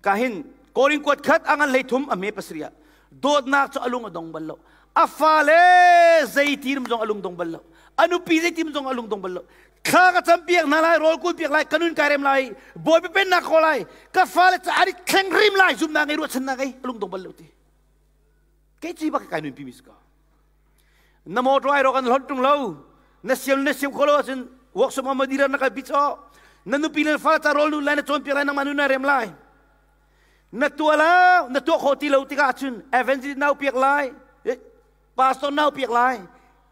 Ka hin Korin kuat khat a ngan hlei thum a me pasarih ah dawtnak cu a lung a dong bal lo. A fale zeitin zong a lung dong bal lo. A nupi zeitin zong a lung dong bal lo. Thla ka cam piak hna lai, rawl kul piak lai, ka nun kai rem lai, bawipa pennak ko lai, ka fale ca an i thleng rim lai, zumnak ngei ruahchannak ngei, a lung dong bal lo ti. Kei ci bak kai nun pi mi si ko. Na motor ai ro kan hlot tung lo. Na siam na siam kholo ahcun workshop ma dira na kal pi cho. Na nupi le fa ca rol nu lai na cawn piak lai nangmah nu na rem lai. Na tua la na tua kho ti lo tikah cun evangelist nau piak lai. Pastor nau piak lai.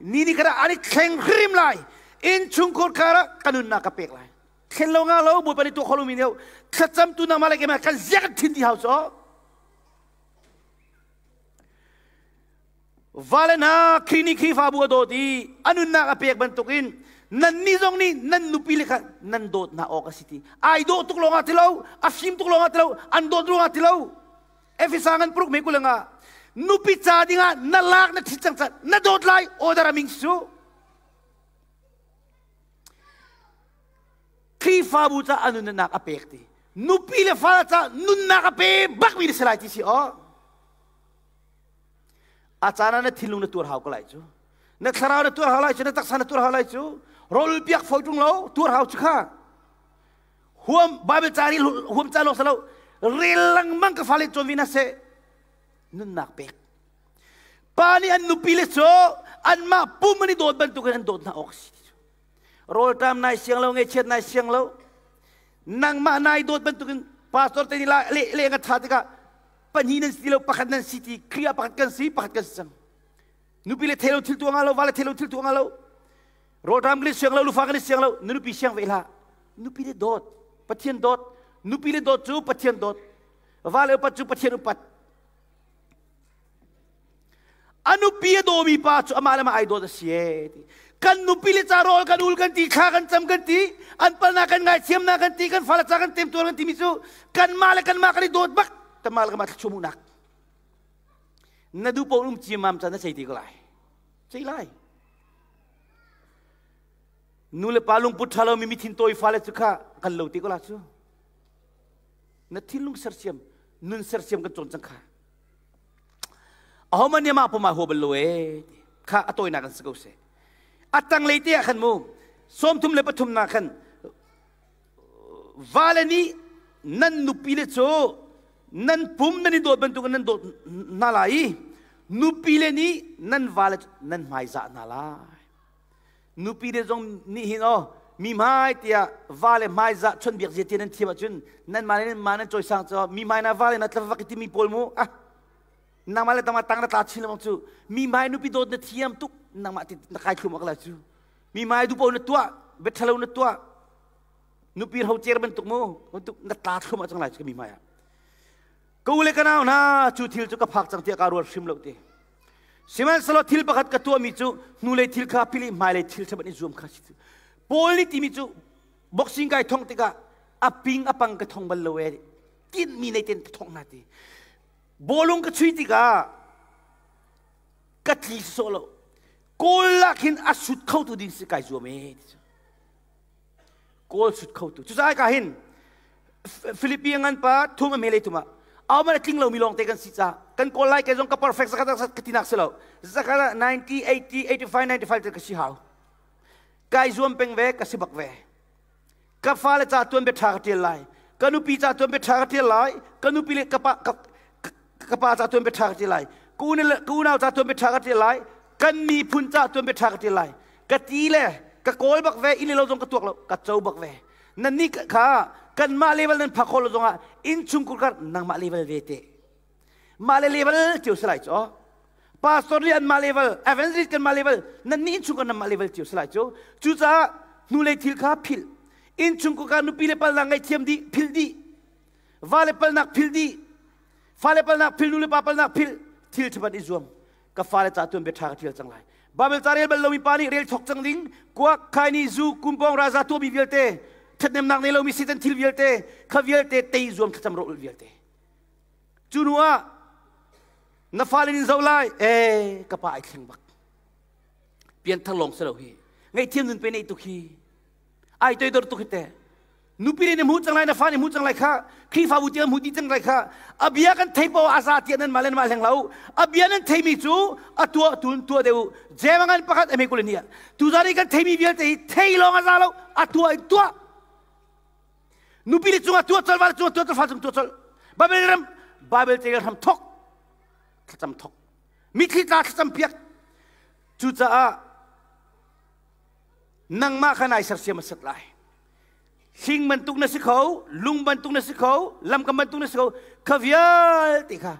Ni ni kara ani thleng hrim lai. In chungkhur kara kanun na ka pek lai. Thlen lo nga lo bawipa ni tua kholo mi neu. Thlacam tu na ma le ke ma kan ziak thin ti hau cho. Vale hna Khrih nih Khrihfabu a dawt i a nunnak a pek bantukin nannih zong nih nan nupi le kha nan dawt hna awk a si ti. Ai dawh tuk lawngah ti lo, a fim tuk lawngah ti lo, an dawt ruangah ti lo. Efesa ngan paruk me kulanga nupi ca dingah na lak na ṭhit cang ca na dawt lai order a ming su. Khrihfabu ca a nunnak a pek ti. Nupi le fa ca nunnak a pe bak mi na si lai ti si aw. A caan ah na thinlung na tuar hau ko lai cu. Na thlarau na tuar hau lai cu, na taksa na tuar hau lai cu. Rawl piak fawi ṭung lo, tuar hau cu kha. Huam Bible ca rel huam ca lawng si lo. Rel lengmang ka fale cawn vi na seh. Nunnak pek. Pa nih an nupi le cu anmah pum an i dawt bantukin an dawt hna awk a si. Rawlṭam nai siang lo, ngaihchiat nai siang lo. Nangmah nai dawt bantukin pastor te nih la le le nga ṭha tikah pahnih nan si lo pakhat nan si ti Khrih ah pakhat kan si pakhat kan si cang nupi le thei lo thil tuah nga lo va le thei lo thil tuah nga lo rawlṭam kan i siang lo lufa kan i siang lo na nupi siang ve hlah nupi le dawt Pathian dawt nupi le dawt cu Pathian dawt va le upat cu Pathian upat A nupi a dawmi pa cu amah le amah ai dawt a si ee ti. Kan nupi le ca rawl kan ul kan ti, thla kan cam kan ti, an palnak kan ngaithiamnak kan ti, kan fale ca kan temtuar kan timi cu kanmah le kanmah kan i dawt bak. Kanmah le kanmah thluachuah hmuhnak. Na duh paoh um ciammam ca na cei te ko lai. Cei lai. Nu le pa lungput ṭha lomi mithin tawi fale cu kha kan lo te ko la cu. Na thinlung sersiam, nun sersiam kan cawn cang kha. Ahohmanh nih amah pum aa hua bal lo ee kha a tawinak in si ko seh. A tanglei te ah khan mu 33 na khan vale nih nan nupi le cu nan pum nan i dawt bantukin nan dawt hna lai i nupi le nih nan vale cu nan hmaizah hna lai. Nupi le zong nih hin aw mi hmai tiah vale hmaizah chawnhbiak zia ti nan thiam ahcun nan mah le nan mah nan cawisang cu mi hmai na vale na tlavak i timi pawl mu ah nangmah le tangmah tang na tla chin lengmang cu mi hmai nupi dawt na thiam tuk nangmah ti na kai thlum ak lai cu mi hmai dupo na tuah biathalo na tuah nupi ho cer bantuk mu bantuk na tla thlum ah cang lai cu mi hmai ah ka u le ka nau hna cu thil cu ka phak cang tiah ka ruat hrim lo te sihmanhsehlaw thil pakhat ka tuahmi cu hnulei thil kha phili hmailei thil ṭha i zuam kha si Paul nih timi cu boxing kai thong tikah a ping a pang ka thong bal lo e tinhmi nei ten ka thong hna ti Bawlung ka chui tikah ka tli sawh lo. Kawl lak hin a sut khotu ding si kai zuam e ti cu. Kawl sut khotu. Cucaah ka hin Philippi ngan pa thum a mele thum ah au man a tling lomi lawng te kan si ca kan kawl lai ke zong ka perfect zakhat zakhat ka tinak si lo zakhat 90 80 85 95 te ka si hau kai zuam peng ve ka si bak ve Ka fale ca tuan bia ṭha ka ṭial lai. Ka nupi ca tuan bia ṭha ka ṭial lai. Ka nupi le ka pa, ka, ka pa ca tuan bia ṭha ka ṭial lai. Ka unau ca tuan bia ṭha ka ṭial lai. Kan miphun ca tuan bia ṭha ka ṭial lai. Ka ti le ka kawl bak ve, inn le lo zong ka tuak lo, ka co bak ve. Nan nih kha kanmah level nan phak khawh lo zongah innchungkhur kar nangmah level ve te. Mah le level cio si lai cu. Pastor nih anmah level, evangelist kanmah level, nan nih innchungkhar nanmah level cio si lai cu. Cucaah hnulei thil kha philh. Innchungkhar kha nupi le palnak ngaihthiam dih, philh dih. Va le palnak philh dih. Fale palnak philh, nu le pa palnak philh. Thil ṭhaban i zuam. Ka fale ca tuan bia ṭha ka ṭial cang lai. Bible ca rel bal lomi pa nih rel thok cang ding. Kuak, khaini, zu, kumpong, raza tuahmi vialte, ṭhathnemnak nei lomi Satan thil vialte, kha vialte tei zuam thlacam rawh vialte. Cu hnu ah na fale nin zoh lai ee ka pa ai thleng bak pianthar lawng si lo hi ngaihthiam nun pe nei tuk hi ai toidor tuk hi te nupi le na hmu cang lai na fa nih hmu cang lai kha Khrihfabu tiang hmu dih cang lai kha a bia kan thei po asa tiah nan mah le mah hleng lo a bia nan theimi cu a tuah tun tuah deuh jemangan pakhat ame kul ni tuzan i kan theimi vialte hi thei lawng a za lo a tuah in tuah Nupi le cungah tuah colh, va le cungah tuah colh, fa cung tuah colh. Bible ram Bible te ram thok thlacam thok. Mitthli tla thlacam piak. Cucaah nangmah kha nai sersiam a sat lai. Hling bantuk na si kho, lung bantuk na si kho, lamkam bantuk na si kho, kha vialte kha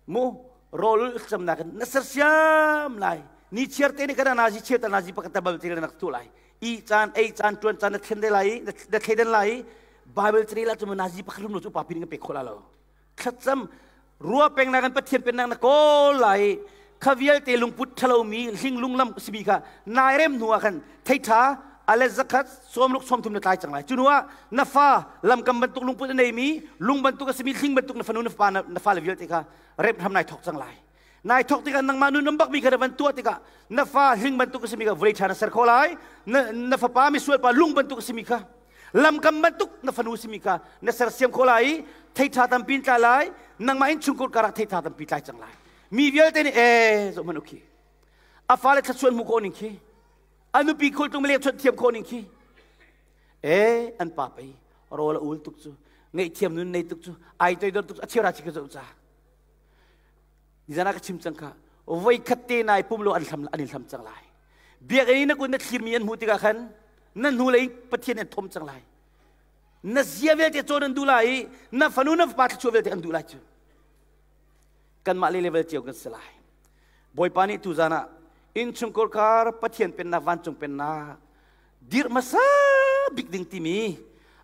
mu rawl thlacamnak in na sersiam lai. Ni chiar te nih kana nazi chiar ta nazi pakhat ta bal te nak tu lai. I caan ei caan tuan caan na thlen de lai na thleiden lai Bible cari la cu nazi pakhat rum lo cu pa pin ka pek khawh la lo. Thlacam rua peng na kan Pathian pennak na kawl lai kha vialte lungput ṭhalomi hling lunglam simi kha nai rem hnu ah khan thei ṭha ale zakhat sawmruk sawmthum na tlai cang lai cu hnu ah na fa lamkam bantuk lungput a neimi lung bantuk a simi hling bantuk na fanu na fapa na fale vialte kha rem hram nai thok cang lai nai thok tikah nangmah nun bak mi kha na van tuah tikah na fa hling bantuk a simi kha vawlei ṭha na ser kho lai na, na fapa misual pa lung bantuk a simi kha lamkam bantuk na fanu simi kha na sersiam kho lai i thei ṭha tampi in tlai lai nangmah in chungkhur karah thei ṭha tampi tlai cang lai mi vialte nih ee zoh hmanh u khi a fale thluachuan hmu khawh ning khi a nupi khultung mileng chawnh thiam khawh ning khi ee an pa pei rawl a ul tuk cu ngaihthiam nun nei tuk cu ai toidor tuk cu a cheu ra chi ka zoh ca nizan ah ka chim cang kha voi khat te nai pum lo an hlam an in hlam cang lai biakinn na kun na thlirmi an hmuh tikah khan na hnu lei Pathian an thom cang lai na zia vialte cawn an duh lai i na fanu na fapa thluachuah vialte an duh lai cu kanmah le level cio kan si lai Bawipa nih tuzan ah innchungkhar kar Pathian pennak vancung pennak dirh hmasa bik ding timi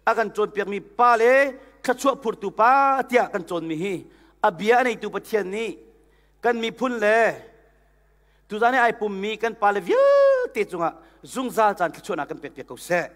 a kan cawnpiakmi pa le thluachuah phurtu pa tiah kan cawnmi hi a bia a neitu Pathian nih kan miphun le tuzan i ai pummi kan pale vialte cungah zungzal caan thluachuahnak kan pekpiak ko seh.